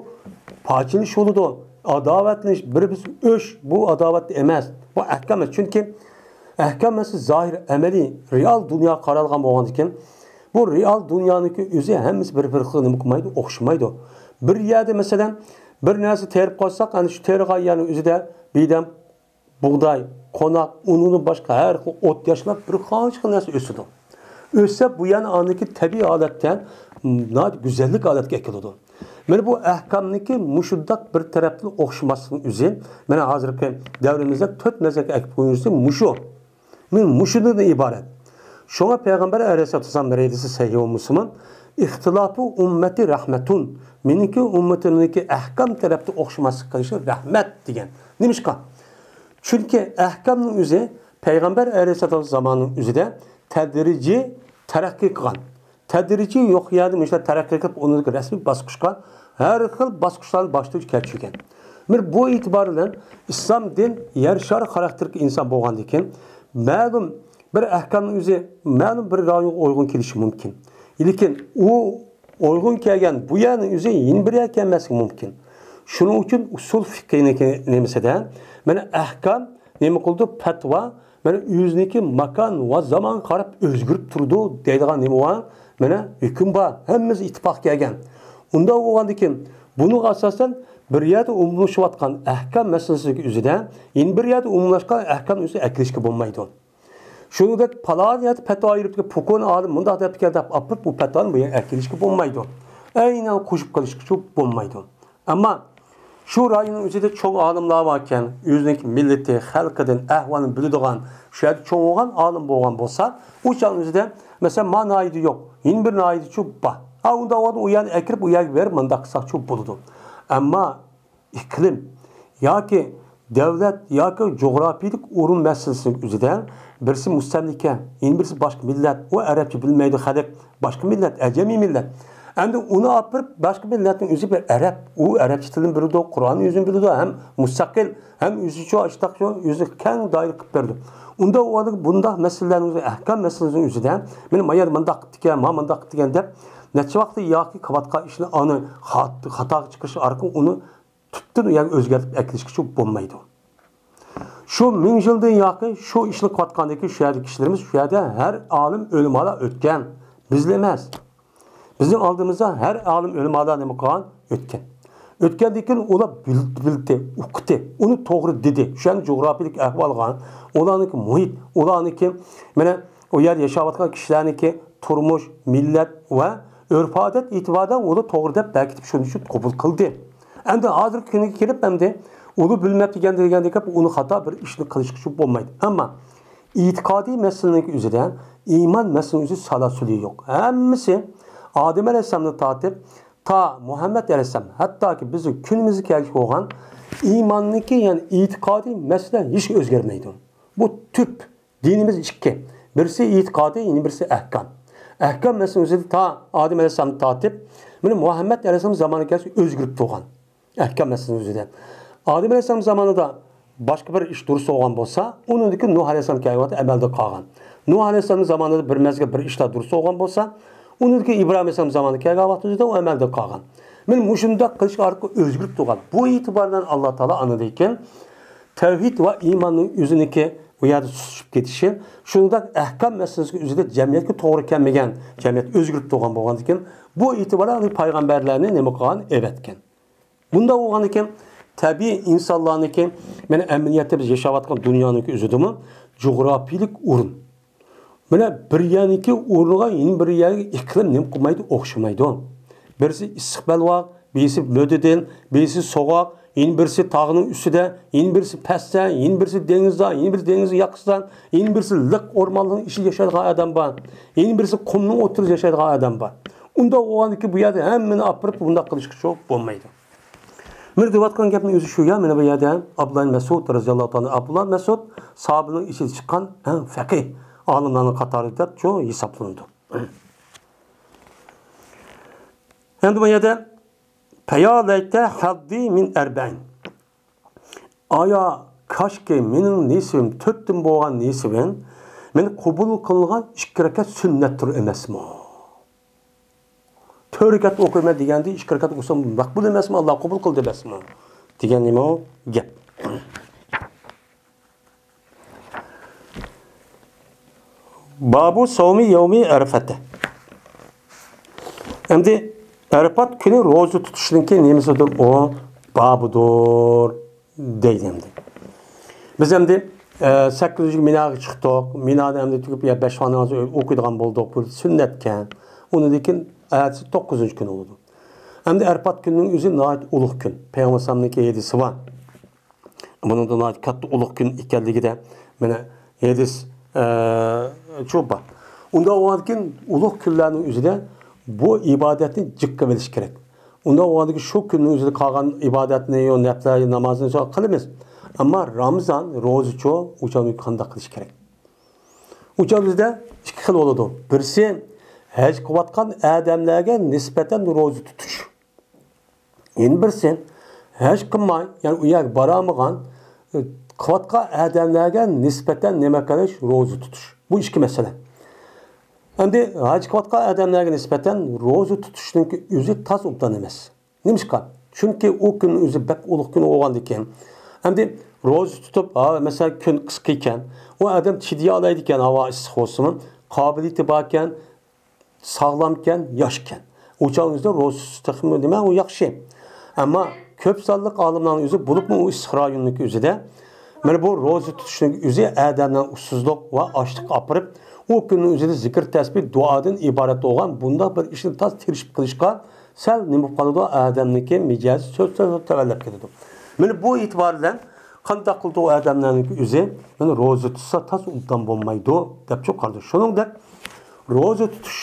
پارچىلىنىش بولىدۇ. ئاداۋەتلىنىش، بىر بىرسى ئۆچ، بۇ ئاداۋەت ئەمەس. بۇ ئەھكام ئەمەس. چۈنكى ئەھكام ئەسلى زاھىر، ئەمەلىي، رېئال دۇنياغا قارالغان بولغاندىكىن، بۇ رېئال دۇنيانىڭكى ئۆزى ھەممىسى بىر-بىر خىل نېمە قىلمايدۇ، ئوخشىمايدۇ. بىر يەردە، مەسىلەن، بىر نەرسە تېرىپ قويساق، ئەنە شۇ تېرىغان يەرنىڭ ئۆزىدە بەدەم، بۇغداي، قوناق، ئۇنىڭدىن باشقا ھەر خىل ئوت-ياشلار، بىر قانچە خىل نەرسە ئۆسىدۇ. ئۆسسە، بۇ يەرنى ئاندىكى تەبىئىي ھالەتتە ناھايىتى گۈزەللىك ھالەتكە ئەكېلىدۇ. مانا بۇ ئەھكامنىڭكى مۇشۇنداق بىر تەرەپتىن ئوخشىماسلىقنىڭ ئۆزى، مانا ھازىرقى دەۋرىمىزدە تۆت مەزھەپكە ئەكىپ قويۇشى مۇشۇ. مانا مۇشۇندىن ئىبارەت. شۇڭا پەيغەمبەر ئەلەيھىسسالاتۇ ۋەسسالام ھەدىسى سەھىھ بولمىسىمۇ، «ئىختىلاپۇ ئۇممەتى رەھمەتۇن»، مېنىڭكى ئۈممىتىمنىڭكى ئەھكام تەرەپتە ئوخشىماسلىق قىلىشى رەھمەت دېگەن. نېمىشقا؟ چۈنكى ئەھكامنىڭ ئۆزى پەيغەمبەر ئەلەيھىسسالام زامانىنىڭ ئۆزىدە تەدرىجىي تەرەققىي قىلغان. تەدرىجىي يوق يەردە مۇشۇنداق تەرەققىي قىلىپ، ئۇنىڭ رەسمىي باسقۇچقا ھەر خىل باسقۇچلارنى باشتىن كەچۈرگەن. مانا بۇ ئېتىبار بىلەن ئىسلام دىن يەر شارى خاراكتېرلىك ئىنسان بولغاندىكىن، مەلۇم بىر ئەھكامنىڭ ئۆزى مەلۇم بىر رايونغا ئۇيغۇن كېلىشى مۇمكىن. لېكىن ئۇ ئۇيغۇن كەلگەن بۇ يەرنىڭ ئۆزى يەنە بىر يەرگە كەلمەسلىكى مۇمكىن. شۇنىڭ ئۈچۈن ئۇسۇل فىقھىنىڭكى نېمىسىدە، مانا ئەھكام نېمە قىلىدۇ؟ پەتىۋا، مانا ئۆزىنىڭكى ماكان ۋە زامانغا قاراپ ئۆزگىرىپ تۇرىدۇ دەيدىغان نېمە بار؟ مانا ھۆكۈم بار، ھەممىمىز ئىتتىپاق كەلگەن. ئۇنداق بولغاندىكىن، بۇنىڭغا ئاساسەن بىر يەردە ئومۇملىشىۋاتقان ئەھكام مەسىلىسىنىڭ ئۆزىدە يەنە بىر يەردە ئومۇملاشقان ئەھكام ئۆزى ئەكىرىشكە بولمايدۇ. شۇنىڭدەك پالان يەردە پەتىۋا ئېلىپتىكەن، پۇقۇن ئالىم مۇنداق دەپتىكەن دەپ ئاپىرىپ، بۇ پەتىۋانى بۇ يەرگە ئەكىرىشكە بولمايدۇ. ئەينەن قوشۇپ قىلىشقىچۇ بولمايدۇ. ئەمما شۇ رايوننىڭ ئۆزىدە چوڭ ئالىملار باركەن، ئۆزىنىڭ مىللىتى، خەلقىدىن ئەھۋالنى بىلىدىغان، شۇ يەردە چوڭ بولغان ئالىم بولغان بولسا، ئۇ چاغنىڭ ئۆزىدە، مەسىلەن، ما ناھىيەدە يوق، يەنە بىر ناھىيەدىچۇ بار. ھا، ئۇنداق بولغاندا ئۇ يەرنى ئەكىرىپ، ئۇ يەرگە بېرىپ، مۇنداق قىلساقچۇ بولىدۇ. ئەمما ئىقلىم ياكى دۆلەت ياكى جۇغراپىيىلىك ئورۇن مەسىلىسىنىڭ ئۆزىدە بىرسى مۇستەملىكە، يەنە بىرسى باشقا مىللەت، ئۇ ئەرەبچە بىلمەيدۇ خەلق، باشقا مىللەت، ئەجەمىي مىللەت. ئەمدى ئۇنى ئاپىرىپ باشقا مىللەتنىڭ ئۆزى بىر ئەرەب، ئۇ ئەرەبچە تىلنى بىلىدۇ، قۇرئاننى ئۆزىنى بىلىدۇ، ھەم مۇستەقىل، ھەم ئۆزىچۇ ئاشتاق ئۆزى كەڭ دائىرە قىلىپ بېرىدۇ. ئۇنداق بولغاندا بۇنداق مەسىلىلەرنىڭ ئۆزى، ئەھكام مەسىلىسىنىڭ ئۆزىدە مانا ما يەردە مۇنداق قىپتىكەن، ما مۇنداق قىپتىكەن دەپ نەچچە ۋاقىت ياكى قىلىۋاتقان ئىشنى ئانا خات-، خاتاغا چىقىرىش ئارقىلىق ئۇنى تۈپتىن ئۆزگەرتىپ ئەكېلىشكىچە بولمايدۇ. شۇ مىڭ يىلدىن ياقى شۇ ئىشنى قىلىۋاتقاندىكى شۇ يەردىكى كىشىلىرىمىز، شۇ يەردە ھەر ئالىم ئۆلىمالار ئۆتكەن. بىزلا ئەمەس. بىزنىڭ ئالدىمىزدا ھەر ئالىم ئۆلىمالار نېمە قىلغان؟ ئۆتكەن. ئۆتكەندىن كېيىن ئۇلار بىل-، بىلدى، ئۇقتى، ئۇنى توغرا دېدى. شۇ يەرنىڭ جۇغراپىيىلىك ئەھۋالىغا، ئۇلارنىڭكى مۇھىت، ئۇلارنىڭكى، مانا، ئۇ يەردە ياشاۋاتقان كىشىلەرنىڭكى تۇرمۇش، مىللەت ۋە ئۆرپ-ئادەت ئېتىبارىدا ئۇلار توغرا دەپ بەكىتىپ شۇنى شۇ قوبۇل قىلدى. ئەمدى ھازىرقى كۈنگە كېلىپ ئەمدى ئۇلار بىلمەپتىكەن دېگەندەك گەپ، ئۇنى خاتا بىر ئىشنى قىلىشقا شۇ بولمايدۇ. ئەمما ئېتىقادىي مەسىلىنىڭ ئۆزىدە، ئىمان مەسىلىنىڭ ئۆزى سالاسۇلى يوق. ھەممىسى ئادەم ئەلەيھىسسالامدىن تارتىپ تا مۇھەممەد ئەلەيھىسسالام، ھەتتاكى بىزنىڭ كۈنىمىزگە كەلگۈچە بولغان ئىماننىڭكى، يەنى ئېتىقادىي مەسىلە ھېچ ئۆزگەرمەيدۇ. بۇ تۈپ. دىنىمىز ئىككى. بىرسى ئېتىقادى، يەنە بىرسى ئەھكام. ئەھكام مەسىلىنىڭ ئۆزىدە تا ئادەم ئەلەيھىسسالامدىن تارتىپ، مانا مۇھەممەد ئەلەيھىسسالام زامانىغا كەلسە ئۆزگىرىپ تۇرغان. ئەھكام مەسىلىنىڭ ئۆزىدە. ئادەم ئەلەيھىسسالام زامانىدا باشقا بىر ئىش دۇرۇس بولغان بولسا، ئۇنىڭدىن كېيىن نۇھ ئەلەيھىسسالام كەلگەن ۋاقىتتا ئەمەلدە قالغان. نۇھ ئەلەيھىسسالام زامانىدا بىر مەزگىل بىر ئىشلار دۇرۇس بولغان بولسا، ئۇنىڭدىن كېيىن ئىبراھىم ئەلەيھىسسالام زامانىدا كەلگەن ۋاقتىدا ئۇ ئەمەلدە قالغان. مانا مۇشۇنداق قىلىش ئارقىلىق ئۆزگىرىپ تۇرغان. بۇ ئېتىبار بىلەن ئاللا تائالا ئاندىن كېيىن تەۋھىد ۋە ئىماننىڭ ئۆزىنىڭكى ئۇ يەردە سۇسۇپ كېتىشى، شۇنداق ئەھكام مەسىلىسىنىڭ ئۆزىدە جەمئىيەتكە توغرا كەلمىگەن، جەمئىيەت ئۆزگىرىپ تۇرغان بولغاندىكىن، بۇ ئېتىبار بىلەن پەيغەمبەرلەرنى نېمە قىلغان؟ ئەۋەتكەن. بۇنداق بولغاندىكىن، تەبىئىي ئىنسانلارنىڭكى، مانا، ئەمەلىيەتتە بىز ياشاۋاتقان دۇنيانىڭكى ئۆزىدىمۇ جۇغراپىيىلىك ئورۇن. مانا بىر يەرنىڭكى ئورنىغا يەنە بىر يەرگە ئىقلىم نېمە قىلمايدۇ؟ ئوخشىمايدۇ. بىرسى ئىسسىق بەلباغ، بىرسى مۆتىدىل، بىرسى سوغۇق، يەنە بىرسى تاغنىڭ ئۈستىدە، يەنە بىرسى پەستە، يەنە بىرسى دېڭىزدا، يەنە بىرسى دېڭىز ياقىسىدا، يەنە بىرسى لىق ئورمانلىقنىڭ ئىچىدە ياشايدىغان ئادەم بار، يەنە بىرسى قۇمنىڭ ئوتتۇرىسىدا ياشايدىغان ئادەم بار. ئۇنداق بولغاندىكىن بۇ يەردە ھەممىنى ئاپىرىپ بۇنداق قىلىشقا شۇ بولمايدۇ. مەن دەۋاتقان گەپنىڭ ئۆزى شۇ يا، مانا بۇ يەردە ئابدۇللا مەسئۇد رەزىياللاھۇ تائالا، ئابدۇللا مەسئۇد ساھابىنىڭ ئىچىدە چىققان ئەڭ فەقىھ ئالىملارنىڭ قاتارىدا دەپ شۇ ھېسابلىنىدۇ. ئەمدى بۇ يەردە، پەيا لەيتە ھەززى مىن ئەربەئىن. ئايا، كاشكى مېنىڭ نېسىۋىم، تۆتتىن بولغان نېسىۋىم، مېنى قوبۇل قىلىنغان ئىككى رەكەت سۈننەتتۇر ئەمەسمۇ؟ تۆت رەكەت ئوقۇيمەن دېگەندە، ئىككى رەكەت ئوقۇسام مەقبۇل ئەمەسمۇ، ئاللا قوبۇل قىلدى ئەمەسمۇ؟ دېگەن نېمە ئۇ گەپ. بابۇ سومى يومى ئەرىفەتە. ئەمدى ئەرىپات كۈنى روزا تۇتۇشنىڭكى نېمىسىدۇر ئۇ؟ بابىدۇر. دەيدۇ ئەمدى. بىز ئەمدى، ئە، سەككىزىنچى كۈنى مىناغا چىقتۇق. مىنادا ئەمدى تۈگۈپ، يا بەش ۋاقىت ناماز ئوقۇيدىغان بولدۇق. بۇ سۈننەتكەن. ئۇنىڭدىن كېيىن ئەتىسى توققۇزىنچى كۈن بولىدۇ. ئەمدى ئەرپات كۈنىنىڭ ئۆزى ناھايىتى ئۇلۇغ كۈن. پەيغەمبەر ئەلەيھىسسالامنىڭكى ھەدىسى بار. بۇنىڭدا ناھايىتى كاتتا ئۇلۇغ كۈن ئىكەنلىكىدە مانا ھەدىس، ئە، شۇ بار. ئۇنداق بولغاندىكىن ئۇلۇغ كۈنلەرنىڭ ئۆزىدە بۇ ئىبادەتنى جىق قىلىۋېلىش كېرەك. ئۇنداق بولغاندىكىن شۇ كۈننىڭ ئۆزىدە قالغان ئىبادەتنى، يو، نەپلە نامازنى قىلىمىز. ئەمما رامىزان روزىچۇ، ئۇ چاغدا قانداق قىلىش كېرەك؟ ئۇ چاغدا بىزدە ئىككى خىل بولىدۇ. بىرسى، ھەج قىلىۋاتقان ئادەملەرگە نىسبەتەن روزا تۇتۇش. يەنە بىرسى، ھەج قىلماي، يەنى ئۇ يەرگە بارالمىغان، ئى، قىلىۋاتقان ئادەملەرگە نىسبەتەن نېمە قىلىش؟ روزا تۇتۇش. بۇ ئىككى مەسىلە. ئەمدى ھەج قىلىۋاتقان ئادەملەرگە نىسبەتەن روزا تۇتۇشنىڭكى ئۆزى تاس ئوبدان ئەمەس. نېمىشقا؟ چۈنكى ئۇ كۈن ئۆزى بەك ئۇلۇغ كۈن بولغاندىكىن. ئەمدى روزا تۇتۇپ، ھا، مەسىلەن، كۈن قىسقا ئىكەن، ئۇ ئادەم چىدىيالايدىكەن، ھاۋا ئىسسىق بولسىمۇ، قابىلىيىتى باركەن، ساغلامكەن، ياشكەن. ئۇ چاغنىڭ ئۆزىدە روزىسى تېخىمۇ نېمە، ئۇ ياخشى. ئەمما كۆپ سانلىق ئالىملارنىڭ ئۆزى، بولۇپمۇ ئۇ ئىسسىق رايوننىڭكى ئۆزىدە، مانا بۇ روزا تۇتۇشنىڭ ئۆزى ئادەمنى ئۇسسۇزلۇق ۋە ئاچلىققا ئاپىرىپ، ئۇ كۈننىڭ ئۆزىدە زىكىر، تەسبىھ، دۇئادىن ئىبارەت بولغان بۇنداق بىر ئىشنى تاس تىرىشىپ قىلىشقا سەل نېمە بولۇپ قالىدۇ؟ ئادەمنىڭكى مىجەزى سۆز سۆز تۆۋەنلەپ كېتىدۇ. مانا بۇ ئېتىبار بىلەن قانداق قىلىدۇ ئۇ ئادەملەرنىڭكى ئۆزى؟ مانا روزا تۇتسا تاس ئوبدان بولمايدۇ، دەپچۇ قارىدى. شۇنىڭدەك روزا تۇتۇش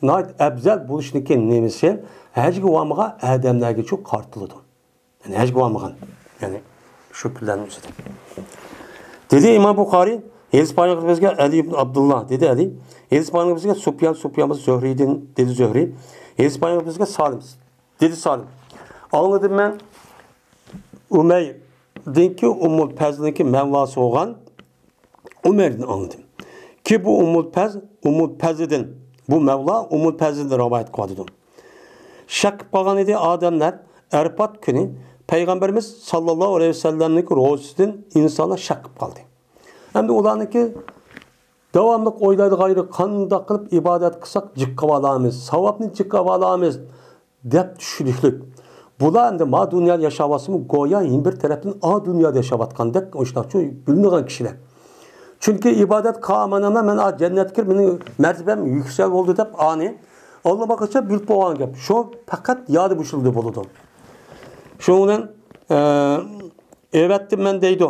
ناھايىتى ئەۋزەل بولۇشنىڭكى نېمىسى؟ ھەجگە بارمىغان ئادەملەرگىچۇ قارىتىلىدۇ. يەنى ھەجگە بارمىغان. يەنى شۇ كۈنلەرنىڭ ئۆزىدە. دېدى ئىمام بۇخارىي، ھەدىس بايانلىقى بىزگە ئەلى ئىبن ئابدۇللا، دېدى ئەلى. ھەدىس بايانلىقى بىزگە سۇپيان، سۇپيان بىز زۆھرىيدىن، دېدى زۆھرىي. ھەدىس بايانلىقى بىزگە سالىم، دېدى سالىم. ئاڭلىدىم مەن ئۇمەيدىنكى ئۇممۇل پەزلىنكى مەۋلاسى بولغان ئۇمەردىن ئاڭلىدىم. كى بۇ ئۇممۇل پەز، ئۇممۇل پەزىدىن، بۇ مەۋلا ئۇممۇل پەزىدىن رىۋايەت قىلىۋاتىدۇ. شەك قىلىپ قالغان ئىدى ئادەملەر، ئەرپات كۈنى پەيغەمبىرىمىز ساللاللاھۇ ئەلەيھى ۋەسەللەمنىڭكى روزىسىدىن ئىنسانلار شەك قىلىپ قالدى. ئەمدى ئۇلارنىڭكى داۋاملىق ئويلايدىغانلىرى، قانداق قىلىپ ئىبادەت قىلساق جىق قىلىۋالامىز، ساۋابنى جىق قىلىۋالامىز، دەپ چۈشىنىكلىك. بۇلار ئەمدى ما دۇنيادا ياشاۋاتسىمۇ، گويا يەنە بىر تەرەپتىن ئا دۇنيادا ياشاۋاتقاندەك، ئۇنداق بىلىنىدىغان كىشىلەر. چۈنكى ئىبادەت قىلالمايمەن، مەن ئا جەننەتكە كىرىپ، مېنىڭ مەرتىبەم يۈكسەل بولدى دەپ، ئانى ئاللىماقىچە بىلىپ بولغان گەپ. شۇ پەقەت يادى بۇ شۇنداق بولىدۇ. شۇنىڭ بىلەن، ئە، ئەۋەتتىم مەن دەيدۇ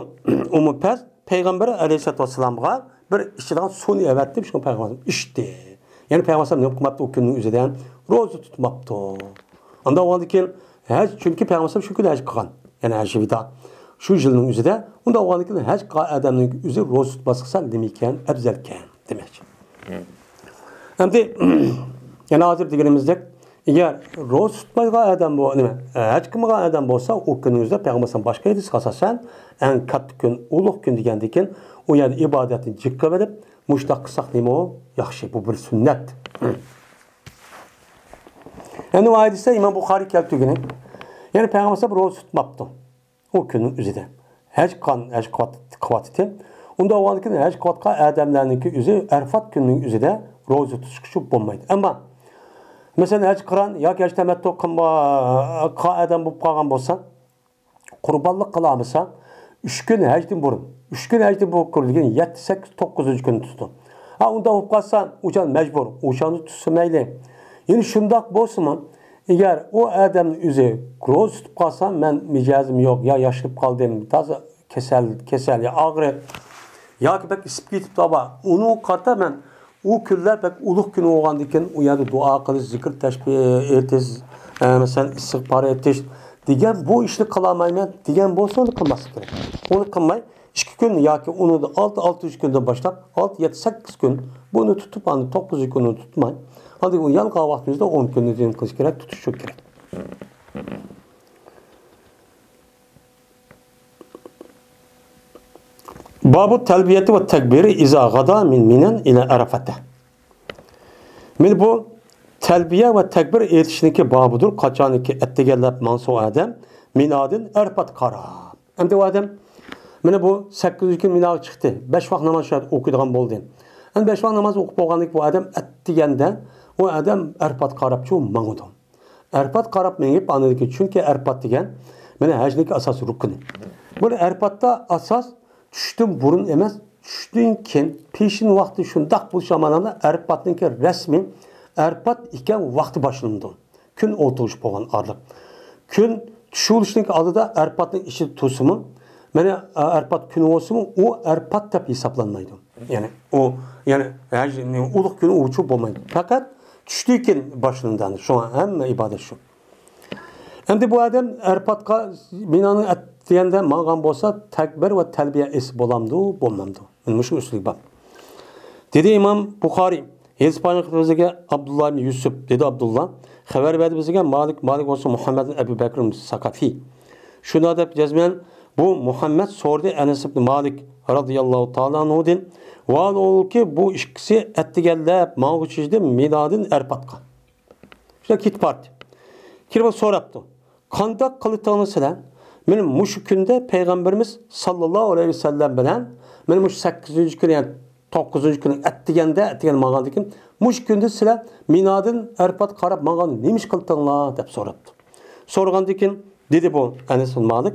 ئۇمۇ پەز. پەيغەمبەر ئەلەيھىسسالاتۇ ۋەسسالامغا بىر ئىچىدىغان سۇنى ئەۋەتتىم، شۇڭا پەيغەمبەر ئىچتى. يەنى پەيغەمبەر نېمە قىلماپتۇ ئۇ كۈننىڭ ئۆزىدە؟ روزا تۇتماپتۇ. ئانداق بولغاندىن كېيىن ھەج، چۈنكى پەيغەمبەر شۇ كۈنى ھەج قىلغان. يەنى ھەج ۋىدا. شۇ يىلنىڭ ئۆزىدە. ئۇنداق بولغاندىن كېيىن ھەج قىلغان ئادەمنىڭ ئۆزى روزا تۇتماسلىق سەل نېمە ئىكەن؟ ئەۋزەلكەن دېمەكچى. ئەمدى يەنە ھازىر دېگىنىمىزدەك، ئەگەر روزا تۇتمايدىغان ئادەم بو-، نېمە، ھەج قىلمىغان ئادەم بولسا، ئۇ كۈننىڭ ئۆزىدە پەيغەمبەر باشقا ھەدىسكە ئاساسەن، ئەڭ كاتتا كۈن، ئۇلۇغ كۈن دېگەندىكىن، ئۇ يەردە ئىبادەتنى جىق قىلىۋېلىپ، مۇشۇنداق قىلساق نېمە ياخشى، بۇ بىر سۈننەت. يەنە بۇ ھەدىستە ئىمام بۇخارىي كەلتۈرگىنى، يەنى پەيغەمبەر روزا تۇتماپتۇ. ئۇ كۈننىڭ ئۆزىدە ھەج قىلغان، ھەج قىلىۋات-، قىلىۋاتىتى. ئۇنداق بولغاندىكىن ھەج قىلىۋاتقان ئادەملەرنىڭكى ئۆزى ئەرفات كۈنىنىڭ ئۆزىدە روزا تۇتۇشقىچە بولمايدۇ. ئەمما، مەسىلەن، ھەج قىران ياكى ھەج تەمەتتۇ قىلما-، قىلغان ئادەم بولۇپ قالغان بولسا، قۇربانلىق قىلالمىسا، ئۈچ كۈن ھەجدىن بۇرۇن، ئۈچ كۈن ھەجدىن بۇرۇن كۆرۈلگەن يەتتە، سەككىز، توققۇزىنچى كۈنى تۇتىدۇ. ھا، ئۇنداق بولۇپ قالسا، ئۇ چاغ مەجبۇر، ئۇ چاغنى تۇتسا مەيلى. يەنە شۇنداق بولسىمۇ، ئەگەر ئۇ ئادەمنىڭ ئۆزى روزا تۇتۇپ قالسا، مەن مىجەزىم يوق، يا ياشىنىپ قالدىم، تازا كېسەل، كېسەل يا ئاغرىق، ياكى بەك ئىسسىپ كېتىپتۇ، ئاۋا، ئۇنىڭغا قارىتا مەن ئۇ كۈنلەر بەك ئۇلۇغ كۈن بولغاندىكىن، ئۇ يەردە دۇئا قىلىش، زىكىر تەسبىھ ئېيتىش، ئە، مەسىلەن، ئىستىغپار ئېيتىش دېگەن بۇ ئىشنى قىلالمايمەن دېگەن بولسا، ئۇنى قىلماسلىق كېرەك. ئۇنى قىلماي، ئىككى كۈن ياكى ئۇنىڭدا ئالتە، ئالتىنچى كۈندىن باشلاپ، ئالتە، يەتتە، سەككىز كۈن بۇنى تۇتۇپ، ئاندىن توققۇزىنچى كۈنىنى تۇتماي، ئاندىن يەنە قالغان ۋاقتىمىزدا ئون كۈننى نېمە قىلىش كېرەك؟ تۇتۇش كېرەك. بابۇ تەلبىيەتى ۋە تەكبىرى ئىزا غادا مىن مىنەن ئىلە ئەرەفەتە. مانا بۇ تەلبىيە ۋە تەكبىر ئېيتىشنىڭكى بابىدۇر، قاچانكى ئەتىگەنلەپ ماڭسا ئۇ ئادەم مىنادىن ئەرەفات قاراپ. ئەمدى ئۇ ئادەم مانا بۇ سەككىزىنچى كۈنى مىناغا چىقتى، بەش ۋاق ناماز شۇ يەردە ئوقۇيدىغان بولدى. ئەمدى بەش ۋاق ناماز ئوقۇپ بولغاندىن كېيىن بۇ ئادەم ئەتىگەندە ئۇ ئادەم ئەرەفات قاراپچۇ ماڭىدۇ. ئەرپات قاراپ مېڭىپ، ئاندىن كېيىن، چۈنكى ئەرپات دېگەن مانا ھەجنىڭكى ئاساسىي رۇكنى. بۇ ئەرپاتتا ئاساس چۈشتىن بۇرۇن ئەمەس، چۈشتىن كېيىن، پېشىن ۋاقتى شۇنداق بولۇش ئامالىدا ئەرپاتنىڭكى رەسمىي ئەرپات ئىكەن ۋاقتى باشلىنىدۇ. كۈن ئولتۇرۇش بولغان ئارىلىق. كۈن چۈشۈۋېلىشنىڭكى ئالدىدا ئەرپاتنىڭ ئىچىدە تۇرسىمۇ، مانا ئەرپات كۈنى بولسىمۇ، ئۇ ئەرپات دەپ ھېسابلانمايدۇ. يەنى ئۇ، يەنى ھەج، ئۇلۇغ كۈنى ئۇچۇ بولمايدۇ. پەقەت چۈشتىن كېيىن باشلىنىدۇ. شۇڭا ھەممە ئىبادەت شۇ. ئەمدى بۇ ئادەم ئەرپاتقا مىنانى ئەتىگەندە ماڭغان بولسا، تەكبىر ۋە تەلبىيە ئېيتسا بولامدۇ، بولمامدۇ؟ مانا مۇشۇ ئۈستىلىك بار. دېدى ئىمام بۇخارىي، ھەدىس بايان قىلىپ بىزگە ئابدۇللا ئىبن يۈسۈپ، دېدى ئابدۇللا، خەۋەر بەردى بىزگە مالىك، مالىك بولسا مۇھەممەد ئەبۇ بەكر ساقافى. شۇنداق دەپ جەزمەن بۇ مۇھەممەد سورىدى ئەنەس ئىبن مالىك رازىياللاھۇ تائالا ئەنھۇدىن، ۋاھالەنكى بۇ ئىككىسى ئەتىگەنلەپ ماڭغۇچىدى مىنادىن ئەرپاتقا. شۇنداق كېتىپ باردى. كىرىپ سوراپتۇ. قانداق قىلدىڭلار سىلەر؟ مانا مۇشۇ كۈندە پەيغەمبىرىمىز ساللاللاھۇ ئەلەيھى ۋەسەللەم بىلەن مانا مۇشۇ سەككىزىنچى كۈنى، يەنى توققۇزىنچى كۈنى ئەتىگەندە، ئەتىگەن ماڭغاندىن كېيىن، مۇشۇ كۈندە سىلەر مىنادىن ئەرپات قاراپ ماڭغان نېمە ئىش قىلدىڭلار دەپ سوراپتۇ. سورىغاندىن كېيىن دېدى بۇ ئەنەس بىن مالىك،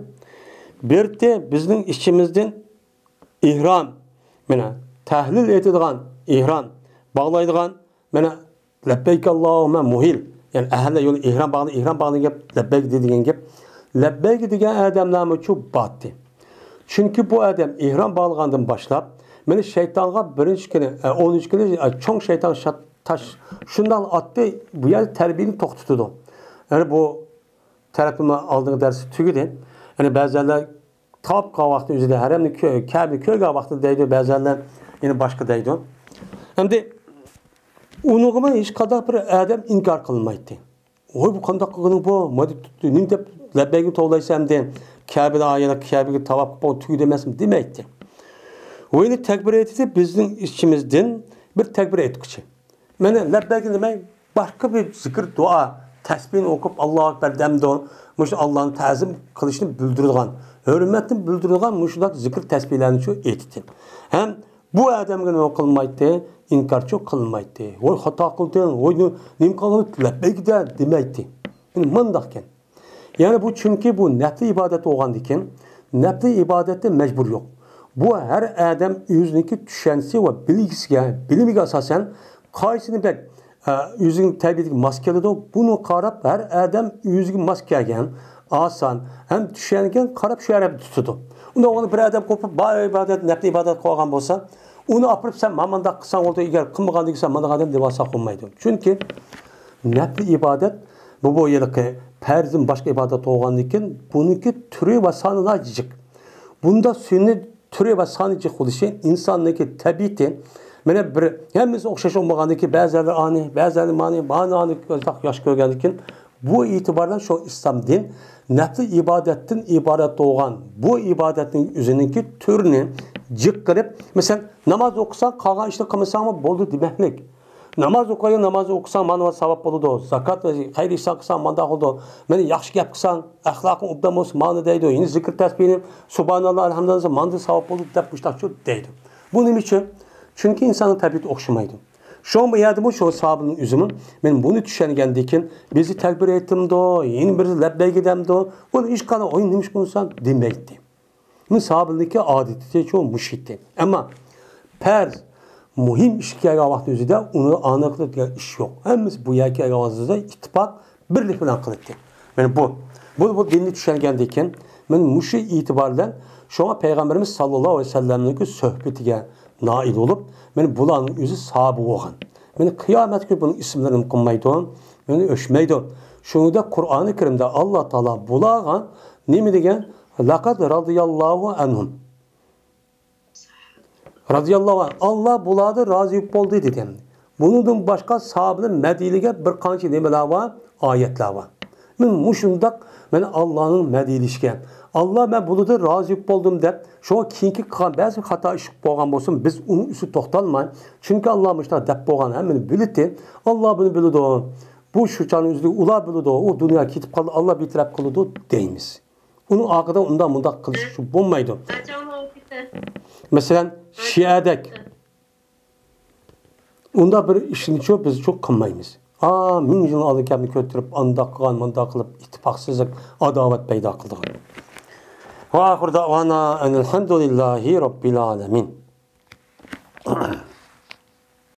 بىرتى بىزنىڭ ئىچىمىزدىن ئېھرام، مانا تەھلىل ئېيتىدىغان، ئېھرام باغلايدىغان، مانا لەببەيك ئاللاھۇممە مۇھىل. يەنى ئەھلى يول ئېھرام باغلى، ئېھرام باغلى گەپ، لەببەيك دېگەن گەپ. لەببەيك دېگەن ئادەملەرمۇچۇ باتتى. چۈنكى بۇ ئادەم ئېھرام باغلىغاندىن باشلاپ، مانا شەيتانغا بىرىنچى كۈنى، ئە، ئونىنچى كۈنى، ئە، چوڭ شەيتان شات-، تاش شۇنداق ئاتتى، بۇ يەردە تەربىيەنى توختىتىدۇ. يەنى بۇ تەرەپنى ئالدىنقى دەرس تۈگىدى. يەنى بەزىلەر تاۋاپ قىلغان ۋاقتى ئۆزىدە ھەرەمنى كۆ-، كەبىنى كۆرگەن ۋاقتىدا دەيدۇ، بەزىلەر يەنە باشقا دەيدۇ. ئەمدى ئۇنىڭغىمۇ ھېچقانداق بىر ئادەم ئىنكار قىلمايتتى. ۋوي، بۇ قانداق قىلغىنىڭ بۇ؟ مانا نېمە دەپ لەببەيكنى توۋلايسەن ئەمدى؟ كەبىدە ئايەنە كەبىگە تاۋاپ قىلىپ تۈگىدى ئەمەسمۇ دېمەيتتى. ۋوينى تەكبىر ئېيتتى، بىزنىڭ ئىچىمىزدىن بىر تەكبىر ئېيتقۇچى. مانا لەببەيك دېمەي، باشقا بىر زىكىر، دۇئا، تەسبىھنى ئوقۇپ، ئاللاھۇ ئەكبەر دەمدۇ، مۇشۇ ئاللاھنى تەزىم قىلىشنى بىلدۈرىدىغان، ھۆرمەتنى بىلدۈرىدىغان مۇشۇنداق زىكىر تەسبىھلەرنى شۇ ئېيتتى. ھەم بۇ ئادەمگە نېمە قىلمايتتى؟ ئىنكارچۇ قىلمايتتى. ۋوي، خاتا قىلدىڭ، ۋوي، نېمە قىلدىڭ، لەببەيك دە دېمەيتتى. يەنى مۇنداقكەن. يەنى بۇ، چۈنكى بۇ نەپلى ئىبادەت بولغاندىكىن، نەپلى ئىبادەتتە مەجبۇر يوق. بۇ ھەر ئادەم ئۆزىنىڭكى چۈشەنچىسى ۋە بىلگۈسىگە، بىلىمىگە ئاساسەن، قايسىنى بەك، ئە، ئۆزىنىڭ تەبىئىتىگە ماس كېلىدۇ، بۇنى قاراپ ھەر ئادەم ئۆزىگە ماس كەلگەن، ئاسان ھەم چۈشەنگەن قاراپ شۇ يەردە تۇتىدۇ. ئۇنداق بولغاندا بىر ئادەم قوپۇپ، بار ئىبادەت، نەپلى ئىبادەت قىلغان بولسا، ئۇنى ئاپىرىپ، سەن مانا مۇنداق قىلساڭ بولىدۇ، ئەگەر قىلمىغاندىن كېيىن سەن مانداق ئادەم دېۋالساق بولمايدۇ. چۈنكى نەپلى ئىبادەت، بۇ، بۇ ھېلىقى پەرزدىن باشقا ئىبادەت بولغاندىن كېيىن، بۇنىڭكى تۈرى ۋە سانى ناھايىتى جىق. بۇندا سۈننەت تۈرى ۋە سانى جىق بولۇشى ئىنساننىڭكى تەبىئىتى. مانا بىر، ھەممىسى ئوخشاش بولمىغاندىن كېيىن، بەزىلەر ئانى، بەزىلەر مانى، مانى ئانى ياخشى كۆرگەندىن كېيىن، بۇ ئېتىبار بىلەن شۇ ئىسلام دىن نەپلى ئىبادەتتىن ئىبارەت بولغان، بۇ ئىبادەتنىڭ ئۆزىنىڭكى تۈرىنى جىق قىلىپ، مەسىلەن، ناماز ئوقۇساڭ، قالغان ئىشنى قىلمىساڭمۇ بولدى دېمەكلىك. ناماز ئوقۇيدۇ، ناماز ئوقۇساڭ مانا ساۋاب بولىدۇ، زاكات ۋە خەير ئېھسان قىلساڭ مانداق بولىدۇ، مانا ياخشى گەپ قىلساڭ، ئەخلاقىڭ ئوبدان بولسا مانا دەيدۇ، يەنە زىكىر تەسبىھنى، سۇبھاناللا، ئەلھەمدۇلىللا دېسەڭ ماندىن ساۋاب بولىدۇ دەپ مۇشۇنداق شۇ دەيدۇ. بۇ نېمە ئۈچۈن؟ چۈنكى ئىنساننىڭ تەبىئىتى ئوخشىمايدۇ. شۇڭا بۇ يەردىمۇ شۇ ساھابىنىڭ ئۆزىمۇ، مەن بۇنى چۈشەنگەندىن كېيىن، بىرسى تەكبىر ئېيتتىمدۇ، يەنە بىرسى لەببەيك دەمدۇ، بۇنى ھېچقانداق ئويۇن نېمە ئىش قىلسا دېمەيتتى. بۇ ساھابىنىڭكى ئادىتى شۇ مۇشۇ ئىدى. ئەمما پەرز، مۇھىم ئىشقا كەلگەن ۋاقىت ئۆزىدە ئۇنى ئانىقلىق دېگەن ئىش يوق. ھەممىسى بۇ يەرگە كەلگەن ۋاقىت ئۆزىدە ئىتتىپاق، بىرلىك بىلەن قىلاتتى. مانا بۇ، بۇ، بۇ دىننى چۈشەنگەندىن كېيىن، مانا مۇشۇ ئېتىبار بىلەن شۇڭا پەيغەمبىرىمىز ساللاللاھۇ ئەلەيھى ۋەسەللەمنىڭكى سۆھبىتىگە نائىل بولۇپ، مانا بۇلارنىڭ ئۆزى ساھابە بولغان. مانا قىيامەت كۈنى بۇنىڭ ئىسىملىرىنى قىلمايدۇ، مانا ئۆچمەيدۇ. شۇنىڭدەك قۇرئانى كەرىمدە ئاللا تائالا بۇلارغا نېمە دېگەن؟ لەقەد رازىياللاھۇ ئەنھۇم. رازىياللاھۇ ئەنھۇ، ئاللا بۇلاردىن رازى بولدى دېگەن. بۇنىڭدىن باشقا ساھابىنىڭ مەدھىيلىگەن بىر قانچە نېمىلەر بار، ئايەتلەر بار. مەن مۇشۇنداق، مەن ئاللانىڭ مەدھىيلىشىگە، ئاللا، مەن بۇلاردىن رازى بولدۇم دەپ، شۇڭا كېيىنكى قىلغان بەزى خاتا ئىش بولغان بولسۇن، بىز ئۇنىڭ ئۈستىدە توختالماي، چۈنكى ئاللا مۇشۇنداق دەپ بولغان، ھەممىنى بىلىتتى، ئاللا بۇنى بىلىدۇ، بۇ شۇ چاغنىڭ ئۆزىدە ئۇلار بىلىدۇ، ئۇ دۇنيا كېتىپ قالدى، ئاللا بىتەرەپ قىلىدۇ دەيمىز. ئۇنىڭ ئارقىدىن ئۇنداق مۇنداق قىلىش بولمايدۇ. مەسىلەن، شىئەدەك ئۇنداق بىر ئىشنىچۇ بىزچۇ قىلمايمىز. ئا، مىڭ يىل ئالدىن كەبىنى كۆتۈرۈپ، ئانداق قىلغان، مۇنداق قىلىپ، ئىتتىپاقسىزلىق، ئاداۋەت پەيدا قىلىدىغان. ۋە ئاخىر دەۋانا ئەنىلھەمدۇلىللاھى رەببىل ئالەمىن.